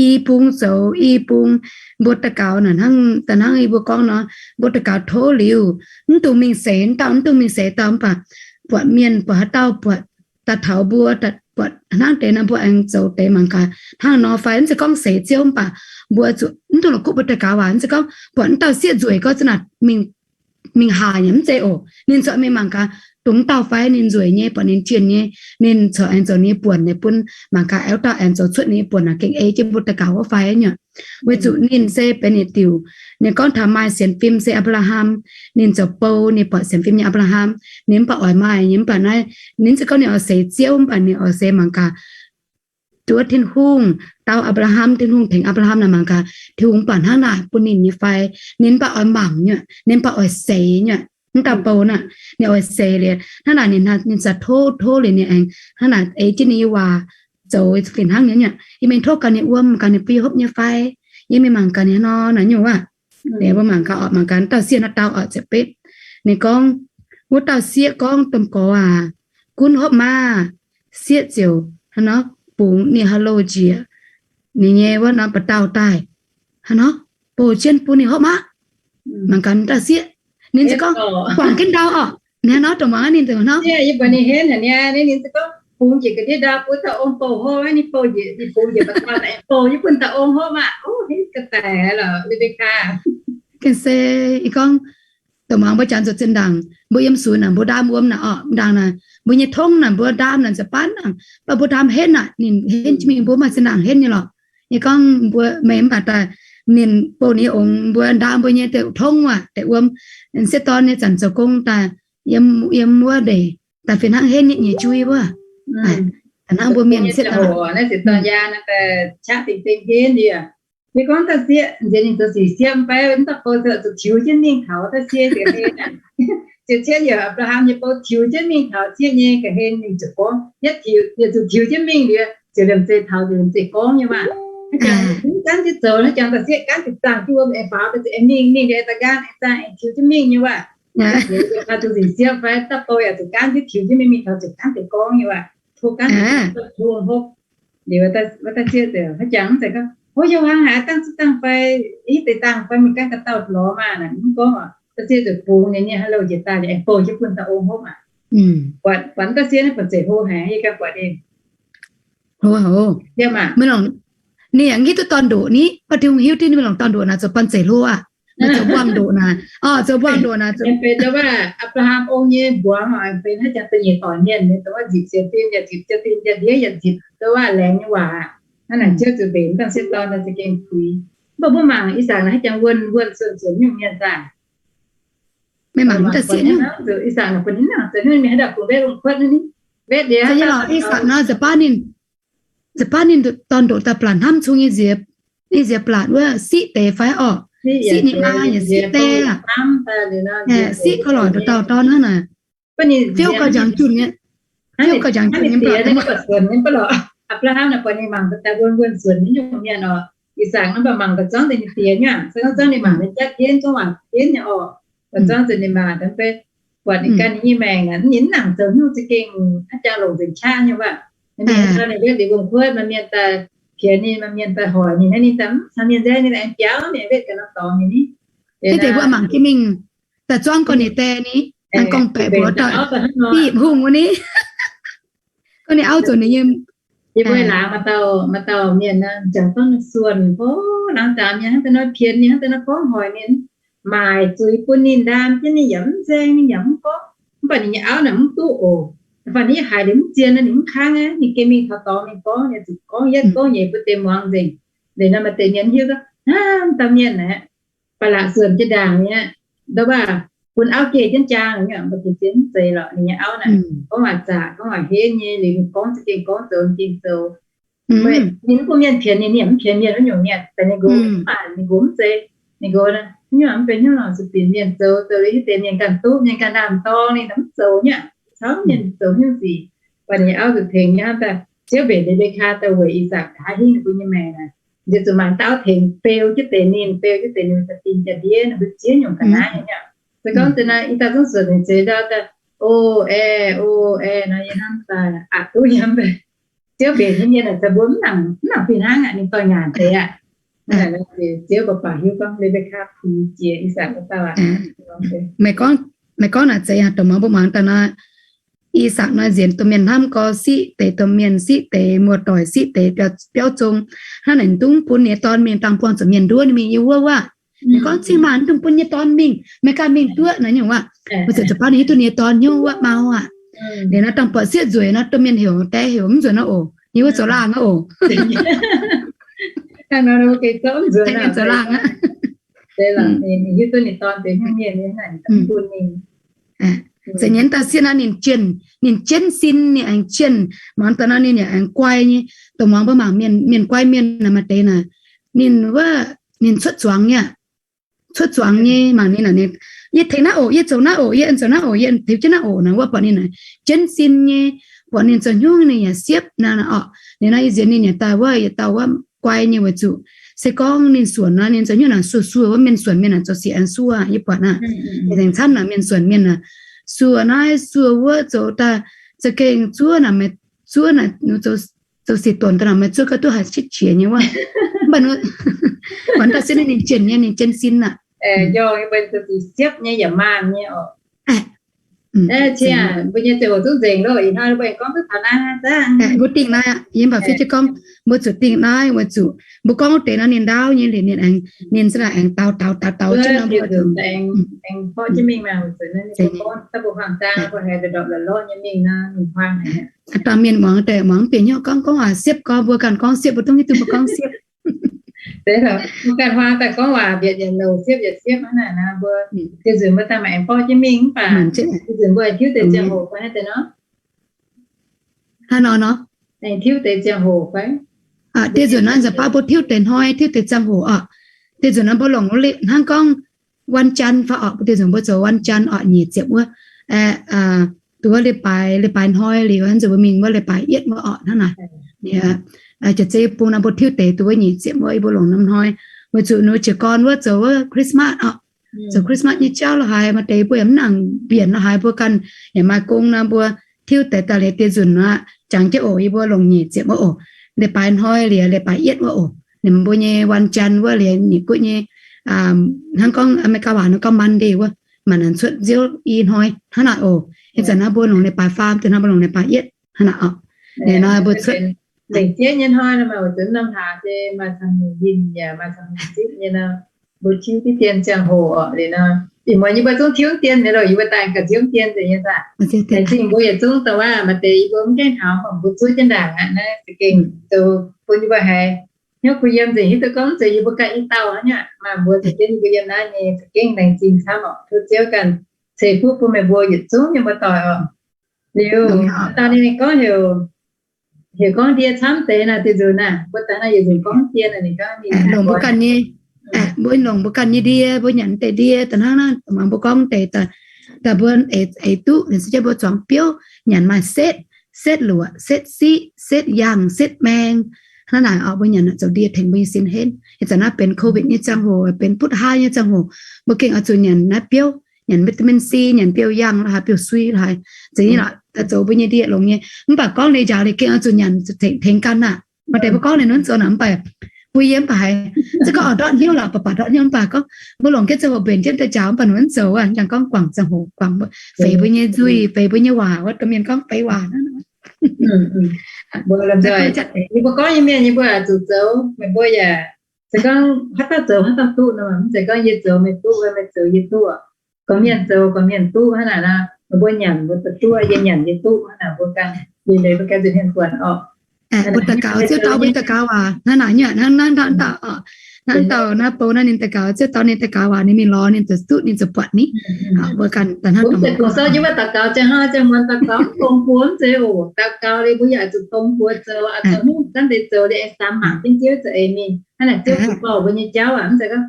I bung zoux i bung, mbuo daux gaux naaic hnangv, da'hnangv yie mbuo gorngv nor, mbuo daux gaux tov liuz, mv dungx mingh seix dauh, mv dungx mingh seix dauh, mv baac buatc mienh, buatc haaix dauh, buatc daaih taux mbuo, buatc hnangv deix nor mbuo aengx zoux deix mangc gaax hnangv nor fai. Mv zeiz gorngv seix Ziouv, mv baac mbuo zuqc mv dungx la'kuqv mbuo daux gaux waac. Mv zeiz gorngv buatc wuov dauh sieqv nzueic gorngv za'naaic mingh, mingh haaix nyei, mv zeiz oc. Ninh zuqc mingh mangc gaax dongh wuov dauh fai ninh nzueic nyei, buatc ninh jienh nyei, ninh corc aengx zoux ninh nyei buonc, ninh bun mangc gaax wuov dauh aengx zoux cuotv ninh nyei buonc naaic gengh ei jienv mbuo daux gaux wuov fai nyei. Weic zuqc ninh se benx ninh diuc. Ninh gorngv taux maaih sienx fim se Apc^laa^ham. Ninh zoux bou, ninh buatc sienx fim nyei Apc^laa^ham. Ninh mv baac oix maaih nyei, mv baac naaiv ninh mv zeiz gorngv ninh oix seix Ziouv, mv baac ninh oix se mangc gaax duqv Tin-Hungh dau Apc^laa^ham, Tin-Hungh tengx Apc^laa^ham naaic mangc gaax Tin-Hungh mv baac hnangv naaic bun ninh nyei fai. Ninh mv baac oix mangc nyei, ninh mv baac oix seix nyei. Mv dauh bou naaic ninh oix seix liuz, hnangv naaic ninh, ninh za'gengh tov, tov liuz ninh aengx hnangv naaic ei jienv ninh nyei waac zoux fih hnangv nyei. Yie mingh tov gaax ninh wuom, gaax ninh bun yie hopv nyei fai, yie mingh mangc gaax ninh nor naaic nyungc waac. Mbuo mangc gaax oc, mangc gaax wuov dauh sieqv nor dau oc, ziepc betv. Ninh gorngv, wuov dauh sieqv gorngv, Domh gorx aac, gunv hopv maah! Sieqv ziouc hnangv nor bungx ninh haaix louh njiec ninh nyei wuov norm ba'dauh daaih, hnangv nor bouh jienv bun ninh hopv aqv. Mangc gaax wuov dauh sieqv, ninh ziouc gorngv, guangc jienv ndau oc. Ninh hnangv nor dongh muangx ninh dongh hnangv, yie buatc ninh henv haic niaa, ninh ziouc gorngv bungx njiec ga'ndiev ndau bun dauh ong bouh hopv, ninh bouh njiec, ninh bungx njiec ba'dauh daaih bouh jienv bun dauh ong hopv aqv. Ov, henv ga'daic aqv lorqc, Lebekah. Gengh se, yie gorngv, dongh muangx mbuo janx zuqc zinh ndaangc mbuo yiem sux naaic mbuo ndaam wuom naaic orqc, ndaangc naaic mbuo nyei tongv naaic mbuo ndaam naaic nza'banv naaic, mv baac mbuo ndaam henv naaic ninh henv jienv mingh, mbuo maaih zinh ndaangc henv nyei lorqc. Yie gorngv mbuo meih mv baac daaih ninh bouh ninh ong mbuo ndaam mbuo nyei deix tongv aac, deix wuom, sieqv dorn nyei zanc zoux gong daaih yiem, yiem wuov ndeic daaih fih hnangv henv nyei nyei jui wuov. Hnangv mbuo mienh sieqv dorn, naaiv sieqv dorn yaa naaiv daaih qaqv dingh dingh henv ndie. Yie gorngv dauh sieqv nziex ninh zoux sic sieqv fai mv dauh bou ziouc zuqc tiux jienv mingh taux dauh sieqv ga'hlen. Ziouc ciev yaac Apc^laa^ham nyei bou tiux jienv mingh taux sieqv nyei ga'hlen, ninh ziouc gorngv, yietv tiux, yietc zuqc tiux jienv mingh liuz, ziouc liemh zeih taux, ziouc liemh zeih gorngv nyei waac. Hnangv jangx mv gaanv jienv zoux, hnangv jangx dauh sieqv gaanv ziouc zaangh jienv wuom aengx faaux, ziouc aengx mingh, mingh liuz aengx daaih gaanv aengx zaangh aengx tiux jienv mingh nyei waac. Ziouc zuqc tiux jienv fai dauh bou yaac zuqc gaanv jienv tiux jienv mingh, mingh taux ziouc gaanv deix gorngv nyei waac, tov gaanv deix tov hopv. Liuz wuov dauh sieqv ziouc hnangv jangx mv zeiz gorngv Hov, yie hlang haaix dangh ziex dangh fai, i deix dangh fai mingh ganh ga'dauh lorz maah naaic, mv gorngv oc. Da'sie zuqc bungx ninh nyei haaix louh njiec daaih liuz aengx bouh jienv bun dauh ong hopv aqv. Buatc, buatc da'sie naaiv buatc zeic hlo haic, yie ganh buatc ninh. Hlo haic. Ninh yaac nqitv duqv dorn ndoqc ni, baac Tin-Hungh hiuv duqv ninh mingh longc dorn ndoqc naaic zoux buangh zeic hlo aqv. Maiv zoux buangh ndoqc naaic, zoux buangh ndoqc naaic zoux. Benx dongh wuov Apc^laa^ham ong nyei mbuangz oc, benx haaix jangx da'nyeic doic mienh, dongh wuov nzipc sienx fim yaac nzipc, jiex fim jiex ndiev yaac nzipc, dongh wuov laengz nyei waac. Hnangv naaic Ziouv zuqc mbenc dangh sieqv dorn daaih za'gengh puix. Mv baac mbuo mangc I^sakc naaic haaix jangx wuonh wuonh suonc suonc nyungc mienh daaih. Meih mangc daaih sieqv nyungc. I^sakc naaic bun ninh nangc zoux nyungc mienh haaix dauh bungx wetv ong kuotv naaiv ni. Wetv liuz, I^sakc nor nza'baav ninh, nza'baav ninh dorn ndoqc daaih blatc hnamv cung nyei nziex, nyei nziex blatc wuov siqv deix fai orqc? Siqv ninh maa yaac siqv deix aqv. Siqv gauh lorqc nduqc dauh dorn hnangv naaic. Fiuv gauh jangx junh nyei. Fiuv gauh jangx junh nyei. Apc^laa^ham naaic buatc ninh mangc daaih wuonh wuonh suonc nyungc mienh oc. I^sakc naaiv mv baac mangc daaih zuangv deix ninh diex nyei, se gorngv zuangv ninh mangc daaih jatv jienv, zuangv waac jienv nyei oc. Mv baac zuangv zuqc ninh mangc daaih beiv buatc ninh ganh nyei maengc naaic, ninh mv nangc zoux hnyouv za'gengh haaix jangx longc nzengc qaqv nyei wuov. Ninh mienh daaih ninh wetv liuz ong kuotv, maaih mienh daaih piex ninh, maaih mienh daaih hoic ninh, naaiv ninh daaih mv caux mienh nzengc, ninh aengx biaux, ninh wetv ganh norm dorngx ninh ni. Deix mbuo mangc jienv mingh, daaih zuangv gorngv ninh deix ni, aengx gorngv baeqc mbuox daaih, bipv hungh wuov ni. Gorngv ninh auv zoux ninh nyei. Yie mbuo laangz maaih dauh, maaih dauh mienh naaic, jangx zorqv ninh suonc, o, laangz daaih mienh hnangv deix nor pien ninh, hnangv deix nor gorngv hoic ninh, maaic zuiz bun ninh, ndaam jienv ninh yaac mv nzaeng, ninh yaac mv gorngv. Mv baac ninh nyei auv naaic mv duqv oc. Mv baac ninh haiz liuz mv zien nor ninh mv kangv aqv, ninh gengh mingh taux dorngx ninh gorngv, ninh zuqc gorngv yietv gorngv nyeic bun deix muangx nzengc. Liuz nor maaih deix mienh hiuv gorngv, hnangv dauh mienh naaic, ba'laqc suonc jiex ndaangc mi'aqv. Ndau baac bun auv geh jienv jaang, mv baac geh jienv mv zeiz lorqc. Ninh nyei auv naaic gorngv waac zaqc, gorngv waac henv nyei, liuz ninh gorngv za'gengh gorngv, zoux za'gengh zoux. Ninh mv bun mienh pienx ninh, ninh yaac mv pienx mienh wuov nyungc mienh, daaih ninh nqox mv baac ninh nqox mv zeiz. Ninh nqox naaic, haaix nyungc mv benx haaix nyungc, zuqc binc mienh zoux, zoux liuz haaix deix mienh ganh duqv, mienh ganh ndaam dorng ninh, mv zoux nyei, caux mienh zoux haaix nyungc sic. Mv baac ninh nyei auv zuqc tengx nyei hnangv daaih, Ziouv mbenc Lebekaa daaih weic I^sakc nqa'haav hingv ninh mbuo nyei maengc naaic. Ninh ziouc zuqc maaiz dauh tengx beu jienv deix ninh, beu jienv deix ninh, da'dingh da'ndiev ninh mbuo ziex nyungc ga'naaiv nyei aqv. Se gorngv deix naaiv i dauh zungv suonc ninh zeix ndau daaih, o, ae, o, ae nor, yie hnamv daaih aqc duqv yiem. Ziouv mbenc nyei mienh naaic, mbuo mv nangc, mv nangc fih hnangv aqv, ninh dorh nyanc deix aqv. Ziouv baac baac hiuv gorngv Lebekaa puix jiex I^sakc wuov dauh aqv. Meih gorngv, meih gorngv naaic zeiz yaac dongh muangx mbuo muangx daaih nor, I^sakc nor nziex domh mienh hnamv gorx, siqv deix domh mienh, siqv deix muoz-doic, siqv deix biauv zong. Hnangv naaic dungx bun nyei dorn mingh dangh buangh zuqc mienh nduov ninh mingh yiem wuov wuov. Meih gorngv cingx maanc dungx bun nyei dorn mingh, meih ganh mingh duqv naaiv nyungc wuov. Mbuo ziouc zuqc baav ninh hiuv duqv ninh nyei dorn hnyouv wuov mau aqv. Liuz naaiv dangh buatc sieqv nzueic nor, domh mienh heuc, dae heuc mv nzuonx naaiv oc, yie wuov zoux laangh naaiv oc. Zoux laangh aqv. Zeiz nyei daaih sieqv naaiv ninh jienv, ninh jienv sin, ninh aengx jienv, muangx daaih nor ninh yaac aengx guai nyei. Dongh muangx mbuo mangc mienh, mienh guai mienh naaic maaih deix naaic, ninh wuov, ninh cuotv zuangx nyei, cuotv zuangx nyei. Mangc ninh naaic, yie tengx naaiv oc, yie zoux naaiv oc, yie zoux naaiv oc, yie tengx jienv naaiv oc naaic wuov, buatc ninh naaic jienv sin nyei. Buatc ninh zoux hnyouv ninh yaac siepv naaic orqc. Liuz nor yie nziex ninh yaac daaih wuov, yietc dauh wuov guai nyei weic zuqc se gorngv ninh suonc nor, ninh zoux hnyouv naaic suoh suoh wuov, mienh suonc mienh naaic zoux sic aengx suoh, yie buatc naaic. Yie tengx camv naaic mienh suonc mienh naaic suoh naaiv suoh wuov, zoux daaih za'gengh zuov naaic, meih zuov naaic, zoux sic donx daaih naaic meih zuov gauh duqv haiz qiex jiez nyei wuov. Mv baac, mv baac daaih se ninh jienv nyei, ninh jienv sin aqv. Mbuo nyei ziangh hoc zungv nzengc loh, ih hnoi mbuo aengx gorngv duqv taux naaiv aqv. Mbuo dingh naaiv aqv, yie mv baac fiev jienv gorngv mbuo zuqc dingh naaiv weic zuqc mbuo gorngv wuov deix nor ninh ndaauv nyei liuz ninh aengx, ninh za'naaic aengx daux daux daux daux jienv nor mbuo aengx porv jienv mingh maah. Dangh mienh muangx deix muangx mv bieqc hnyouv gorngv, gorngv waac siepv gorngv, mbuo ganh gorngv siepv, mbuo dungx hiuv duqv mbuo gorngv siepv. Mbuo ganh huaang daaih gorngv waac mbietc yietc louc siepv yietc siepv hnangv naaic nor, mbuo dieh nzunc mbuo daaih maaih aengx borqv jienv mingh mv baac dieh nzunc mbuo aengx tiuv deix ziangh hoc fai naaiv deix nor. Hnangv nor nor. Aengx tiuv deix ziangh hoc fai? Dieh nzunc naaiv nzauh baav mbuo tiuv deix hnoi, tiuv deix ziangh hoc oc. Dieh nzunc naaiv mbuo longc hnangv gorngv วันจันทร์ fai oc, dieh nzunc mbuo zoux วันจันทร์ oc, nyic ziepc wuov. Duqv wuov leiz-baaix, leiz-baaix hnoi liuz nzunc mbuo mingh wuov leiz-baaix yietv wuov oc hnangv naaic. Jiex zeiv bung naaiv mbuo tiuv deix duqv wuov nyic ziepc wuov, yie mbuo longc norm hnoi weic zuqc ninh jiez gorn wuov zoux wuov Christmas oc. Zoux Christmas nyei jauv lo haaix, maaih deix mbuo yaac mv nangc mbienc lo haaix, mbuo ganh yaac maaih gong nor, mbuo tiuv deix daaih liuz dieh nzunc aqv, jangx jienv oc, yie mbuo longc nyic ziepc wuov oc. Leiz-baaix hnoi liuz leiz-baaix yietv wuov oc. ninh mbuo nyei วันจันทร์ wuov, liuz ninh guoqv nyei, hnangv gorngv America waac nor gorngv Monday wuov, maaih naaic cuotv nziouv i hnoi hnangv naaic oc. Ih zanc naaiv mbuo longc leiz-baaix faam, da'hnangv mbuo longc leiz-baaix yietv hnangv naaic oc. Liuz nor mbuo cuotv lengc jeiv nyei hnoi nor, maaih oix zuqc norm hlaax se maaih camv nyinh yaac maaih camv nyinh zipv nyei nor, mbuo tiuv diqv dien ziangh hoc oc. Liuz nor ih muonz yie mbuo zungv tiuv dien nyei loh, yie mbuo daaih ga'nziouv dien nzengc nyei daaih. Laengz zingh mbuo yietc zungv dongh waac maaih deix yie mbuo mv gaengh taux, mv baac mbuo zuov jienv ndaangc aqv naaiv za'gengh zoux bun yie mbuo haiz hnyouv kuh yiem nzengc, hiuv duqv gorngv mv zeiz yie mbuo ganh i dauh hnangv nyei, maaih mbuo zoux jienv yie mbuo yiem naaiv nyei, za'gengh laengz zingh camv oc. Tov Ziouv ganh ceix fuqv bun meih mbuo yietc zungv nyei muoz-doic oc. Liuz daaih ninh gorngv heuc, heuc gorngv ndie camv deix naaic, deix nzunc naaic, mbuo daaih naaiv yietc nzunc gorngv ndie naaic, ninh gorngv ninh longc mbuo ganh nyei, mbuo longc mbuo ganh nyei ndie, mbuo nyanc deix ndie da'hnangv naaiv, mangc mbuo gorngv deix daaih, daaih mbuo eix duqv, ninh se jienv mbuo zuangx biouv nyanc maaih setv, setv luoqc, setv siqv, setv yangh, setv maeng. Hnangv naaic oc, mbuo nyanc zoux ndie tengx mbuo nyei sin henv. Ih zanc naaiv benx COVID nyei ziangh hoc, benx butv haav nyei ziangh hoc, mbuo gengh oix zuqc nyanc naaiv biouv, nyanc vitamin C, nyanc biouv yangh lorqc haaix, biouv sui lorqc haaix, za'gengh lorqc daaih zoux mbuo nyei ndie longx nyei. Mv baac gorngv liuz njaaux liuz gengh oix zuqc nyanc tengx ganh aqv. Maaih deix mbuo gorngv ninh mv zoux naaic mv baac mbuo yiem mv baac haiz se gorngv oix ndortv hnyouv lorqc, baac baac ndortv hnyouv mv baac gorngv mbuo longc jienv ziangh hoc mbenc jienv daaih njaaux mv baac ninh mv zoux aqv. Njang gorngv guangc ziangh hoc, guangc feix mbuo nyei nzuih, feix mbuo nyei waac, wuov domh mienh gorngv feix waac. Mbuo gorngv nyei mienh nyei mbuo zuqc zoux, meih mbuo yaac se gorngv haaix dauh zoux haaix dauh duqv nor, mv zeiz gorngv yie zoux meih duqv, meih zoux yie duqv. Gorqv-mienh zoux gorqv-mienh duqv hnangv naaic nor, mbuo nyanc mbuo duqv, yie nyanc yie duqv hnangv naaic, mbuo ganh liuz mbuo ganh zuqc hmien buonc oc. Mbuo daux gaux Ziouv dau mbuo nyei daux gaux waac hnangv naaic nyei, hnangv naaiv dauh oc, hnangv dauh naaiv bou naaiv ninh daux gaux Ziouv dau ninh daux gaux waac ninh mingh lorz ninh zuqc duqv ninh zuqc buatc ni. Mbuo ganh daaih hnangv dongh mbuo gorngv, daux gaux ziangh hnoi ziangh muonz daux gaux mv dongz buo mv zeiz oc. Daux gaux liuz mbuo yaac zuqc dongz buo zoux, zoux hnyouv zanv deix zoux liuz aengx samx mangc jienv Ziouv za'eix mingh hnangv naaic, Ziouv zuqc dorh mbuo nyei jauv aqv. Mv zeiz gorngv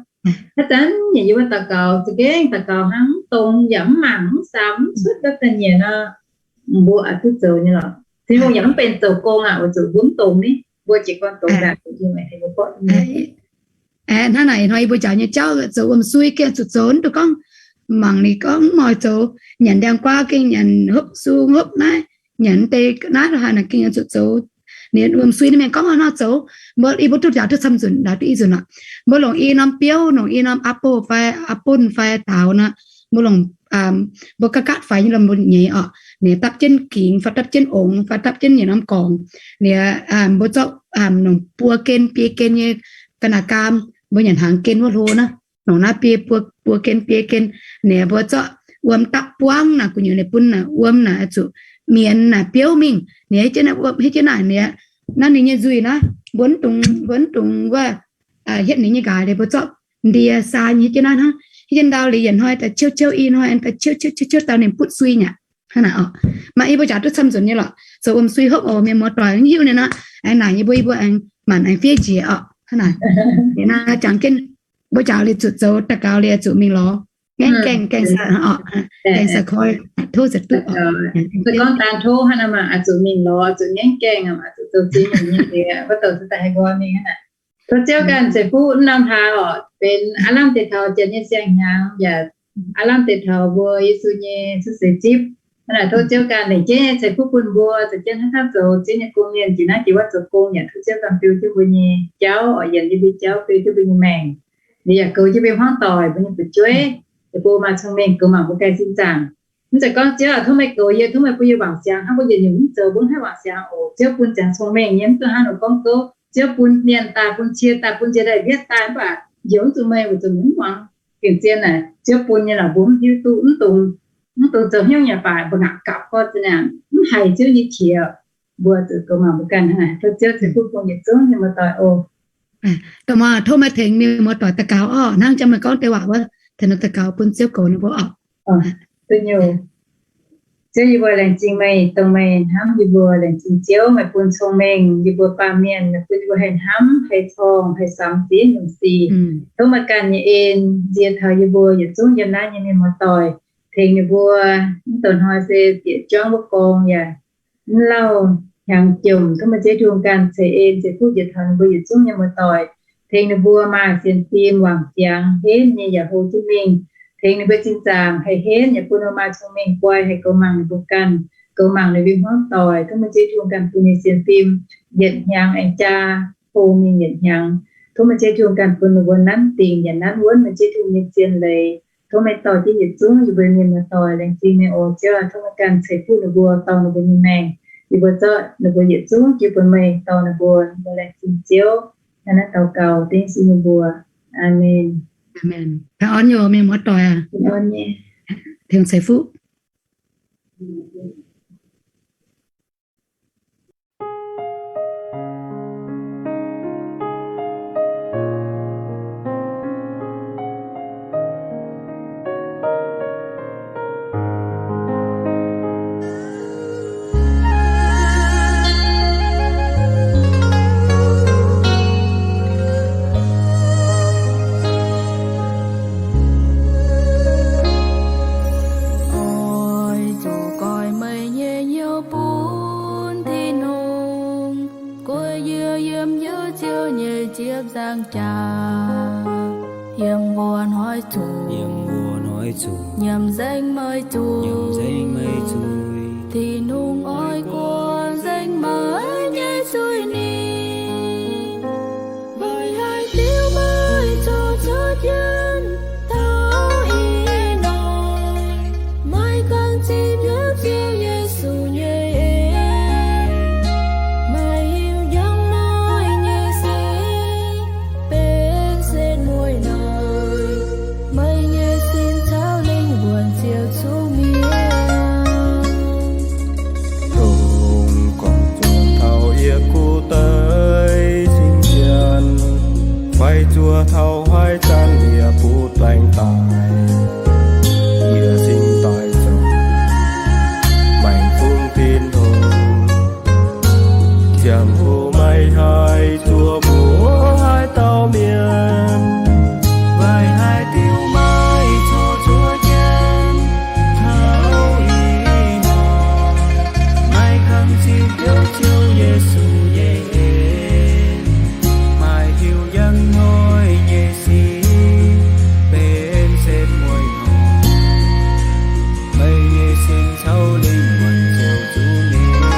haaix zanc nyei yie mbuo daux gaux za'gengh daux gaux hnangv mv dongz yaac mv mangc mv samx mv cuotv gapv daaih nyieqc nor, mbuo aqc duqv zoux nyei lorqc. Tin-Hungh yaac mv benx zoux gong aqv, weic zuqc mbuo mv dongz ni, mbuo jiez gorn dongz ndaangc, Tin-Hungh aengx tengx mbuo borqv. Hnangv naaic ih hnoi yie mbuo njaaux nyei jauv zoux wuom sui gengh zuqc zoux, mv dungx gorngv mangc ninh gorngv mv oix zoux, nyanc ndiangx-guaa gengh nyanc hopv su hopv naaiv, nyanc deix naaiv lorqc haaix naaic gengh zuqc zoux. Ninh wuom sui naaiv mienh gorngv nor zoux, mbuo, yie mbuo duqv njaaux duqv camv nzunc, njaaux duqv i nzunc aqv. Mbuo longc i norm biouv, longc i norm apple fai apple fai daaux nor, mbuo longc, mbuo gaatv gaatv faix nyei lomh mbuo nyei oc, ninh dapv jienv gingx fai dapv jienv ongx fai dapv jienv nyei norm gorngc. Liuz mbuo zorqv longc buo gen biei gen nyei ga'naaiv gaam, mbuo nyanc hnaangx gen wuov hlo naaiv, longc naaiv biei buo, buo gen biei gen. Liuz mbuo zorqv wuom dapv buangv naaic gu'nyuoz ninh bun naaic wuom naaic zuqc mienx naaic biouv mingh. Liuz hietv jienv naaic wuom, hietv jienv naaic liuz naaiv ninh nyei nzuih naaiv, mbuo mv dungx, mbuo mv dungx wuov, hietv ninh nyei nqaaix liuz mbuo zorqv ndie saa nyei hietv jienv naaiv hnangv. Hietv jienv ndau liuz yietc hnoi daaih ciouv ciouv, i hnoi daaih ciouv ciouv ciouv ciouv daaih ninh butv sui nyei aqv. Hnangv naaic oc. Maaih i mbuo jaax duqv camv nzunc nyei lorqc, zoux wuom sui hopv oc, mienh muoz-doic hiuv ninh nor, aengx naaic yie mbuo, yie mbuo aengx maanc aengx fiev njiec oc. Hnangv naaic, liuz naaiv jangx jienv mbuo jaax liuz zuqc zoux daux gaux liuz zuqc mingh lorz. Ngaengv gaengh, gaengh sai oc, gaengh sai koi, tov za'duqv oc. Se gorngv daan tov hnangv naaic maah, zuqc mingh lorz, zuqc ngaengv gaengh, zuqc zoux zingh nyei, wuov douc se daaih haih nqoi mingh hnangv naaic. Tov Ziouv ganh ceix fuqv mv norm hlaax oc, benx aav lamh deix taux janx nyei siang-hnyangx yaac aav lamh deix taux mbuo Yesu nyei cuotv seix zipv. Hnangv naaic tov Ziouv ganh lengc jeiv nyei ceix fuqv bun mbuo, za'gengh hnangv haaix zoux Ziouv nyei gong mienh jiex naaiv jiex wuov zoux gong yaac tov Ziouv ganh fiu jienv mbuo nyei jauv oc, yienc jienv mbuo jauv, fiu jienv mbuo nyei maengc. Liuz yaac goux jienv mbuo hmuangv doic, mbuo nyei fu'jueiv, yaac bun maaih cong-mengh goux mangc mbuo ganh sin zaangc. Mv zeiz gorngv Ziouv aac, tov meih goux yie, tov meih bun yie wangc siangx hnangv mbuo yietc nyungc mv zoux, mbuo mv haih wangc siangx oc. Ziouv bun ziangx cong-mengh nyei, mv duqv hnangv ninh gorngv gouv. Ziouv bun mienh daaih, bun cie daaih, bun nziex daaih, mbietv daaih, mv baac njoux mv zuqc meih weic zuqc meih mv muangx. Gengh zien naaic Ziouv bun nyei lorqc, mbuo mv hiuv duqv, mv dongz, mv dongz zoux hnyouv nyanc baac mbuo ngaatc gapv gorqv za'naaic, mv haiz Ziouv nyei qiex. Mbuo zuqc goux mangc mbuo ganh hnangv naaic. Tov Ziouv ceix fuqv bun yietc zungv nyei muoz-doic oc. Dongh muoz, tov meih tengx mienh muoz-doic daux gaux orqc. Hnangv jang meih gorngv deix waac wuov, tengx daux gaux bun Ziouv goux ninh mbuo orqc. Duqv nyungc. Ziouv, yie mbuo laengz zingh meih, dongh meih hnamv yie mbuo. Laengz zingh Ziouv, meih bun cong-mengh yie mbuo baamh mienh, meih bun yie mbuo haih hnamv, haih corngh, haih samx ziex nyungc sic. Tov meih ganh nyei en nzie taux yie mbuo yietc zungv yiem naaiv nyei mienh muoz-doic, tengx ninh mbuo. Mv douc hnoi se bieqc juangv wuov gorngv yaac mv lauh hnyangx jomc. Tov meih Ziouv Tin-Hungh ganh ceix en ceix fuqv njiec taux ninh mbuo yietc zungv nyei muoz-doic, tengx ninh mbuo maaih sienx fim wangc ziangx henv nyei yaac hlo jienv mingh, tengx ninh mbuo zinh zaangc haih henv yaac bun ninh mbuo maaih cong-mengh guai haih goux mangc ninh mbuo ganh, goux mangc ninh mbuo hmuangv doic. Tov meih Ziouv Tin-Hungh ganh bun ninh sienx fim yietc hnyangx aengx jaa hlo mingh yietc hnyangx. Tov meih Ziouv Tin-Hungh ganh bun ninh mbuo nanv dingc yaac nanv wuonv meih Ziouv Tin-Hungh nyei zien leiz. Tov meih dorh jienv yietc zungv yie mbuo mienh muoz-doic laengz zingh meih oc. Ziouv aac, tov meih ganh ceix fuqv ninh mbuo, dorh ninh mbuo nyei maengc. Yie mbuo zorqv ninh mbuo yietc zungv jiex bun meih, dorh ninh mbuo, yie mbuo laengz zingh Ziouv. Hnangv naaiv daux gaux dengv Yesu nyei mbuox. Aamen. Aamen. Baengh orn nyei mienh muoz-doic aac. Baengh orn nyei. Tengx ceix fuqv. Oix zuqc goiv meih nyei hnyouv bun Tin-Hungh, guei yie yiem Ziouv nyei ziepc nzaangc jaax, yiem mbuo hnoi zuqc, yiem mbuo hnoi zuqc, nyiemc nzengc meih zuiz, nyiemc nzengc meih zuiz. Tin-Hungh oix guoqv nzengc meih nyei zuiz-nipc. Meih haih diuv meih corc cuotv jienv taux ih hnoi. Meih ganh zipv hnyouv Ziouv Yesu nyei en. Meih hiuv njang hnoi nyei sic benx setv mueiz hnoi. Meih nyei sin caux lingh wuonh ziouc zuqc mietc. Dongh gorngv zuoqc taux yie gu deix cing-cien, fai zuoqc taux haaix zanc yie butv baengc daaih, yie cingx daaih zoux maengx fungx Tin-Hungh. Ziangh hoc meih haih zuoqc mbuox haaix dauh mienh, meih haih diuv meih corc cuotv jienv taux ih hnoi. Meih ganh zipv hnyouv Ziouv Yesu nyei en. Meih hiuv njang hnoi nyei sic benx setv mueiz hnoi. Meih nyei sin caux lingh wuonh ziouc zuqc mietc.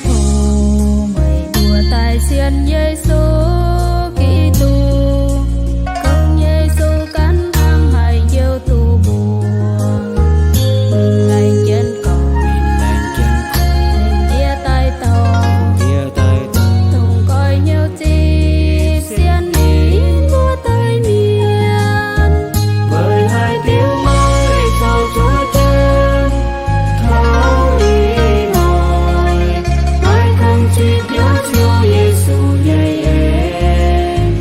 O meih mbuo daaih sienx Yesu Giduc, kungx Yesu ganh hnangv haaix njoux duqv mbuo. Laengz jienv gorngv, laengz jienv gorngv, diex daaih dorh, diex daaih dorh, dongh goiv hnyouv zipv sienx ninh mbuo daaih mienh. Meih haih diuv meih corc cuotv jienv taux ih hnoi. Meih ganh zipv hnyouv Ziouv Yesu nyei en.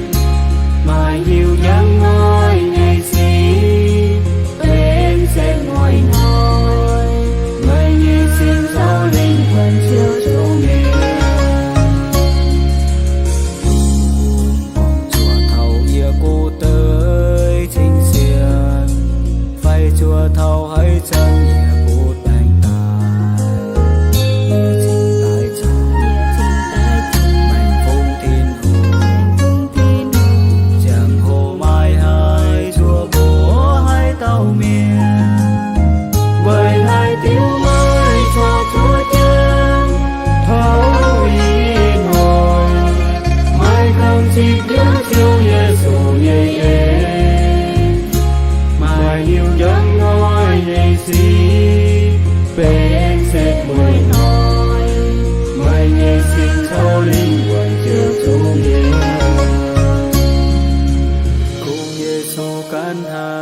Meih hiuv njang hnoi nyei sic benx setv mueiz hnoi. Meih nyei sin caux lingh wuonh ziouc zuqc mietc. Gorngv zuoqc taux yie gu deix cing-cien, fai zuoqc taux haaix zanc yie butv baengc daaih, yie cingx daaih zoux maengx fungx Tin-Hungh. Ziangh hoc meih haih zuoqc mbuox haaix dauh mienh, meih haih diuv meih corc cuotv jienv taux ih hnoi. Meih ganh zipv hnyouv Ziouv Yesu nyei en. Meih hiuv njang hnoi nyei sic benx setv mueiz hnoi. Meih nyei sin caux lingh wuonh ziouc zuqc mietc. Kungx Yesu ganh hnangv